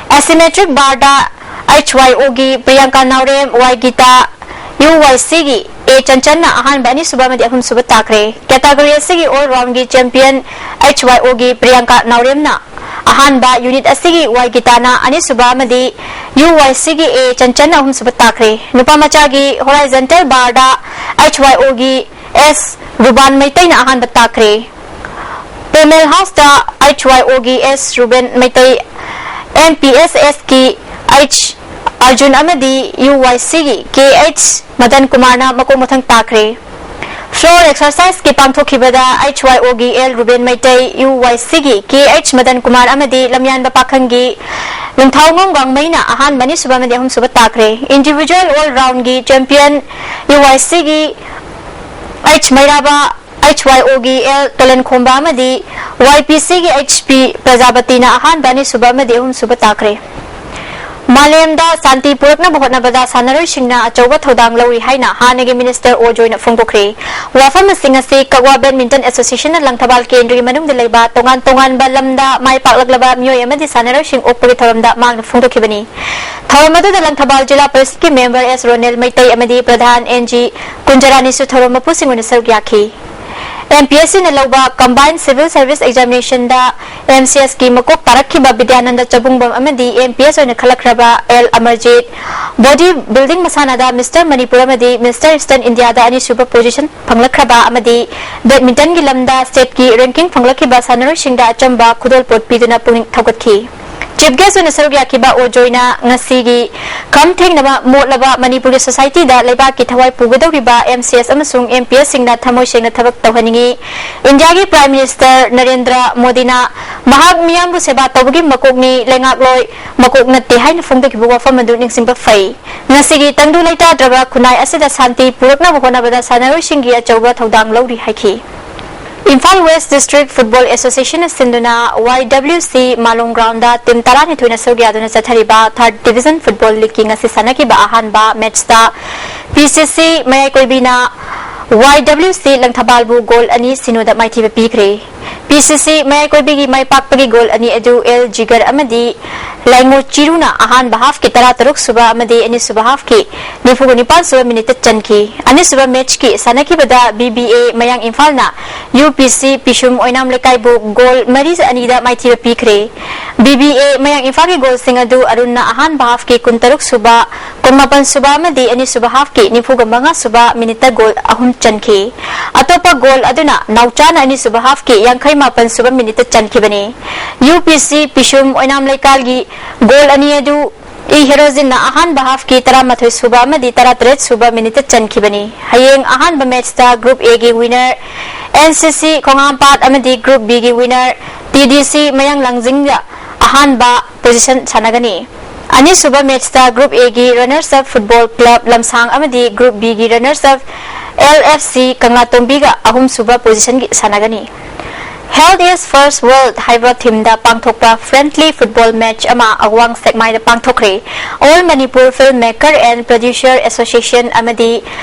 ꯑꯦꯁꯤꯃꯦꯇ꯭ꯔꯤꯛ ꯕꯥꯔꯗ ꯑꯩꯆ ꯋꯥꯏ ꯑꯣꯒꯤ ꯄ꯭ꯔꯤꯌꯥꯡꯀꯥ ꯅꯥꯎꯔꯦꯝ, ꯋꯥꯏ ꯒꯤꯇꯥ, ꯌꯨ ꯋꯥꯏ ꯁꯤꯒꯤ ꯑꯦ ꯆꯟꯆꯟꯅ ꯑꯍꯥꯟꯕ, ꯑꯅꯤꯁꯨꯕ ꯑꯃꯗꯤ ꯑꯍꯨꯝꯁꯨꯕ ꯇꯥꯈ꯭ꯔꯦ꯫ ꯀꯦꯇꯥꯒꯣꯔꯤ ꯑꯁꯤꯒꯤ ꯑꯣꯜ ꯔꯥꯎꯟꯒꯤ ꯆꯦꯝꯄꯤꯌꯟ ꯑꯩꯆ ꯋꯥꯏ ꯑꯣꯒꯤ ꯄ꯭ꯔꯤꯌꯥꯡꯀꯥ ꯅꯥꯎꯔꯦꯝꯅ ꯑꯍꯥꯟꯕ, ꯌꯨꯅꯤꯠ ꯑꯁꯤꯒꯤ ꯋꯥꯏ ꯒꯤꯇꯥꯅ ꯑꯅꯤꯁꯨꯕ ꯑꯃꯗꯤ ꯌꯨ ꯋꯥꯏ ꯁꯤꯒꯤ ꯑꯦ ꯆꯟꯆꯟꯅ ꯑꯍꯨꯝꯁꯨꯕ ꯇꯥꯈ꯭ꯔꯦ꯫ ꯅꯨꯄꯥ ꯃꯆꯥꯒꯤ ꯍꯣꯔꯥꯏꯖꯟꯇꯦꯜ ꯕꯥꯔꯗ ꯑꯩꯆ ꯋꯥꯏ ꯑꯣꯒꯤ ꯑꯦꯁ ꯔꯨꯕꯥꯟ ꯃꯩꯇꯩꯅ ꯑꯍꯥꯟꯕ ꯇꯥꯈ꯭ꯔꯦ꯫ ꯄꯦꯃꯦꯜ ꯍꯥꯎꯁꯇ ꯑꯩꯆ ꯋꯥꯏ ꯑꯣꯒꯤ S Ruben Meitei, M P S ꯑꯦꯁꯀꯤ ꯑꯩꯆ ꯑꯔꯖꯨꯟ ꯑꯃꯗꯤ ꯌꯨ ꯋꯥꯏ ꯁꯤꯒꯤ ꯀꯦ ꯑꯩꯆ ꯃꯗꯟ ꯀꯨꯃꯥꯔꯅ ꯃꯀꯣꯛ ꯃꯊꯪ ꯇꯥꯈ꯭ꯔꯦ꯫ ꯐ꯭ꯂꯣꯔ ꯑꯦꯛꯁꯔꯁꯥꯏꯖꯀꯤ ꯄꯥꯡꯊꯣꯛꯈꯤꯕꯗ ꯑꯩꯆ ꯋꯥꯏ ꯑꯣꯒꯤ ꯑꯦꯜ ꯔꯨꯕꯦꯟ ꯃꯩꯇꯩ, ꯌꯨ ꯋꯥꯏ ꯁꯤꯒꯤ ꯀꯦ ꯑꯩꯆ ꯃꯗꯟ ꯀꯨꯃꯥꯔ ꯑꯃꯗꯤ ꯂꯝꯌꯥꯟꯕ ꯄꯥꯈꯪꯒꯤ ꯅꯤꯡꯊꯧꯉꯝ ꯒꯥꯡꯃꯩꯅ ꯑꯍꯥꯟꯕ, ꯑꯅꯤꯁꯨꯕ ꯑꯃꯗꯤ ꯑꯍꯨꯝꯁꯨꯕ ꯇꯥꯈ꯭ꯔꯦ꯫ ꯏꯟꯗꯤꯚꯤꯖꯨꯋꯦꯜ ꯑꯣꯜ ꯔꯥꯎꯟꯒꯤ ꯆꯦꯝꯄꯤꯌꯟ ꯌꯨ ꯋꯥꯏ ꯁꯤꯒꯤ ꯑꯩꯆ ꯃꯩꯔꯥꯕ, ꯑꯩꯆ ꯋꯥꯏ ꯑꯣꯒꯤ ꯑꯦꯜ ꯇꯣꯂꯦꯟꯈꯣꯝꯕ ꯑꯃꯗꯤ ꯋꯥꯏ ꯄꯤ ꯁꯤꯒꯤ ꯑꯩꯆ ꯄꯤ ꯄ꯭ꯔꯖꯥꯄꯇꯤꯅ ꯑꯍꯥꯟꯕ, ꯑꯅꯤꯁꯨꯕ ꯑꯃꯗꯤ ꯑꯍꯨꯝꯁꯨꯕ ꯇꯥꯈ꯭ꯔꯦ꯫ ꯃꯥꯂꯦꯝꯗ ꯁꯥꯟꯇꯤ ꯄꯨꯔꯛꯅꯕ ꯍꯣꯠꯅꯕꯗ ꯁꯥꯟꯅꯔꯣꯏꯁꯤꯡꯅ ꯑꯆꯧꯕ ꯊꯧꯗꯥꯡ ꯂꯧꯔꯤ ꯍꯥꯏꯅ ꯍꯥꯟꯅꯒꯤ ꯃꯤꯅꯤꯁꯇꯔ ꯑꯣ ꯖꯣꯏꯅ ꯐꯣꯡꯗꯣꯛꯈ꯭ꯔꯦ꯫ ꯋꯥꯐꯝꯁꯤꯡ ꯑꯁꯤ ꯀꯛꯋꯥ ꯕꯦꯗꯃꯤꯟꯇꯟ ꯑꯦꯁꯣꯁꯤꯌꯦꯁꯟꯅ ꯂꯪꯊꯕꯥꯜ ꯀꯦꯟꯗ꯭ꯔꯒꯤ ꯃꯅꯨꯡꯗ ꯂꯩꯕ ꯇꯣꯉꯥꯟ ꯇꯣꯉꯥꯟꯕ ꯂꯝꯗ ꯃꯥꯏ ꯄꯥꯛꯂꯛꯂꯕ ꯃꯤꯑꯣꯏ ꯑꯃꯗꯤ ꯁꯥꯟꯅꯔꯣꯏꯁꯤꯡ ꯑꯣꯛꯄꯒꯤ ꯊꯧꯔꯝꯗ ꯃꯍꯥꯛꯅ ꯐꯣꯡꯗꯣꯛꯈꯤꯕꯅꯤ꯫ ꯊꯧꯔꯝ ꯑꯗꯨꯗ ꯂꯪꯊꯕꯥꯜ ꯖꯤꯂꯥ ꯄꯔꯤꯁꯠꯀꯤ ꯃꯦꯝꯕꯔ ꯑꯦꯁ ꯔꯣꯅꯦꯜ ꯃꯩꯇꯩ ꯑꯃꯗꯤ ꯄ꯭ꯔꯙꯥꯟ ꯑꯦꯟ ꯖꯤ ꯀꯨꯟꯖꯔꯥꯅꯤꯁꯨ ꯊꯧꯔꯝ ꯃꯄꯨꯁꯤꯡ ꯑꯣꯏꯅ ꯁꯔꯨꯛ ꯌꯥꯈꯤ꯫ ꯑꯦꯝ ꯄꯤ ꯑꯦꯁ ꯁꯤꯅ ꯂꯧꯕ ꯀꯝꯕꯥꯏꯟ ꯁꯤꯚꯤꯜ ꯁꯔꯚꯤꯁ ꯑꯦꯛꯖꯥꯃꯤꯅꯦꯁꯟꯗ ꯑꯦꯝ ꯁꯤ ꯑꯦꯁꯀꯤ ꯃꯀꯣꯛ ꯇꯥꯔꯛꯈꯤꯕ ꯕꯤꯗ꯭ꯌꯥꯅꯟꯗ ꯆꯕꯨꯡꯕꯝ ꯑꯃꯗꯤ ꯑꯦꯝ ꯄꯤ ꯑꯦꯁ ꯑꯣꯏꯅ ꯈꯜꯂꯛꯈ꯭ꯔꯕ ꯑꯦꯜ ꯑꯃꯔꯖꯤꯠ, ꯕꯣꯗꯤ ꯕꯤꯜꯗꯤꯡ ꯃꯁꯥꯟꯅꯗ ꯃꯤꯁꯇꯔ ꯃꯅꯤꯄꯨꯔ ꯑꯃꯗꯤ ꯃꯤꯁꯇꯔ ꯏꯁꯇꯔꯟ ꯏꯟꯗꯤꯌꯥꯗ ꯑꯅꯤꯁꯨꯕ ꯄꯣꯖꯤꯁꯟ ꯐꯪꯂꯛꯈ꯭ꯔꯕ ꯑꯃꯗꯤ ꯕꯦꯗꯃꯤꯟꯇꯟꯒꯤ ꯂꯝꯗ ꯁ꯭ꯇꯦꯠꯀꯤ ꯔꯦꯡꯀꯤꯡ ꯐꯪꯂꯛꯈꯤꯕ ꯁꯥꯟꯅꯔꯣꯏꯁꯤꯡꯗ ꯑꯆꯝꯕ ꯈꯨꯗꯣꯜꯄꯣꯠ ꯄꯤꯗꯨꯅ ꯄꯨꯛꯅꯤꯡ ꯊꯧꯒꯠꯈꯤ꯫ ꯆꯤꯐ ꯒꯦꯁ ꯑꯣꯏꯅ ꯁꯔꯨꯛ ꯌꯥꯈꯤꯕ ꯑꯣ ꯖꯣꯏꯅ ꯉꯁꯤꯒꯤ ꯈꯝ ꯊꯦꯡꯅꯕ ꯃꯣꯠꯂꯕ ꯃꯅꯤꯄꯨꯔꯒꯤ ꯁꯣꯁꯥꯏꯇꯤꯗ ꯂꯩꯕꯥꯛꯀꯤ ꯊꯋꯥꯏ ꯄꯨꯒꯗꯧꯔꯤꯕ ꯑꯦꯝ ꯁꯤ ꯑꯦꯁ ꯑꯃꯁꯨꯡ ꯑꯦꯝ ꯄꯤ ꯑꯦꯁꯁꯤꯡꯅ ꯊꯃꯣꯏ ꯁꯦꯡꯅ ꯊꯕꯛ ꯇꯧꯍꯟꯅꯤꯡꯏ꯫ ꯏꯟꯗꯤꯌꯥꯒꯤ ꯄ꯭ꯔꯥꯏꯝ ꯃꯤꯅꯤꯁꯇꯔ ꯅꯔꯦꯟꯗ꯭ꯔ ꯃꯣꯗꯤꯅ ꯃꯍꯥꯛ ꯃꯤꯌꯥꯝꯕꯨ ꯁꯦꯕꯥ ꯇꯧꯕꯒꯤ ꯃꯀꯣꯛꯅꯤ, ꯂꯩꯉꯥꯛꯂꯣꯏ ꯃꯀꯣꯛ ꯅꯠꯇꯦ ꯍꯥꯏꯅ ꯐꯣꯡꯗꯣꯛꯈꯤꯕ ꯋꯥꯐꯝ ꯑꯗꯨ ꯅꯤꯡꯁꯤꯡꯕ ꯐꯩ꯫ ꯉꯁꯤꯒꯤ ꯇꯪꯗꯨ ꯂꯩꯇꯥꯗ꯭ꯔꯕ ꯈꯨꯟꯅꯥꯏ ꯑꯁꯤꯗ ꯁꯥꯟꯇꯤ ꯄꯨꯔꯛꯅꯕ ꯍꯣꯠꯅꯕꯗ ꯁꯥꯟꯅꯔꯣꯏꯁꯤꯡꯒꯤ ꯑꯆꯧꯕ ꯊꯧꯗꯥꯡ ꯂꯧꯔꯤ ꯍꯥꯏꯈꯤ꯫ ꯏꯝꯐꯥꯜ ꯋꯦꯁ ꯗꯤꯁꯇ꯭ꯔꯤꯛ ꯐꯨꯠꯕꯣꯜ ꯑꯦꯁꯣꯁꯤꯌꯦꯁꯟꯅ ꯁꯤꯟꯗꯨꯅ ꯋꯥꯏ ꯗꯕ꯭ꯂꯤꯌꯨ ꯁꯤ ꯃꯥꯂꯣꯝ ꯒ꯭ꯔꯥꯎꯟꯗ ꯇꯤꯝ ꯇꯔꯥꯅꯤꯊꯣꯏꯅ ꯁꯔꯨꯛ ꯌꯥꯗꯨꯅ ꯆꯠꯊꯔꯤꯕ ꯊꯥꯔꯠ ꯗꯤꯕꯤꯖꯟ ꯐꯨꯠꯕꯣꯜ ꯂꯤꯒꯀꯤ ꯉꯁꯤ ꯁꯥꯟꯅꯈꯤꯕ ꯑꯍꯥꯟꯕ ꯃꯦꯠꯆꯇ ꯄꯤ ꯁꯤ ꯁꯤ ꯃꯌꯥꯏꯀꯣꯏꯕꯤꯅ ꯋꯥꯏ ꯗꯕ꯭ꯂꯤꯌꯨ ꯁꯤ ꯂꯪꯊꯕꯥꯜꯕꯨ ꯒꯣꯜ ꯑꯅꯤ ꯁꯤꯅꯣꯗ ꯃꯥꯏꯊꯤꯕ ꯄꯤꯈ꯭ꯔꯦ꯫ ꯄꯤ ꯁꯤ ꯁꯤ ꯃꯌꯥꯏꯀꯣꯏꯕꯤꯒꯤ ꯃꯥꯏ ꯄꯥꯛꯄꯒꯤ ꯒꯣꯜ ꯑꯅꯤ ꯑꯗꯨ ꯑꯦꯜ ꯖꯤꯒꯔ ꯑꯃꯗꯤ ꯂꯥꯏꯉꯣ ꯆꯤꯔꯨꯅ ꯑꯍꯥꯟꯕ ꯍꯥꯐꯀꯤ ꯇꯔꯥꯇꯔꯨꯛ ꯁꯨꯕ ꯑꯃꯗꯤ ꯑꯅꯤꯁꯨꯕ ꯍꯥꯐꯀꯤ ꯅꯤꯐꯨꯒ ꯅꯤꯄꯥꯟ ꯁꯨꯕ ꯃꯤꯅꯤꯠꯇ ꯆꯟꯈꯤ꯫ ꯑꯅꯤꯁꯨꯕ ꯃꯦꯠꯆꯀꯤ ꯁꯥꯟꯅꯈꯤꯕꯗ ꯕꯤ ꯕꯤ ꯑꯦ ꯃꯌꯥꯡ ꯏꯝꯐꯥꯜꯅ ꯌꯨ ꯄꯤ ꯁꯤ ꯄꯤꯁꯨꯝ ꯑꯣꯏꯅꯥꯝ ꯂꯩꯀꯥꯏꯕꯨ ꯒꯣꯜ ꯃꯔꯤ ꯑꯅꯤꯗ ꯃꯥꯏꯊꯤꯕ ꯄꯤꯈ꯭ꯔꯦ꯫ ꯕꯤ ꯕꯤ ꯑꯦ ꯃꯌꯥꯡ ꯏꯝꯐꯥꯜꯒꯤ ꯒꯣꯜꯁꯤꯡ ꯑꯗꯨ ꯑꯔꯨꯟꯅ ꯑꯍꯥꯟꯕ ꯍꯥꯐꯀꯤ ꯀꯨꯟꯇꯔꯨꯛ ꯁꯨꯕ, ꯀꯨꯟꯃꯥꯄꯟ ꯁꯨꯕ ꯑꯃꯗꯤ ꯑꯅꯤꯁꯨꯕ ꯍꯥꯐꯀꯤ ꯅꯤꯐꯨꯒ ꯃꯉꯥ ꯁꯨꯕ ꯃꯤꯅꯤꯠꯇ ꯒꯣꯜ ꯑꯍꯨꯝ ꯆꯟꯈꯤ꯫ ꯑꯇꯣꯞꯄ ꯒꯣꯜ ꯑꯗꯨꯅ ꯅꯥꯎꯆꯥꯅ ꯑꯅꯤꯁꯨꯕ ꯍꯥꯐꯀꯤ ꯌꯥꯡꯈꯩ ꯃꯥꯄꯟ ꯁꯨꯕ ꯃꯤꯅꯤꯠꯇ ꯆꯟꯈꯤꯕꯅꯤ꯫ ꯌꯨ ꯄꯤ ꯁꯤ ꯄꯤꯁꯨꯝ ꯑꯣꯏꯅꯥꯝ ꯂꯩꯀꯥꯜꯒꯤ ꯒꯣꯜ ꯑꯅꯤ ꯑꯗꯨ ꯏ ꯍꯦꯔꯣꯖꯤꯟꯅ ꯑꯍꯥꯟꯕ ꯍꯥꯐꯀꯤ ꯇꯔꯥꯃꯥꯊꯣꯏ ꯁꯨꯕ ꯑꯃꯗꯤ ꯇꯔꯥꯇꯔꯦꯠ ꯁꯨꯕ ꯃꯤꯅꯤꯠꯇ ꯆꯟꯈꯤꯕꯅꯤ꯫ ꯍꯌꯦꯡ ꯑꯍꯥꯟꯕ ꯃꯦꯠꯆꯇ ꯒ꯭ꯔꯨꯞ ꯑꯦꯒꯤ winner N C C Khonghampat ꯑꯃꯗꯤ ꯒ꯭ꯔꯨꯞ ꯕꯤꯒꯤ ꯋꯤꯅꯔ ꯇꯤ ꯗꯤ ꯁꯤ ꯃꯌꯥꯡ ꯂꯥꯡꯖꯤꯡꯒ ꯑꯍꯥꯟꯕ ꯄꯣꯖꯤꯁꯟ ꯁꯥꯟꯅꯒꯅꯤ꯫ ꯑꯅꯤꯁꯨꯕ ꯃꯦꯠꯆꯇ ꯒ꯭ꯔꯨꯞ ꯑꯦꯒꯤ runners up football club Lamshang ꯑꯃꯗꯤ ꯒ꯭ꯔꯨꯞ ꯕꯤꯒꯤ runners up L F C ꯀꯪꯂꯥꯇꯣꯝꯕꯤꯒ ꯑꯍꯨꯝꯁꯨꯕ ꯄꯣꯖꯤꯁꯟꯒꯤ ꯁꯥꯟꯅꯒꯅꯤ꯫ Health is First World ꯍꯥꯏꯕ ꯊꯤꯝꯗ ꯄꯥꯡꯊꯣꯛꯄ ꯐ꯭ꯔꯦꯟꯗꯂꯤ ꯐꯨꯠꯕꯣꯜ ꯃꯦꯆ ꯑꯃ ꯑꯋꯥꯡ ꯁꯦꯛꯃꯥꯏꯗ ꯄꯥꯡꯊꯣꯛꯈ꯭ꯔꯦ꯫ All Manipur Film Maker and Producer Association ꯑꯃꯗꯤ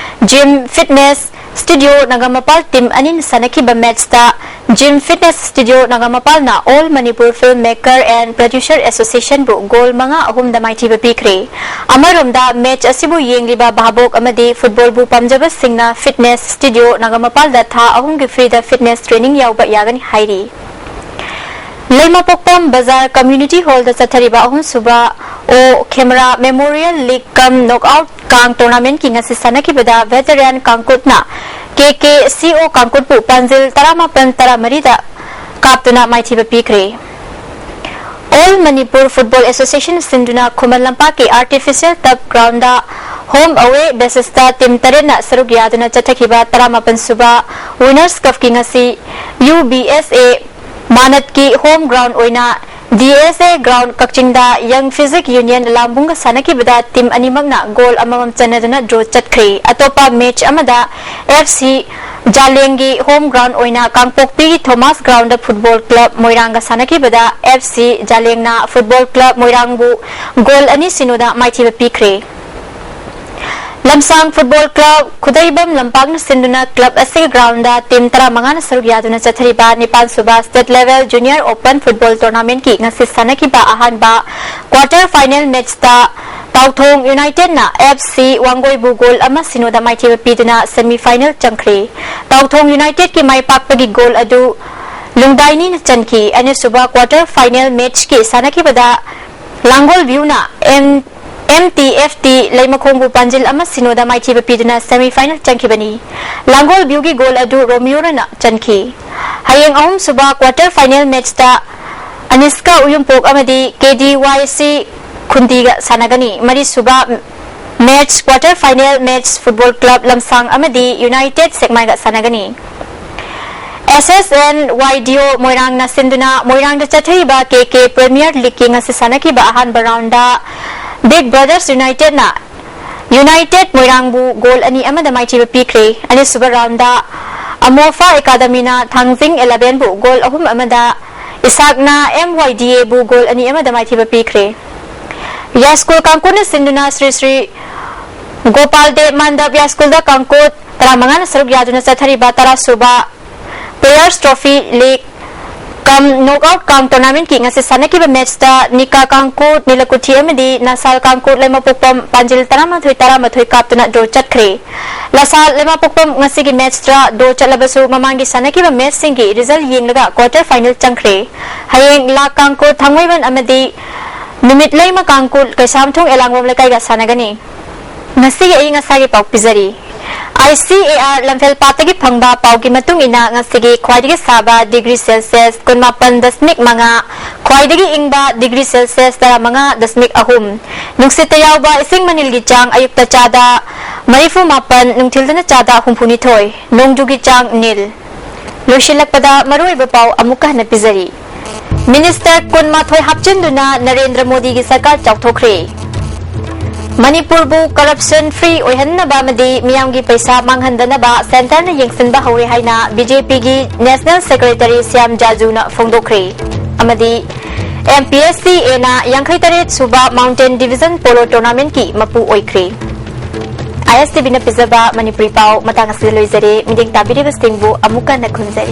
Gym Fitness Studio Nagamapal team ꯑꯅꯤꯅ ꯁꯥꯟꯅꯈꯤꯕ ꯃꯦꯆꯇ Gym Fitness Studio ꯅꯒꯥꯃꯄꯥꯜꯅ All Manipur Film Maker and Producer Association ꯕꯨ ꯒꯣꯜ ꯃꯉꯥ ꯑꯍꯨꯝꯗ ꯃꯥꯏꯊꯤꯕ ꯄꯤꯈ꯭ꯔꯦ꯫ ꯑꯃꯔꯣꯝꯗ ꯃꯦꯆ ꯑꯁꯤꯕꯨ ꯌꯦꯡꯂꯤꯕ ꯚꯥꯕꯣꯛ ꯑꯃꯗꯤ ꯐꯨꯠꯕꯣꯜꯕꯨ ꯄꯥꯝꯖꯕꯁꯤꯡꯅ ꯐꯤꯠꯅꯦꯁ ꯁ꯭ꯇꯨꯗꯤꯑꯣ ꯅꯒꯥꯃꯄꯥꯜꯗ ꯊꯥ ꯑꯍꯨꯝꯒꯤ ꯐ꯭ꯔꯤꯗ ꯐꯤꯠꯅꯦꯁ ꯇ꯭ꯔꯦꯅꯤꯡ ꯌꯥꯎꯕ ꯌꯥꯒꯅꯤ ꯍꯥꯏꯔꯤ꯫ ꯂꯩꯃꯄꯣꯛꯄꯝ ꯕꯖꯥꯔ ꯀꯝꯃ꯭ꯌꯨꯅꯤꯇꯤ ꯍꯣꯜꯗ ꯆꯠꯊꯔꯤꯕ ꯑꯍꯨꯝꯁꯨꯕ ꯑꯣ ꯈꯦꯃꯔꯥ ꯃꯦꯃꯣꯔꯤꯌꯦꯜ ꯂꯤꯒ ꯀꯝ ꯅꯣꯛꯑꯥꯎꯠ ꯀꯥꯡ ꯇꯣꯔꯅꯥꯃꯦꯟꯠꯀꯤ ꯉꯁꯤ ꯁꯥꯟꯅꯈꯤꯕꯗ ꯚꯦꯇꯔꯥꯟ ꯀꯥꯡꯀꯨꯠꯅ ꯀꯦ ꯀꯦ ꯁꯤ ꯑꯣ ꯀꯥꯡꯀꯨꯠꯄꯨ ꯄꯥꯟꯖꯤꯜ ꯇꯔꯥꯃꯥꯄꯟ ꯇꯔꯥꯃꯔꯤꯗ ꯀꯥꯞꯇꯨꯅ ꯃꯥꯏꯊꯤꯕ ꯄꯤꯈ꯭ꯔꯦ꯫ ꯑꯣꯜ ꯃꯅꯤꯄꯨꯔ ꯐꯨꯠꯕꯣꯜ ꯑꯦꯁꯣꯁꯤꯌꯦꯁꯟ ꯁꯤꯟꯗꯨꯅ ꯈꯨꯃꯟ ꯂꯝꯄꯥꯛꯀꯤ ꯑꯥꯔꯇꯤꯐꯤꯁꯤꯌꯦꯜ ꯇꯔꯐ ꯒ꯭ꯔꯥꯎꯟꯗ ꯍꯣꯝ ꯑꯋꯦ ꯕꯦꯁꯤꯁꯇ ꯇꯤꯝ ꯇꯔꯦꯠꯅ ꯁꯔꯨꯛ ꯌꯥꯗꯨꯅ ꯆꯠꯊꯈꯤꯕ ꯇꯔꯥꯃꯥꯄꯟ ꯁꯨꯕ ꯋꯤꯅꯔꯁ ꯀꯞꯀꯤ ꯉꯁꯤ ꯌꯨ ꯕꯤ ꯑꯦꯁ ꯑꯦ ꯃꯥꯅꯠꯀꯤ ꯍꯣꯝ ꯒ꯭ꯔꯥꯎꯟ ꯑꯣꯏꯅ ꯗꯤ ꯑꯦꯁ ꯑꯦ ꯒ꯭ꯔꯥꯎꯟ ꯀꯛꯆꯤꯡꯗ ꯌꯪ ꯐꯤꯖꯤꯛ ꯌꯨꯅꯤꯌꯟ ꯂꯥꯝꯕꯨꯡꯒ ꯁꯥꯟꯅꯈꯤꯕꯗ ꯇꯤꯝ ꯑꯅꯤꯃꯛꯅ ꯒꯣꯜ ꯑꯃꯃꯝ ꯆꯟꯅꯗꯨꯅ ꯗ꯭ꯔꯣ ꯆꯠꯈ꯭ꯔꯦ꯫ ꯑꯇꯣꯞꯄ ꯃꯦꯆ ꯑꯃꯗ ꯑꯦꯐ ꯁꯤ ꯖꯥꯂꯦꯡꯒꯤ ꯍꯣꯝ ꯒ꯭ꯔꯥꯎꯟ ꯑꯣꯏꯅ ꯀꯥꯡꯄꯣꯛꯄꯤꯒꯤ ꯊꯣꯃꯥꯁ ꯒ꯭ꯔꯥꯎꯟꯗ ꯐꯨꯠꯕꯣꯜ ꯀ꯭ꯂꯕ ꯃꯣꯏꯔꯥꯡꯒ ꯁꯥꯟꯅꯈꯤꯕꯗ ꯑꯦꯐ ꯁꯤ ꯖꯥꯂꯦꯡꯅ ꯐꯨꯠꯕꯣꯜ ꯀ꯭ꯂꯕ ꯃꯣꯏꯔꯥꯡꯕꯨ ꯒꯣꯜ ꯑꯅꯤ ꯁꯤꯅꯣꯗ ꯃꯥꯏꯊꯤꯕ ꯄꯤꯈ꯭ꯔꯦ꯫ ꯂꯝꯁꯥꯡ ꯐꯨꯠꯕꯣꯜ ꯀ꯭ꯂꯕ ꯈꯨꯗꯩꯕꯝ ꯂꯝꯄꯥꯛꯅ ꯁꯤꯟꯗꯨꯅ ꯀ꯭ꯂꯕ ꯑꯁꯤꯒꯤ ꯒ꯭ꯔꯥꯎꯟꯗ ꯇꯤꯝ ꯇꯔꯥꯃꯉꯥꯅ ꯁꯔꯨꯛ ꯌꯥꯗꯨꯅ ꯆꯠꯊꯔꯤꯕ ꯅꯤꯄꯥꯟ ꯁꯨꯕ state level junior open football ꯇꯣꯔꯅꯥꯃꯦꯟꯠꯀꯤ ꯉꯁꯤ ꯁꯥꯟꯅꯈꯤꯕ ꯑꯍꯥꯟꯕ ꯀ꯭ꯋꯥꯔꯇꯔ ꯐꯥꯏꯅꯦꯜ ꯃꯦꯆꯇ ꯇꯥꯎꯊꯣꯡ ꯌꯨꯅꯥꯏꯇꯦꯗꯅ ꯑꯦꯐ ꯁꯤ ꯋꯥꯡꯒꯣꯏꯕꯨ ꯒꯣꯜ ꯑꯃ ꯁꯤꯅꯣꯗ ꯃꯥꯏꯊꯤꯕ ꯄꯤꯗꯨꯅ ꯁꯦꯃꯤ ꯐꯥꯏꯅꯦꯜ ꯆꯪꯈ꯭ꯔꯦ꯫ ꯇꯥꯎꯊꯣꯡ ꯌꯨꯅꯥꯏꯇꯦꯗꯀꯤ ꯃꯥꯏ ꯄꯥꯛꯄꯒꯤ ꯒꯣꯜ ꯑꯗꯨ ꯂꯨꯡꯗꯥꯏꯅꯤꯅ ꯆꯟꯈꯤ꯫ ꯑꯅꯤꯁꯨꯕ ꯀ꯭ꯋꯥꯔꯇꯔ ꯐꯥꯏꯅꯦꯜ ꯃꯦꯆꯀꯤ ꯁꯥꯟꯅꯈꯤꯕꯗ ꯂꯥꯡꯒꯣꯜ ꯚ꯭ꯌꯨꯅ M M T F T ꯂꯩꯃꯈꯣꯡꯕꯨ ꯄꯥꯟꯖꯤꯜ ꯑꯃ ꯁꯤꯅꯣꯗ ꯃꯥꯏꯊꯤꯕ ꯄꯤꯗꯨꯅ ꯁꯦꯃꯤ ꯐꯥꯏꯅꯦꯜ ꯆꯪꯈꯤꯕꯅꯤ꯫ ꯂꯥꯡꯒꯣꯜ ꯚ꯭ꯌꯨꯒꯤ ꯒꯣꯜ ꯑꯗꯨ ꯔꯣꯃꯤꯌꯣꯅ ꯆꯟꯈꯤ꯫ ꯍꯌꯦꯡ ꯑꯍꯨꯝꯁꯨꯕ ꯀ꯭ꯋꯥꯔꯇꯔ ꯐꯥꯏꯅꯦꯜ ꯃꯦꯆꯇ ꯑꯅꯤꯁꯀꯥ ꯎꯌꯨꯝꯄꯣꯛ ꯑꯃꯗꯤ ꯀꯦ ꯗꯤ ꯋꯥꯏ ꯁꯤ ꯈꯨꯟꯗꯤꯒ ꯁꯥꯟꯅꯒꯅꯤ꯫ ꯃꯔꯤꯁꯨꯕ match, quarter final match football club Lamshang ꯑꯃꯗꯤ ꯌꯨꯅꯥꯏꯇꯦꯗ ꯁꯦꯛꯃꯥꯏꯒ ꯁꯥꯟꯅꯒꯅꯤ꯫ ꯑꯦꯁ ꯑꯦꯁ ꯑꯦꯟ ꯋꯥꯏ ꯗꯤ ꯑꯣ ꯃꯣꯏꯔꯥꯡꯅ ꯁꯤꯟꯗꯨꯅ ꯃꯣꯏꯔꯥꯡꯗ ꯆꯠꯊꯔꯤꯕ ꯀꯦ ꯀꯦ ꯄ꯭ꯔꯤꯃꯤꯌꯔ ꯂꯤꯒꯀꯤ ꯉꯁꯤ ꯁꯥꯟꯅꯈꯤꯕ ꯑꯍꯥꯟꯕ ꯔꯥꯎꯟꯗ ꯕꯤꯒ ꯕ꯭ꯔꯗꯔꯁ ꯌꯨꯅꯥꯏꯇꯦꯗꯅ ꯌꯨꯅꯥꯏꯇꯦꯗ ꯃꯣꯏꯔꯥꯡꯕꯨ ꯒꯣꯜ ꯑꯅꯤ ꯑꯃꯗ ꯃꯥꯏꯊꯤꯕ ꯄꯤꯈ꯭ꯔꯦ꯫ ꯑꯅꯤꯁꯨꯕ ꯔꯥꯎꯟꯗ ꯑꯃꯣꯐꯥ ꯑꯦꯀꯥꯗꯃꯤꯅ ꯊꯥꯡꯖꯤꯡ eleven ꯕꯨ ꯒꯣꯜ ꯑꯍꯨꯝ ꯑꯃꯗ, ꯏꯁꯥꯛꯅ M Y D A ꯕꯨ ꯒꯣꯜ ꯑꯅꯤ ꯑꯃꯗ ꯃꯥꯏꯊꯤꯕ ꯄꯤꯈ꯭ꯔꯦ꯫ ꯌꯥꯏꯁ꯭ꯀꯨꯜ ꯀꯥꯡꯀꯨꯠꯅ ꯁꯤꯟꯗꯨꯅ ꯁ꯭ꯔꯤ ꯁ꯭ꯔꯤ ꯒꯣꯄꯥꯜ ꯗꯦꯕ ꯃꯥꯟꯗꯞ ꯌꯥꯏꯁ꯭ꯀꯨꯜꯗ ꯀꯥꯡꯀꯨꯠ ꯇꯔꯥꯃꯉꯥꯅ ꯁꯔꯨꯛ ꯌꯥꯗꯨꯅ ꯆꯠꯊꯔꯤꯕ ꯇꯔꯥꯁꯨꯕ Players Trophy League cum Knockout cum Tournamentꯀꯤ ꯉꯁꯤ ꯁꯥꯟꯅꯈꯤꯕ ꯃꯦꯠꯆꯇ ꯅꯤꯀꯥ ꯀꯥꯡꯀꯨꯠ, ꯅꯤꯂꯀꯨꯊꯤ ꯑꯃꯗꯤ ꯅꯥꯁꯥꯜ ꯀꯥꯡꯀꯨꯠ ꯂꯩꯃꯄꯣꯛꯄꯝ ꯄꯥꯟꯖꯤꯜ ꯇꯔꯥꯃꯥꯊꯣꯏ ꯇꯔꯥꯃꯥꯊꯣꯏ ꯀꯥꯞꯇꯨꯅ ꯗ꯭ꯔꯣ ꯆꯠꯈ꯭ꯔꯦ꯫ ꯂꯥꯁꯥꯜ ꯂꯩꯃꯄꯣꯛꯄꯝ ꯉꯁꯤꯒꯤ ꯃꯦꯠꯆꯇ ꯗ꯭ꯔꯣ ꯆꯠꯂꯕꯁꯨ ꯃꯃꯥꯡꯒꯤ ꯁꯥꯟꯅꯈꯤꯕ ꯃꯦꯠꯆꯁꯤꯡꯒꯤ ꯔꯤꯖꯜ ꯌꯦꯡꯂꯒ ꯀ꯭ꯋꯥꯔꯇꯔ ꯐꯥꯏꯅꯦꯜ ꯆꯪꯈ꯭ꯔꯦ꯫ ꯍꯌꯦꯡ ꯂꯥꯛ ꯀꯥꯡꯀꯨꯠ ꯊꯥꯡꯃꯩꯕꯟ ꯑꯃꯗꯤ ꯅꯨꯃꯤꯠ ꯂꯩꯃ ꯀꯥꯡꯀꯨꯠ ꯀꯩꯁꯥꯝꯊꯣꯡ ꯑꯦꯂꯥꯡꯕꯝ ꯂꯩꯀꯥꯏꯒ ꯁꯥꯟꯅꯒꯅꯤ꯫ ꯉꯁꯤꯒꯤ ꯑꯏꯪ ꯑꯁꯥꯒꯤ ꯄꯥꯎ ꯄꯤꯖꯔꯤ꯫ I C A R ꯂꯝꯐꯦꯜ ꯄꯥꯠꯇꯒꯤ ꯐꯪꯕ ꯄꯥꯎꯒꯤ ꯃꯇꯨꯡ ꯏꯟꯅ ꯉꯁꯤꯒꯤ ꯈ꯭ꯋꯥꯏꯗꯒꯤ ꯁꯥꯕ ꯗꯤꯒ꯭ꯔꯤ ꯁꯦꯜꯁꯤꯌꯁ ꯀꯨꯟꯃꯥꯄꯟ ꯗꯁꯃꯤꯛ ꯃꯉꯥ, ꯈ꯭ꯋꯥꯏꯗꯒꯤ ꯏꯪꯕ ꯗꯤꯒ꯭ꯔꯤ ꯁꯦꯜꯁꯤꯌꯁ ꯇꯔꯥꯃꯉꯥ ꯗꯁꯃꯤꯛ ꯑꯍꯨꯝ, ꯅꯨꯡꯁꯤꯠꯇ ꯌꯥꯎꯕ ꯏꯁꯤꯡ ꯃꯅꯤꯜꯒꯤ ꯆꯥꯡ ꯑꯌꯨꯛꯇ ꯆꯥꯗ ꯃꯔꯤꯐꯨ ꯃꯥꯄꯟ, ꯅꯨꯡꯊꯤꯜꯗꯅ ꯆꯥꯗ ꯍꯨꯝꯐꯨꯅꯤꯊꯣꯏ, ꯅꯣꯡꯖꯨꯒꯤ ꯆꯥꯡ ꯅꯤꯜ꯫ ꯂꯣꯏꯁꯤꯜꯂꯛꯄꯗ ꯃꯔꯨꯑꯣꯏꯕ ꯄꯥꯎ ꯑꯃꯨꯛꯀ ꯍꯟꯅ ꯄꯤꯖꯔꯤ꯫ ꯃꯤꯅꯤꯁꯇꯔ ꯀꯨꯟꯃꯥꯊꯣꯏ ꯍꯥꯞꯆꯤꯟꯗꯨꯅ ꯅꯔꯦꯟꯗ꯭ꯔ ꯃꯣꯗꯤꯒꯤ ꯁꯔꯀꯥꯔ ꯆꯥꯎꯊꯣꯛꯈ꯭ꯔꯦ꯫ ꯃꯅꯤꯄꯨꯔꯕꯨ corruption free ꯑꯣꯏꯍꯟꯅꯕ ꯑꯃꯗꯤ ꯃꯤꯌꯥꯝꯒꯤ ꯄꯩꯁꯥ ꯃꯥꯡꯍꯟꯗꯅꯕ ꯁꯦꯟꯇꯔꯅ ꯌꯦꯡꯁꯤꯟꯕ ꯍꯧꯔꯦ ꯍꯥꯏꯅ B J Pꯒꯤ National Secretary Shyam ꯖꯥꯖꯨꯅ ꯐꯣꯡꯗꯣꯛꯈ꯭ꯔꯦ꯫ ꯑꯃꯗꯤ M P S C Aꯅ ꯌꯥꯡꯈꯩ ꯇꯔꯦꯠ ꯁꯨꯕ Mountain Division Polo Tournamentꯀꯤ ꯃꯄꯨ ꯑꯣꯏꯈ꯭ꯔꯦ꯫ I S T Vꯅ ꯄꯤꯖꯕ ꯃꯅꯤꯄꯨꯔꯤ ꯄꯥꯎ ꯃꯇꯥꯡ ꯑꯁꯤꯗ ꯂꯣꯏꯖꯔꯦ꯫ ꯃꯤꯠꯌꯦꯡ ꯇꯥꯕꯤꯔꯤꯕꯁꯤꯡꯕꯨ ꯑꯃꯨꯛꯀ ꯍꯟꯅ ꯈꯨꯔꯨꯝꯖꯔꯤ꯫